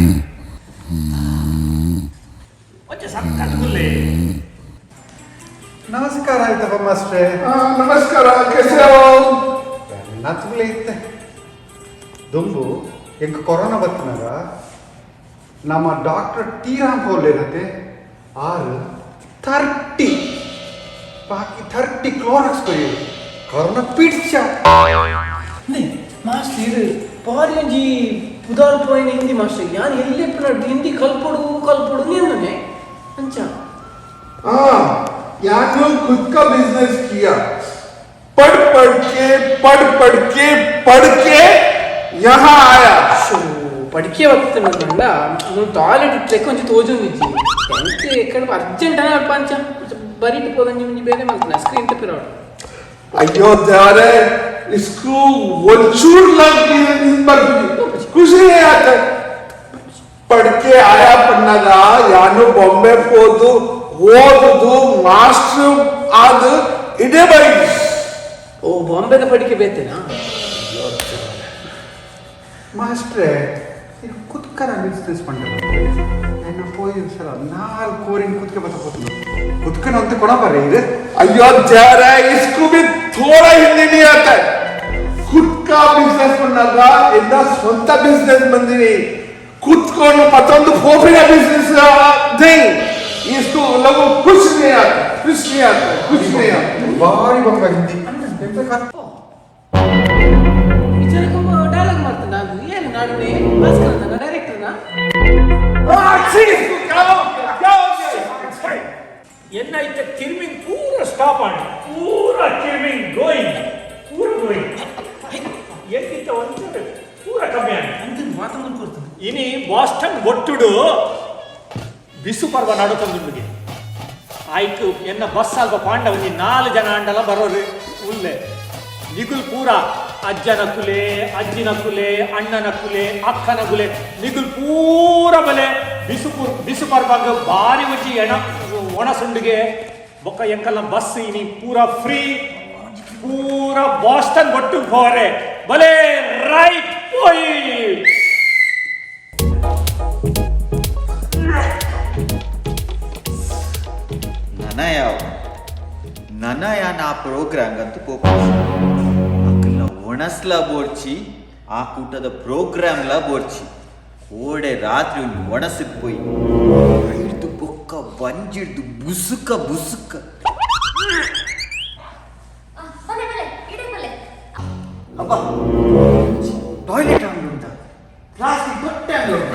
ಒಂಚೆ ಸಕ್ಕತ್ ಕುಲ್ಲಿ. ನಮಸ್ಕಾರ ಆಯ್ತಪ್ಪ ಮಾಸ್ಟ್ರೆ. ನಮಸ್ಕಾರ, कैसे हो? ನತ್ಗುಲೆ ಇತ್ತೆ ದುಂಬು ಎಂಕ್ ಕೊರೋನಾ ಬತ್ತಿನಾಗ ನಮ್ಮ ಡಾಕ್ಟರ್ ಟಿ ರಾಮ್ ಇರತ್ತೆ ಆರು 30 ಬಾಕಿ 30 ಕ್ಲೋರಾಕ್ಸ್ ಕೊರಿಯರು ಕೊರೋನಾ ಪಿಡ್ಚ. ಮಾಸ್ಟರ್, ಇದು ಬಾರಿ ಒಂಜಿ ಪುದಾರ್ ಪೋಯಿನ ಹಿಂದಿ ಮಾಸ್ಟರ್. ಯಾನ್ ಎಲ್ಲಿ ಹಿಂದಿ ಕಲ್ಪೊಡು ಕಲ್ಪೊಡು ನಿನ್ನೆ ಅಂಚ. हाँ, यानु खुद का बिजनेस किया, पढ़ पढ़ के पढ़ पढ़ के पढ़ के यहाँ आया. ಪಡಿಕೆ ಬರ್ತದೆ ಟಾಯ್ಲೆಟ್ ಇಟ್ಲೆಕ್ಕ ಒಂಜಿ ತೋಜೊಂದಿಜ್ಜಿ ಎಂತ ಎಕ್ಕಡ ಅರ್ಜೆಂಟ್ ಅನೇ ಅಲ್ಪ ಅಂಚ ಬರೀಟ್ ಪೋದಂಜಿ ಒಂಜಿ ಬೇರೆ ಮಲ್ತನ ಸ್ಕ್ರೀನ್ ತಪ್ಪಿರೋಡು. अयो देवरे, इसको ಒಂಚೂರ್ लग कुछ नहीं आता. पढ़ के आया ಪಣ್ಣಗ ಯಾನು ಬೊಂಬೆ ಪೋದು ಓದುದು ಮಾಸ್ಟರ್ ಆದು ಇದೇ ಬೈ. ಓ, ಬಾಂಬೆದ ಪಡಿಕೆ ಬೇತೇನಾ? ಮಾಸ್ಟ್ರೆ, ಇದು ಕುತ್ಕರ ಬಿಸ್ನೆಸ್ ಪಂಡ ನನ್ನ ಪೋಯಿ ಸಲ ನಾಲ್ಕು ಕೋರಿನ ಕುತ್ಕೆ ಬತ್ತ ಪೋತು ಕುತ್ಕನ ಅಂತ ಕೊಡ ಬರ್ರಿ ಇದು. अयो देवरे, इसको भी थोड़ा हिंदी नहीं आता है. खुद का ಬಿಸ್ನೆಸ್ ಬಂದಾಗ ಎಲ್ಲ ಸ್ವಂತ ಬಿಸ್ನೆಸ್ ಬಂದಿನಿ ಕುತ್ಕೊಂಡು ಮತ್ತೊಂದು ಫೋಫಿನ ಬಿಸ್ನೆಸ್ ಥಿಂಗ್. इसको लोगों कुछ नहीं आता, कुछ नहीं आता, कुछ नहीं आता. ಭಾರಿ ಬಂಗ ಹಿಂದಿ. ವಿಚಾರಕ್ಕೊಮ್ಮ ಡೈಲಾಗ್ ಮಾಡ್ತಾನೆ ನಾನು ಏನು ನಾಡುನೆ ಭಾಸ್ಕರನ ಡೈರೆಕ್ಟರ್ನ. ಎನ್ನ ಇತ್ತ ಕಿರ್ಮಿಂಗ್ ಪೂರ ಸ್ಟಾಪ್ ಆಂಡ್ ಪೂರ ಕಿರ್ಮಿಂಗ್ ಗೋಯಿಂಗ್ ಪೂರ ಗೋಯಿಂಗ್ ಎಂತಿತ್ತ ಒಂಚೂರು ಪೂರ ಕಮ್ಮಿ ಆಂಡ್. ಇನಿ ಬಾಸ್ಟನ್ ಒಟ್ಟುಡು ಬಿಸು ಪರ್ವ ನಡುಕೊಂದುಂಡುಗೆ ಆಯ್ತು. ಎನ್ನ ಬಸ್ ಅಲ್ಪ ಪಾಂಡ ಒಂಜಿ 4 ಜನ ಅಂಡಲ ಬರೋರು ಉಲ್ಲೆ. ನಿಗುಲ್ ಪೂರ ಅಜ್ಜನ ಕುಲೆ, ಅಜ್ಜಿನ ಕುಲೆ, ಅಣ್ಣನ ಕುಲೆ, ಅಕ್ಕನ ಕುಲೆ, ನಿಗುಲ್ ಪೂರ ಬಲೆ. ಬಿಸು ಬಿಸು ಪರ್ಬಂಗ ಬಾರಿ ಒಂಜಿ ಎಣ ಒಣಸುಂಡಿಗೆ. ಬೊಕ್ಕ ಎಂಕಲ್ನ ಬಸ್ ಇನಿ ಪೂರ ಫ್ರೀ, ಪೂರ ಬಾಸ್ಟನ್ ಒಟ್ಟು ಹೋರೆ ಬಲೆ. ರೈಟ್ ಪೋಯಿ. ನನಯಾವ್ ನನಯಾನ ಆ ಪ್ರೋಗ್ರಾಮ್ ಅಂತೂ ಪೋಪುಜಿ. ಅಕಲ್ನ ಒಣಸ್ಲ ಬೋರ್ಚಿ, ಆ ಕೂಟದ ಪ್ರೋಗ್ರಾಮ್ಲ ಬೋರ್ಚಿ. ಕೋಡೆ ರಾತ್ರಿ ಒಂಜಿ ಒಣಸಕ್ ಪೋಯಿ ಐಡ್ದು ಬೊಕ್ಕ ಬಂಜಿಡ್ದು ಬುಸುಕ ಬುಸುಕ. ಬಲೆ ಬಲೆ ಇಡೆ ಬಲೆ. ಅಬ್ಬಾ, ಟಾಯ್ಲೆಟ್ ಉಂಟ, ಪ್ಲಾಸ್ಟಿಕ್ ತೊಟ್ಟೆ ಉಂಟ.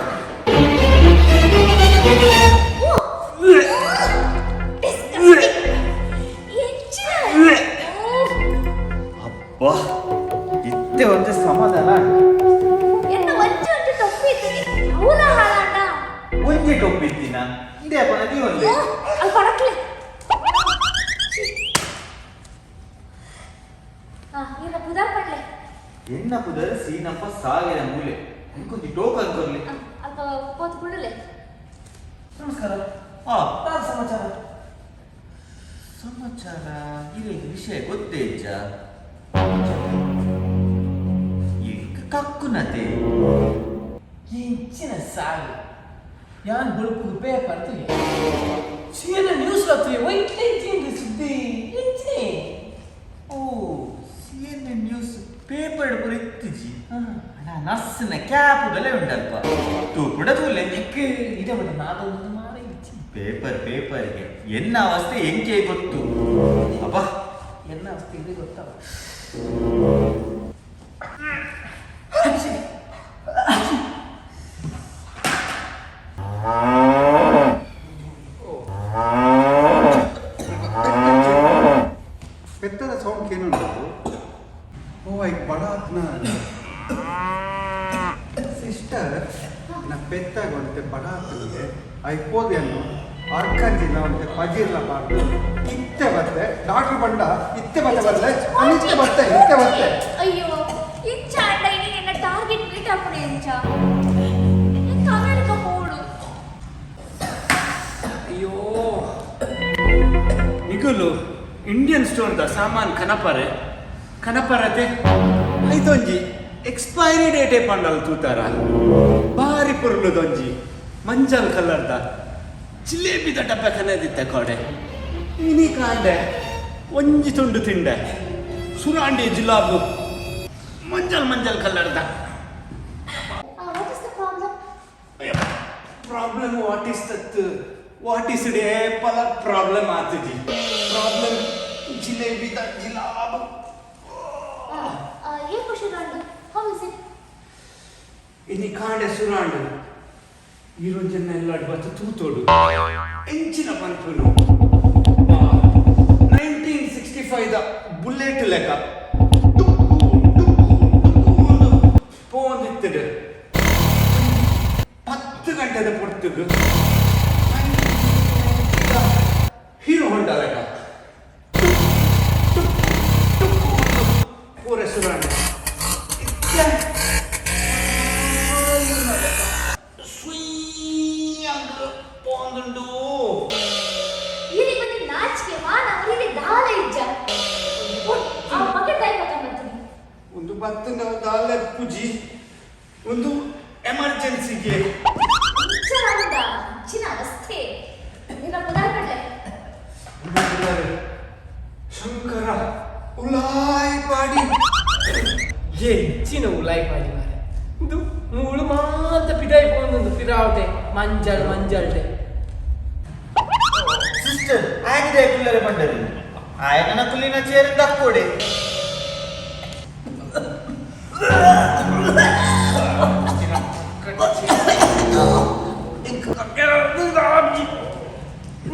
ಅಬ್ಬಾ, ಇತ್ತೆ ಒಂದು ಸಮಾಧಾನ. ಎನ್ನ ಒಂಜಿ ಒಂಜಿ ಟೊಪ್ಪಿ ಇದ್ದೀನಿ ಅವನ ಹಾಳಾಂಡ. ಒಂಜಿ ಟೊಪ್ಪಿ ಇತ್ತಿನ ಇಂದೇ ಅಪ್ಪನ ಒಂದೇ. ಅಲ್ಲಿ ಪಡಕ್ಲೆ ಏನ ಪುದಾರ್ ಪಡ್ಲೆ. ಎನ್ನ ಪುದರ್ ಸೀನಪ್ಪ ಸಾವಿರ ಮೂಲೆ. ಇಂಕೊಂಜಿ ಟೋಕನ್ ಕೊರ್ಲಿ. ಅಲ್ಪ ಪೋತು ಕುಳ್ಳಲೆ. ನಮಸ್ಕಾರ. ಆ. ದಾದ ಸಮಾಚಾರ? ಸಮಾಚಾರ ಇರೇಗ್ ವಿಷಯ ಗೊತ್ತೇ ಇಜ್ಜ? ಎಂಕ್ ಕಕ್ಕುನತೆ. ಎಂಚಿನ ಸಾಲು ಯಾನ್ ಬೊಳ್ಪುಗು ಪೇಪರ್ ತುಯೆ, ಸಿಎನ್ ನ್ಯೂಸ್ ತುಯೆ, ವೈಟ್ಲೆ ಇಜ್ಜಿಂದು ಸುದ್ದಿ ಎಂಚಿನೆ? ಓ, ಸಿಎನ್ಎನ್ ನ್ಯೂಸ್ ಪೇಪರ್ ಪೂರ ಇತ್ತಿಜಿ. ಅಣ್ಣ, ನರ್ಸ್ನ ಕ್ಯಾಪ್ ಬೆಲೆ ಉಂಡಲ್ಪ ತೂಪುಡ ತೂಲೆ. ಇದೆ ಬಿಡ ನಾದೊಂದು ಮಾರ ಇಚ್ಚಿ. ಪೇಪರ್ ಪೇಪರ್ಗೆ ಎನ್ನ ಅವಸ್ಥೆ ಎಂಕೆ ಗೊತ್ತು ಅಬ್ಬಾ. ಎನ್ನ ಅವಸ್ಥೆ ಇದೆ ಗೊತ್ತವ. ಪೆತ್ತದ ಸೌಂಡ್ ಕೇನುಂಟು. ಓ, ಐಕ್ ಬಡಾತ್ನ ಸಿಸ್ಟರ್ ನ ಪೆತ್ತಾಗ ಒಂತೆ ಬಡಾತ್ನಿಗೆ I ಪೋದೆಯನ್ನು ಅರ್ಕಂಜಿಲ್ಲ ಒಂತೆ ಪಜಿರ್ಲ ಬಾರ್ದು. ಇತ್ತೆ ಬತ್ತೆ ಡಾಕ್ಟರ್ ಬಂಡ, ಇತ್ತೆ ಬತ್ತೆ ಬರ್ಲೆ ನಾನು, ಇತ್ತೆ ಬತ್ತೆ, ಇತ್ತೆ ಬತ್ತೆ. ಅಯ್ಯೋ, ಇಂಚ ಅಂಡ ಇನಿ ಎನ್ನ ಟಾರ್ಗೆಟ್ ಮೀಟ್ ಆಪುಣೆ ಇಂಚ ಎಂಕ್ ಅಮೆರಿಕ ಪೋಡು. ಅಯ್ಯೋ, ನಿಗುಲು ಇಂಡಿಯನ್ ಸ್ಟೋರ್ದ ಸಾಮಾನ್ ಕನಪರೆ ಕನಪರತೆ ಐತೊಂಜಿ ಎಕ್ಸ್ಪೈರಿ ಡೇಟೆ ಪಂಡಲ್ ತೂತಾರ. ಬಾರಿ ಪೊರ್ಲುದೊಂಜಿ ಮಂಜಲ್ ಕಲರ್ದ ಜಿಲೇಬಿದ ಡಬ್ಬೆ ಕನದಿತ್ತೆ ಕೋಡೆ. ಇನಿ ಕಾಂಡೆ ಒಂಜಿ ತುಂಡು ತಿಂಡೆ, ಸುರಾಂಡಿ ಜಿಲಾಬು ಮಂಜಲ್ ಮಂಜಲ್ ಕಲರ್ದ. What is the problem? Problem what is ತತ್ what is day ಪಲ ಪ್ರಾಬ್ಲಮ್ ಆತಜಿ ಪ್ರಾಬ್ಲಮ್ ಜಿಲೇಬಿದ ಜಿಲಾಬು. ಏ ಖುಷಿ, how is it? ಇನಿ ಕಾಂಡೆ ಸುರಾಂಡು ಈರೊಂಜನ್ನ ಎಲ್ಲಾಡ್ ಬತ್ತು ತೂತೋಡು ಎಂಚಿನ ಪನ್ಪುನು 1965 the bullet ಲೆಕ್ಕ ಪೋಂದಿತ್ತಡು. 10 ಗಂಟೆದ ಪೊರ್ತುಗು ಹೀರೋ ಹೊಂಡ ಲೆಕ್ಕ ಪೂರ ಸುರಾಂಡು ಪೋಂದುಂಡು. ಇಲ್ಲಿ ಬಂದು ನಾಚಿಕೆ ಮಾನ ಅವರಿಗೆ ದಾಲ ಇಜ್ಜ ಆ ಬಕೆಟ್ ಆಯ್ತು. ಒಂದು ಬತ್ತನ ದಾಲ ಪುಜಿ ಒಂದು ಎಮರ್ಜೆನ್ಸಿಗೆ. ಇಂಚ ಇಂಚಿನ ಅವಸ್ಥೆ ನಿನ್ನ ಪುದಾರ್ ಪಡ್ಲೆ. ಶಂಕರ ಉಲಾಯ್ ಪಾಡಿ. ಎಂಚಿನ ಉಲಾಯ್ ಪಾಡಿ ಮಾರೆ, ಇದು ಮೂಳು ಮಾತ ಪಿದಾಯಿ ಪೋಂದುಂದು ಪಿರಾವಟೆ ಮಂಜಲ್ ಮಂಜಲ್ಟೆ. ಸಿಸ್ಟರ್ ಆಗಿದೆ ಕುಲ್ಲರೆ ಬಂಡರಿ ಆಯನ ಕುಲ್ಲಿನ ಚೇರ್ ದಕ್ಕೋಡೆ.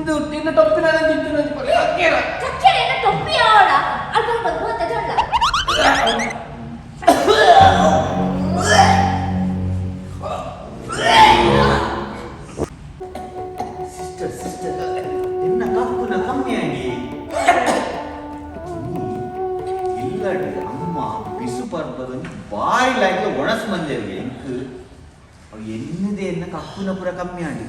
ಇಂದು ನಿನ್ನ ಟೊಪ್ಪಿನ ತಿಂತು ಕಕ್ಕೇರ. ಕಕ್ಕೇರ ಎನ್ನ ಟೊಪ್ಪಿ ಆವಡ ಅಲ್ಪ ಬೋತೆ ತೊಂಡ. ಸಿಸ್ಟರ್ ಸಿಸ್ಟರ್, ಎನ್ನ ಕಕ್ಕುನ ಕಮ್ಮಿ ಆಗಿ ಇಲ್ಲಡ್ ಅಮ್ಮ ಬಿಸು ಪರ್ಬದ ಬಾರಿ ಲಾಯ್ಕ ಒಣಸ್ ಮಂದೆರ್ಗೆ ಎಂಕ್ ಅವು ಎನ್ನದೇ ಎನ್ನ ಕಕ್ಕುನ ಪೂರ ಕಮ್ಮಿ ಆಂಡಿ.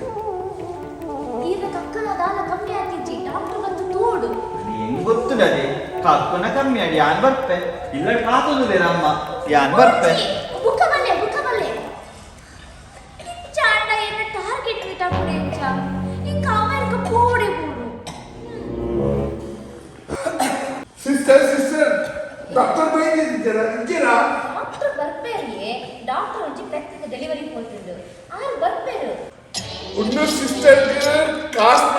ಈರ್ನ ಕಕ್ಕನ ದಾಲ ಕಮ್ಮಿ ಆತಿಜ್ಜಿ, ಡಾಕ್ಟರ್ ಬಂದು ತೋಡು. ಹೆಂಗ್ ಗೊತ್ತುಡದೆ ಕಕ್ಕುನ ಕಮ್ಮಿ ಆಡಿ ಯಾನ್ ಬರ್ಪೆ ಇಲ್ಲಡ್ ಕಾತೊಂದುಲೇರ ಅಮ್ಮ ಯಾನ್ ಬರ್ಪೆ. ಬುಕ್ಕ ಬಲ್ಲೆ ಬುಕ್ಕ ಬಲ್ಲೆ ಚಾಂಡ ಎನ್ನ ಟಾರ್ಗೆಟ್ ಮೀಟ್ ಆಪುಡೆ ಎಂಚ ಇಂಕ ಅಮೆರಿಕ ಪೋಡೆ ಬೋಡು. ಸಿಸ್ಟರ್ ಸಿಸ್ಟರ್, ಡಾಕ್ಟರ್ ಬೈದಿದ್ದೀರಾ ಇದ್ದೀರಾ? ಡಾಕ್ಟರ್ ಬರ್ಪೇರಿಗೆ, ಡಾಕ್ಟರ್ ಒಂಜಿ ಪೆತ್ತದ ಡೆಲಿವರಿ ಪೋತುಂಡು, ಆರು ಬರ್ಪೇರು. उन्नु सिस्टर के कास्ट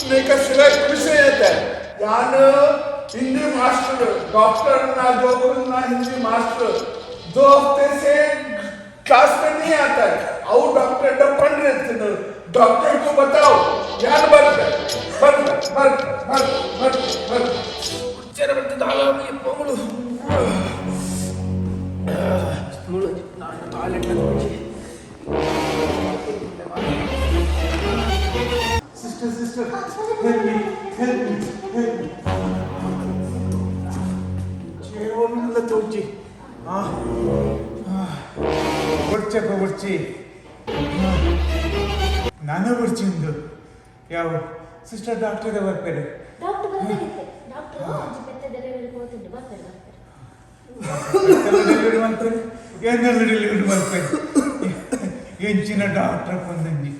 में का सिवाय कुछ नहीं आता है। यान हिंदी मास्टर डॉक्टर ना जोकुल ना हिंदी मास्टर 2 हफ्ते से क्लास में नहीं आता है। और डॉक्टर डपन रहे थे, डॉक्टर को बताओ यार बर्फ बर्फ बर्फ बर्फ बर्फ बर्फ. Sister sister, help me, help me, help me. ಜೀವನಲ್ಲ ತೋಚಿ. ಬೊಡ್ಚಪ್ಪ ಬೊಡ್ಚಿ, ನಾನು ಬೊಡ್ಚಿಂದು ಯಾವ ಸಿಸ್ಟರ್ ಡಾಕ್ಟರ್ ಬರ್ಪೇರು. ಡಾಕ್ಟರ್ ಬರ್ಪೇರಿತ್ತೆ, ಡಾಕ್ಟರ್ ಒಂಜಿ ಪೆತ್ತ ಡೆಲಿವರಿ ಪೋತುಂಡು, ಬರ್ಪೇರು ಬರ್ಪೇರು. ಡೆಲಿವರಿ ಮಾಡ್ತಾರೆ, ಏನೆಲ್ಲ ಡೆಲಿವರಿ ಮಾಡ್ತಾರೆ ಎಂಚಿನ ಡಾಕ್ಟರ್ ಬಂದಂಜಿ.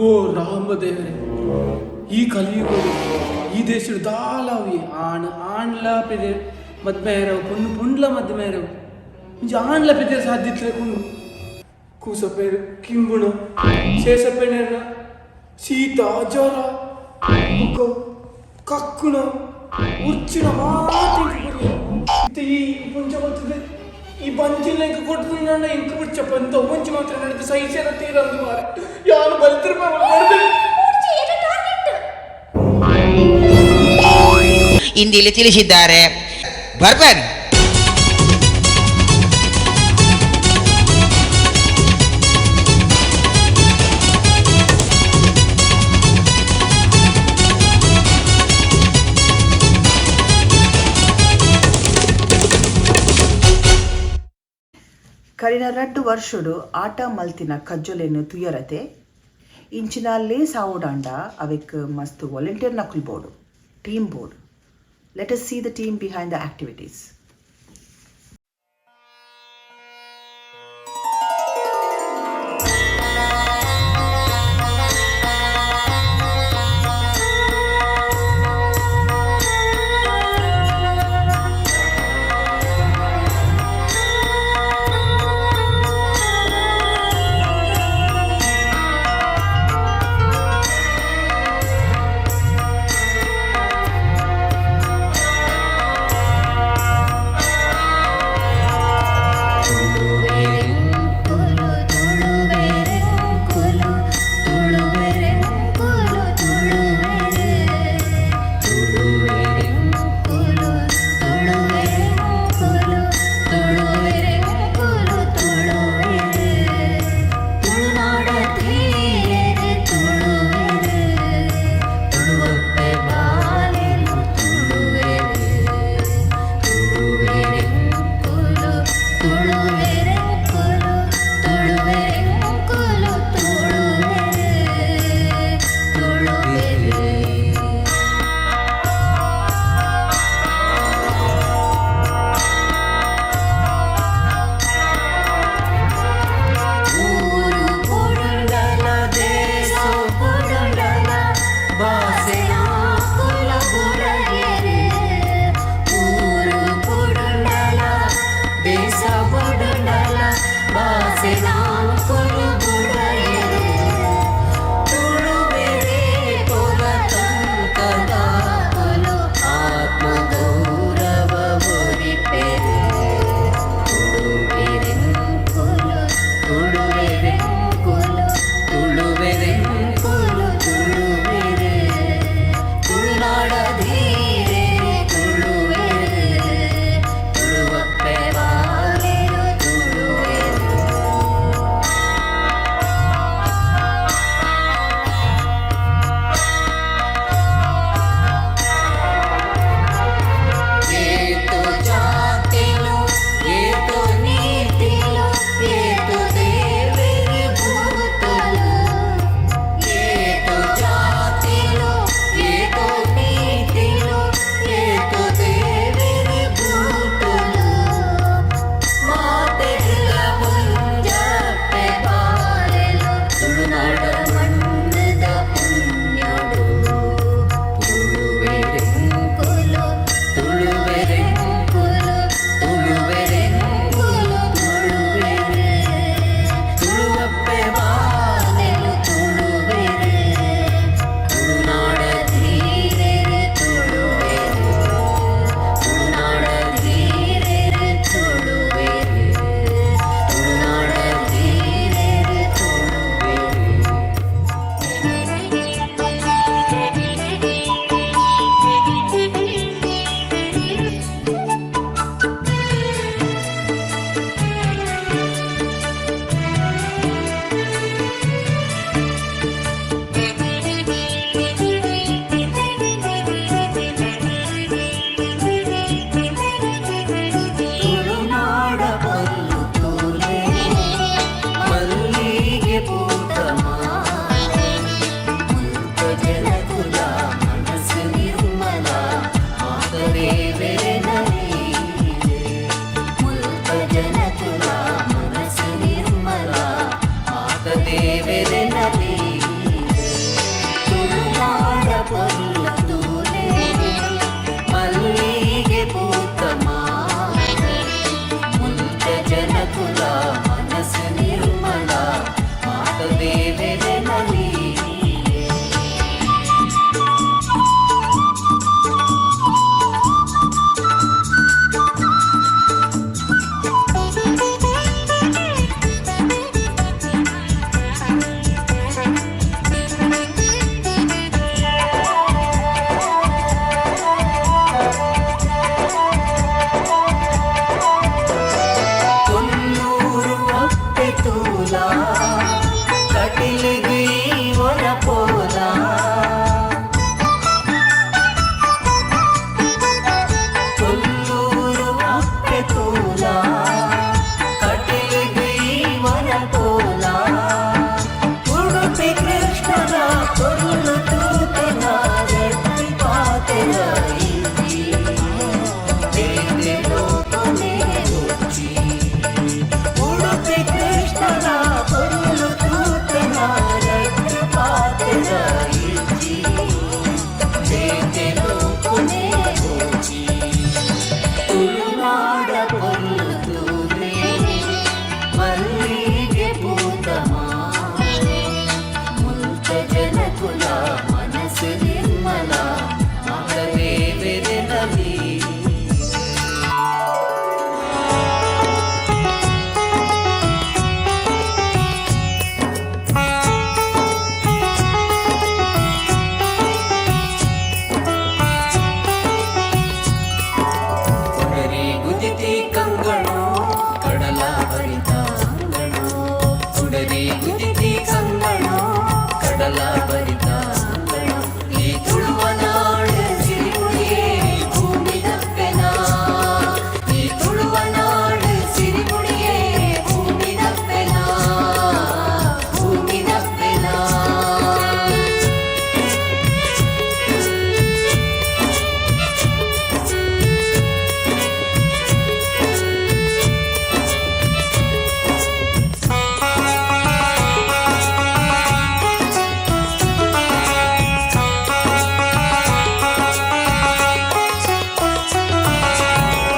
ಓ ರಾಮದೇವರೇ, ಈ ಕಲಿಯುಗಡು ಈ ದೇಶಡು ದಾಲವಿ ಆಣ್ ಆಣ್ಲ ಪೆದೆ ಮದ್ಮೇರವು, ಪೊಣ್ಣು ಪುಂಡ್ಲ ಮದ್ಮೇರವು, ಇಂಚ ಆಣ್ಲ ಪೆದೆ ಸಾಧ್ಯತ್ಲೆ ಕುಂಡು ಕೂಸಪೇರು ಕಿಂಬುಣ ಶೇಷಪೇಣೆರ್ನ ಶೀತ ಜ್ವರ ಬುಕ್ಕ ಕಕ್ಕುಣ ಉರ್ಚಿನ ಮಾತು ಇತ್ತೆ ಈ ಪುಂಚ ಬರ್ತದೆ. ಈ ಬಂಜಿನ ಇಂಕ ಕೊಡ್ತು ಇಂಕ ಬಿಡ್ಚಪ್ಪ ಇಂತ ಒಂಜಿ ಮಾತ್ರ ನಡೆದು ಸಹಿಸೇನ ತೀರಂದು ಮಾರೆ ಯಾರು ಬಲ್ತಿರ್ಪ ಇಂದಿಲ್ಲಿ ತಿಳಿಸಿದ್ದಾರೆ. ಬರ್ಬನ್ ಕರಿನ ರಡ್ಡು ವರ್ಷಡು ಆಟ ಮಲ್ತಿನ ಕಜ್ಜೊಲೆನ್ ತುಯರತೆ ಇಂಚಿನ ಲೇಸ್ ಆವೊಡಾಂಡ ಅವೆಕ್ ಮಸ್ತ್ ವಾಲಂಟಿಯರ್ ನಕುಲ್ ಬೋಡು, team board. Let us see the team behind the activities. ಉಡಲ ಬರಿತ ಈ ತುಳುವನಾಡು ಸಿರಿಮುಡಿಯೇ ಭೂಮಿದಪ್ಪೆನ ಈ ತುಳುವನಾಡು ಸಿರಿಮುಡಿಯೇ ಭೂಮಿದಪ್ಪೆನ ಭೂಮಿದಪ್ಪೆನ.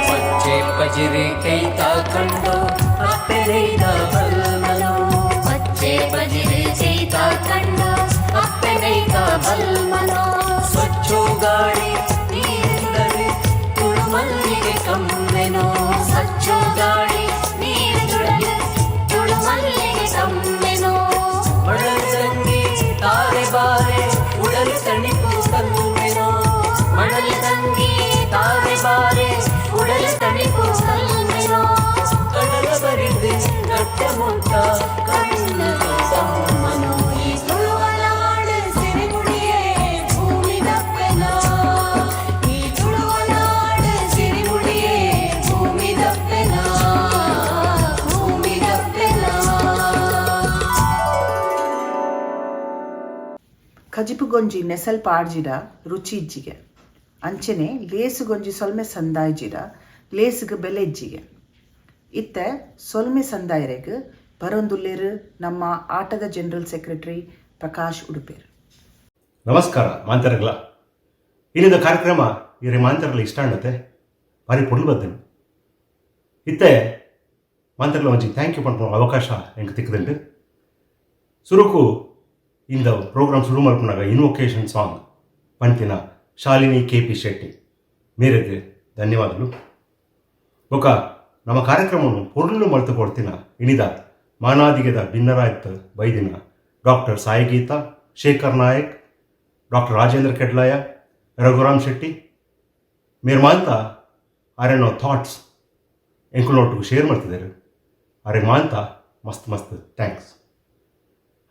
ಪಚ್ಚೆ ಪಜಿರಿ ಕೈತ ಕಂಡು ಅಪ್ಪೆನೈದ ಬಲ್ಮನು. ಪಚ್ಚೆ ಪಜಿರಿ ಕೈತ ಕಂಡು ಅಪ್ಪೆನೈದ ಬಲ್ಮನು. ಸ್ವಚ್ಛೋ ಗಾಳಿ ನೀರುಡರೆ ತುಳುಮಲ್ಲಿಗೆ ಕಮ್ಮೆನು. ಸ್ವಚ್ಛೋ ಗಾಳಿ ನೀರುಡರೆ ತುಳುಮಲ್ಲಿಗೆ ಕಮ್ಮೆನು. ಮಣಲ್ ತಂಗಿ ತಾರೆ ಬಾರೆ ಉಡಲು ತಣಿಪು ಕಲ್ಮೆನು. ಮಣಲ್ ತಂಗಿ ತಾರೆ ಬಾರೆ ಉಡಲು ತಣಿಪು ಕಲ್ಮೆನು. ಕಡಲ ಬರಿದು ಕಟ್ಟ ಮುಟ್ಟ ಕಣ್ಣು ತಮ್ಮನು. ಈ ತುಳುವನಾಡು ಸಿರಿಮುಡಿಯೇ ಭೂಮಿದಪ್ಪೆನ ಈ ತುಳುವನಾಡು ಸಿರಿಮುಡಿಯೇ ಭೂಮಿದಪ್ಪೆನ ಭೂಮಿದಪ್ಪೆನ. ಕಜಿಪುಗೊಂಜಿ ನೆಸಲ್ ಪಾಡ್ಜಿಡ ರುಚಿ ಇಜ್ಜಿಗೆ, ಅಂಚನೆ ಲೇಸುಗೊಂಜಿ ಸೊಲ್ಮೆ ಸಂದಾಯ್ಜಿಡ ಲೇಸುಗು ಬೆಲೆ ಇಜ್ಜಿಗೆ. ಇತ್ತೆ ಸೊಲ್ಮೆ ಸಂದಾಯರೆಗ್ ಬರೊಂದುಲ್ಲೆರ್ ನಮ್ಮ ಆಟದ ಜನರಲ್ ಸೆಕ್ರೆಟರಿ ಪ್ರಕಾಶ್ ಉಡುಪೇರ್. ನಮಸ್ಕಾರ ಮಾಂತರಗಳ. ಇಲ್ಲಿಂದ ಕಾರ್ಯಕ್ರಮ ಇರೆ ಮಾಂತರಗಳ ಇಷ್ಟ ಅನ್ನತ್ತೆ ಭಾರಿ ಪೊಡ್ಲು ಬದ್ದೇನೆ. ಇತ್ತೆ ಮಾಂತರಗಳ ಒಂಜಿ thank you ಪನ್ಪುನ ಅವಕಾಶ ಎಂಕ್ ತಿಕ್ಕದುಂಡು. ಸುರುಕು ಇಂದ ಪ್ರೋಗ್ರಾಮ್ ಶುರು ಮಲ್ಪುನಾಗ ಇನ್ವೊಕೇಶನ್ ಸಾಂಗ್ ಪಂತಿನ ಶಾಲಿನಿ ಕೆ ಪಿ ಶೆಟ್ಟಿ ಮೇರೆಗೆ ಧನ್ಯವಾದಗಳು. ಬೊಕ ನಮ್ಮ ಕಾರ್ಯಕ್ರಮವನ್ನು ಪೊರ್ಲು ಮಲ್ತು ಕೊಡ್ತಿನ ಇಣಿದ ಮಾನಾದಿಗೆದ ಬಿನ್ನರಾಯ್ತ ಬೈದಿನ ಡಾಕ್ಟರ್ ಸಾಯಿಗೀತಾ, ಶೇಖರ್ ನಾಯಕ್, ಡಾಕ್ಟರ್ ರಾಜೇಂದ್ರ ಕೆಡ್ಲಾಯ, ರಘುರಾಮ್ ಶೆಟ್ಟಿ ಮೇರ್ ಮಾಂತ ಆರೆನೋ ಥಾಟ್ಸ್ ಎಂಕುಲೊಟ್ಟಿಗೆ ಶೇರ್ ಮಾಡ್ತಿದ್ದಾರೆ. ಅರೆ ಮಾಂತ ಮಸ್ತ್ ಮಸ್ತ್ thanks.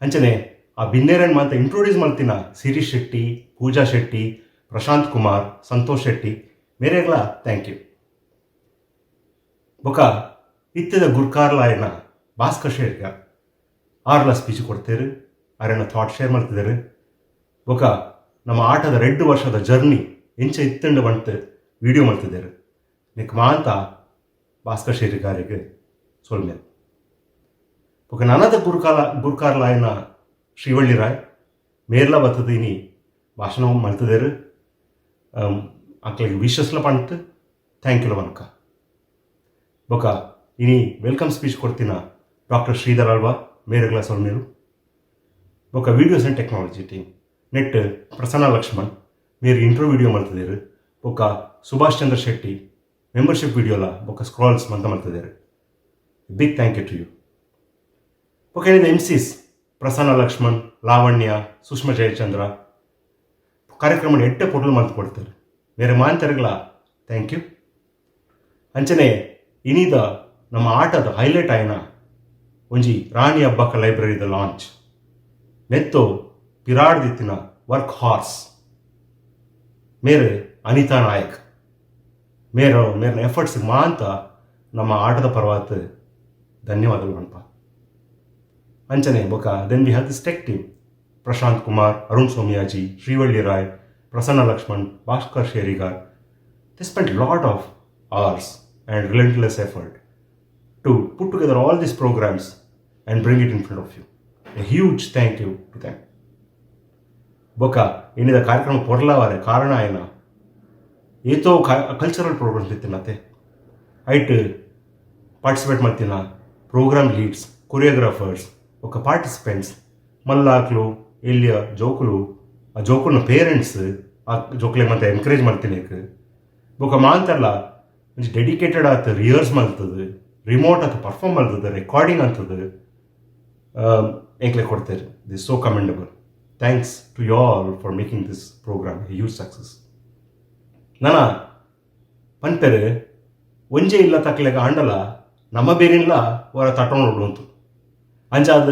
ಅಂಚನೆ ಆ ಬಿನ್ನೇರನ್ ಮಾಂತ ಇಂಟ್ರೊಡ್ಯೂಸ್ ಮಾಡ್ತಿನ ಸಿರೀಶ್ ಶೆಟ್ಟಿ, ಪೂಜಾ ಶೆಟ್ಟಿ, ಪ್ರಶಾಂತ್ ಕುಮಾರ್, ಸಂತೋಷ್ ಶೆಟ್ಟಿ ಮೇರೆಗ್ಲ thank you. ಬೊಕ ಇತ್ತದ ಗುರ್ಕಾರ್ಲಾಯನ ಭಾಸ್ಕರ್ ಶೇರ್ಗ ಆರ್ಲ ಸ್ಪೀಚ್ ಕೊಡ್ತೇರು, ಆರೆನ ಥಾಟ್ ಶೇರ್ ಮಾಡ್ತಿದ್ದಾರೆ. ಬೊಕ ನಮ್ಮ ಆಟದ 2 ವರ್ಷದ ಜರ್ನಿ ಎಂಚ ಇತ್ತಂಡು ಬಂತು ವಿಡಿಯೋ ಮಾಡ್ತಿದ್ದಾರೆ. ನಿಕ್ ಮಾಂತ ಭಾಸ್ಕರ್ ಶೇರಿಗಾರಿಗೆ ಸೊಲ್ಮೆ. ಬೊಕ ನನದ ಗುರುಕಾರ್ಲಾಯನ ಶ್ರೀವಳ್ಳಿ ರಾಯ್ ಮೇರ್ಲ ಬತ್ತದೀನಿ ಭಾಷಣ ಮಾಡ್ತಿದ್ದಾರೆ. ಅಕ್ಲಿಗೆ ವಿಶಸ್ಲ ಪಂಟ್ thank you ಲವನ್ಕ. ಬೊಕ ಇನಿ welcome speech ಕೊಡ್ತಿನ ಡಾಕ್ಟರ್ ಶ್ರೀಧರ್ ಅಲ್ವಾ ಮೇರೆಗ್ಲ ಸೊಲ್ಮೇರು. ಬೊಕ videos and technology team net Prasanna Lakshman ಮೇರ್ ಇಂಟ್ರೋ ವಿಡಿಯೋ ಮಾಡ್ತಿದ್ದಾರೆ. ಬೊಕ ಸುಭಾಷ್ ಚಂದ್ರ ಶೆಟ್ಟಿ ಮೆಂಬರ್ಶಿಪ್ ವಿಡಿಯೋಲ ಬೊಕ ಸ್ಕ್ರಾಲ್ಸ್ ಮಂತ ಮಾಡ್ತಿದ್ದಾರೆ. Big thank you to you. ಬೊಕ ಏನಿದೆ ಎಮ್ ಸಿಸ್ ಪ್ರಸನ್ನ ಲಕ್ಷ್ಮಣ್, ಲಾವಣ್ಯ, ಸುಷ್ಮಾ ಜಯಚಂದ್ರ ಕಾರ್ಯಕ್ರಮ ಎಟ್ಟೆ ಪೊಟಲು ಮಾಡ್ತು ಕೊಡ್ತಾರೆ. ಬೇರೆ ಮಾಂತರ್ಗಳ thank you. ಅಂಚನೆ ಇನಿದ ನಮ್ಮ ಆಟದ ಹೈಲೈಟ್ ಆಯ್ನ ಒಂಜಿ Rani Abbakka ಲೈಬ್ರರಿದ launch ನೆತ್ತೋ ಪಿರಾಡ್ದಿತ್ತಿನ work horse ಮೇರೆ ಅನಿತಾ ನಾಯಕ್ ಮೇರ ಮೇರಿನ ಎಫರ್ಟ್ಸ್ ಮಾಂತ ನಮ್ಮ ಆಟದ ಪರವಾತ್ ಧನ್ಯವಾದಗಳು ಗಣಪ. ಅಂಚನೆ ಬೊಕ then we have this tech team Prashanth Kumar, Arun Somayaji, Srivalli Rai, Prasanna Lakshman, Bhaskar Sherigar. They spent lot of hours and relentless effort to put together all these programs and bring it in front of you. A huge thank you to them. ಬೊಕ ಇನ್ನಿದ ಕಾರ್ಯಕ್ರಮ ಪೊರ್ಲವಾರೆ ಕಾರಣ ಏನ ಏತೋ cultural programmes ಇತ್ತಿನತೆ ಐಟ್ participate ಮಾಡ್ತೀನ programme leads, choreographers, ఒక participants ಮಲ್ಲಾಕ್ಲು ಎಲ್ಲಿಯ ಜೋಕುಲು ಆ ಜೋಕುಲ್ನ ಪೇರೆಂಟ್ಸ್ ಆ ಜೋಕುಲೆ ಮತ್ತೆ ಎನ್ಕರೇಜ್ ಮಾಡ್ತೀನಿ. ಬೊಕ ಮಾಂತಲ್ಲ ಒಂಜಿ ಡೆಡಿಕೇಟೆಡ್ ಆತ ರಿಹರ್ಸ್ ಮಲ್ತದೆ, ರಿಮೋಟ್ ಆತ ಪರ್ಫಾರ್ಮ್ ಮಲ್ತದೆ, ರೆಕಾರ್ಡಿಂಗ್ ಅಂತದ ಎಂಕ್ಲೆ ಕೊಡ್ತಾರೆ. This so commendable. Thanks to you all for making this program a huge success. ನನ ಪನ್ಪೆರ್ ಒಂಜೆ ಇಲ್ಲ ತಕ್ಲೆಗ ಆಂಡಲ ನಮ್ಮ ಬೇರಿಲ್ಲ ಹೊರ ತಟೋಣ ಅಂತು. ಅಂಚಾದ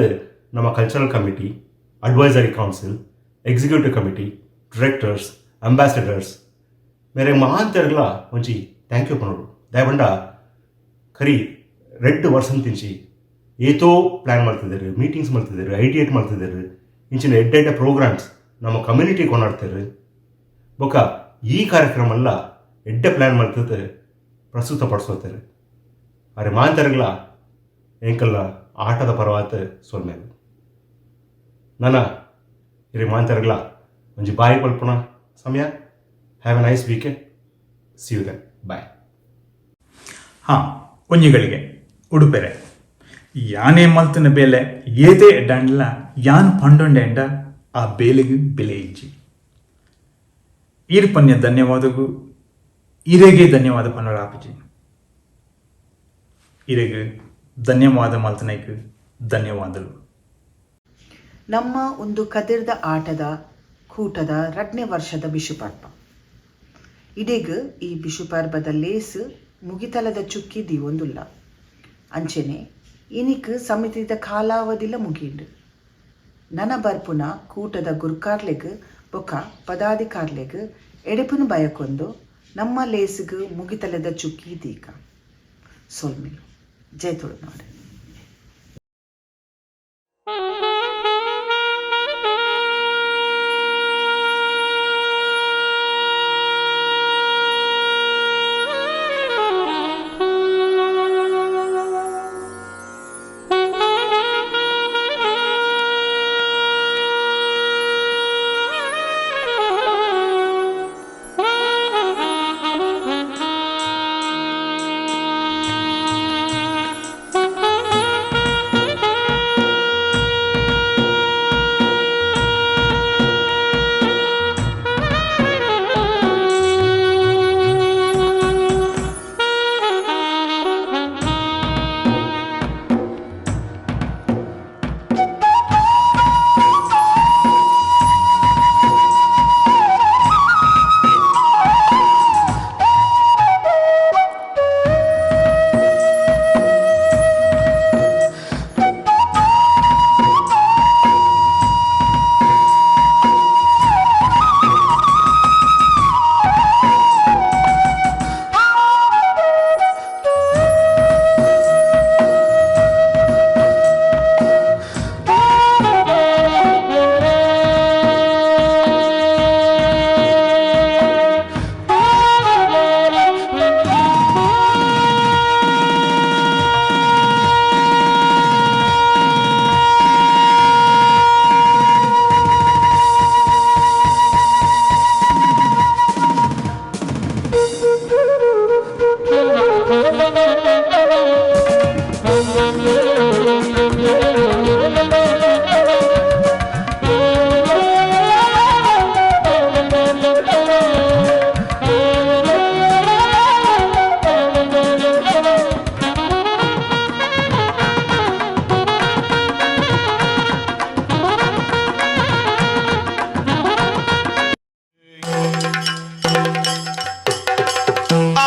ನಮ್ಮ cultural committee Advisory council, executive committee, directors, ambassadors ಮೇರೆ ಮಾಂತೆರ್ಗ್ಲ ಒಂಜಿ thank you ಪನೋಡು. ದಾಯೆಪಂಡ ಕರಿ ರೆಡ್ ವರ್ಷನ್ ತಿಂಚಿ ಏತೋ ಪ್ಲ್ಯಾನ್ ಮಾಡ್ತಿದ್ದಾರೆ, ಮೀಟಿಂಗ್ಸ್ ಮಾಡ್ತಿದ್ದಾರೆ, ಐಡಿಯೇಟ್ ಮಾಡ್ತಿದ್ದಾರೆ, ಇಂಚಿನ ಎಡ್ಡೆ ಎಡ್ಡೆ ಪ್ರೋಗ್ರಾಮ್ಸ್ ನಮ್ಮ ಕಮ್ಯುನಿಟಿ ಕೊಂಡಾಡ್ತಾರೆ. ಬೊಕ ಈ ಕಾರ್ಯಕ್ರಮ ಎಲ್ಲ ಎಡ್ಡೆ ಪ್ಲ್ಯಾನ್ ಮಾಡ್ತದೆ ಪ್ರಸ್ತುತಪಡಿಸೋತಾರೆ. ಅರೆ ಮಾಂತರ್ಗಳ ಎಂಕಲ್ನ ಆಟದ ಪರವಾತ ಸೊಲ್ಮೇಲೆ ನನ್ನ ಇರೆ ಮಾಂತರ್ಗಳ ಒಂಜಿ ಬಾಯಿ ಪಲ್ಪುಣ ಸಮಯ. Have a nice weekend. See you then. Bye. ಹಾಂ, ಒಂಜಿಗಳಿಗೆ ಉಡುಪೆರೆ ಯಾನೇ ಮಲ್ತಿನ ಬೇಲೆ ಏದೇ ಎಡ್ಡಾಂಡಲ ಯಾನ್ ಪಂಡೊಂಡೆಂಡ ಆ ಬೇಲೆಗೆ ಬೆಲೆ ಇಜ್ಜಿ. ಈರ್ ಪನ್ಯ ಧನ್ಯವಾದಗು ಇರೆಗೆ ಧನ್ಯವಾದ ಪನ್ನೊಡಾಪುಜಿ. ಇರೆಗ್ ಧನ್ಯವಾದ ಮಲ್ತನೈಕ್ ಧನ್ಯವಾದಲು. ನಮ್ಮ ಒಂದು ಕದಿರ್ದ ಆಟದ ಕೂಟದ ರಡ್ನೇ ವರ್ಷದ ಬಿಷುಪರ್ಬ. ಇಡೆಗ್ ಈ ಬಿಷುಪರ್ಬದ ಲೇಸ್ ಮುಗಿತಲದ ಚುಕ್ಕಿ ದೀವೊಂದುಲ್ಲ. ಅಂಚೆನೆ ಇನಿಕ್ ಸಮಿತಿದ ಕಾಲಾವಧಿಲ ಮುಗೀಂಡ್. ನನ ಬರ್ಪುನ ಕೂಟದ ಗುರ್ಕಾರ್ಲೆಗ್ ಬೊಕ ಪದಾಧಿಕಾರ್ಲೆಗ್ ಎಡೆಪುನು ಬಯಕೊಂದು ನಮ್ಮ ಲೇಸ್ಗ್ ಮುಗಿತಲದ ಚುಕ್ಕಿ ದೀಕ. ಸೊಲ್ಮೆಲು. ಜೈ ತುಳುನಾಡ್.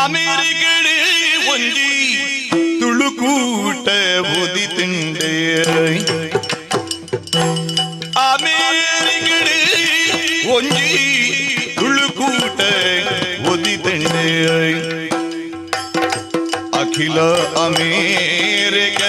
ಅಮೆರಿಕಡೆ ಒಂಜಿ ತುಳುಕೂಟ ಉದಿತುಂಡೆ. ಅಮೆರಿಕಡೆ ಒಂಜಿ ತುಳುಕೂಟ ಉದಿತುಂಡೆ. ಅಖಿಲ ಅಮೇರಿಕ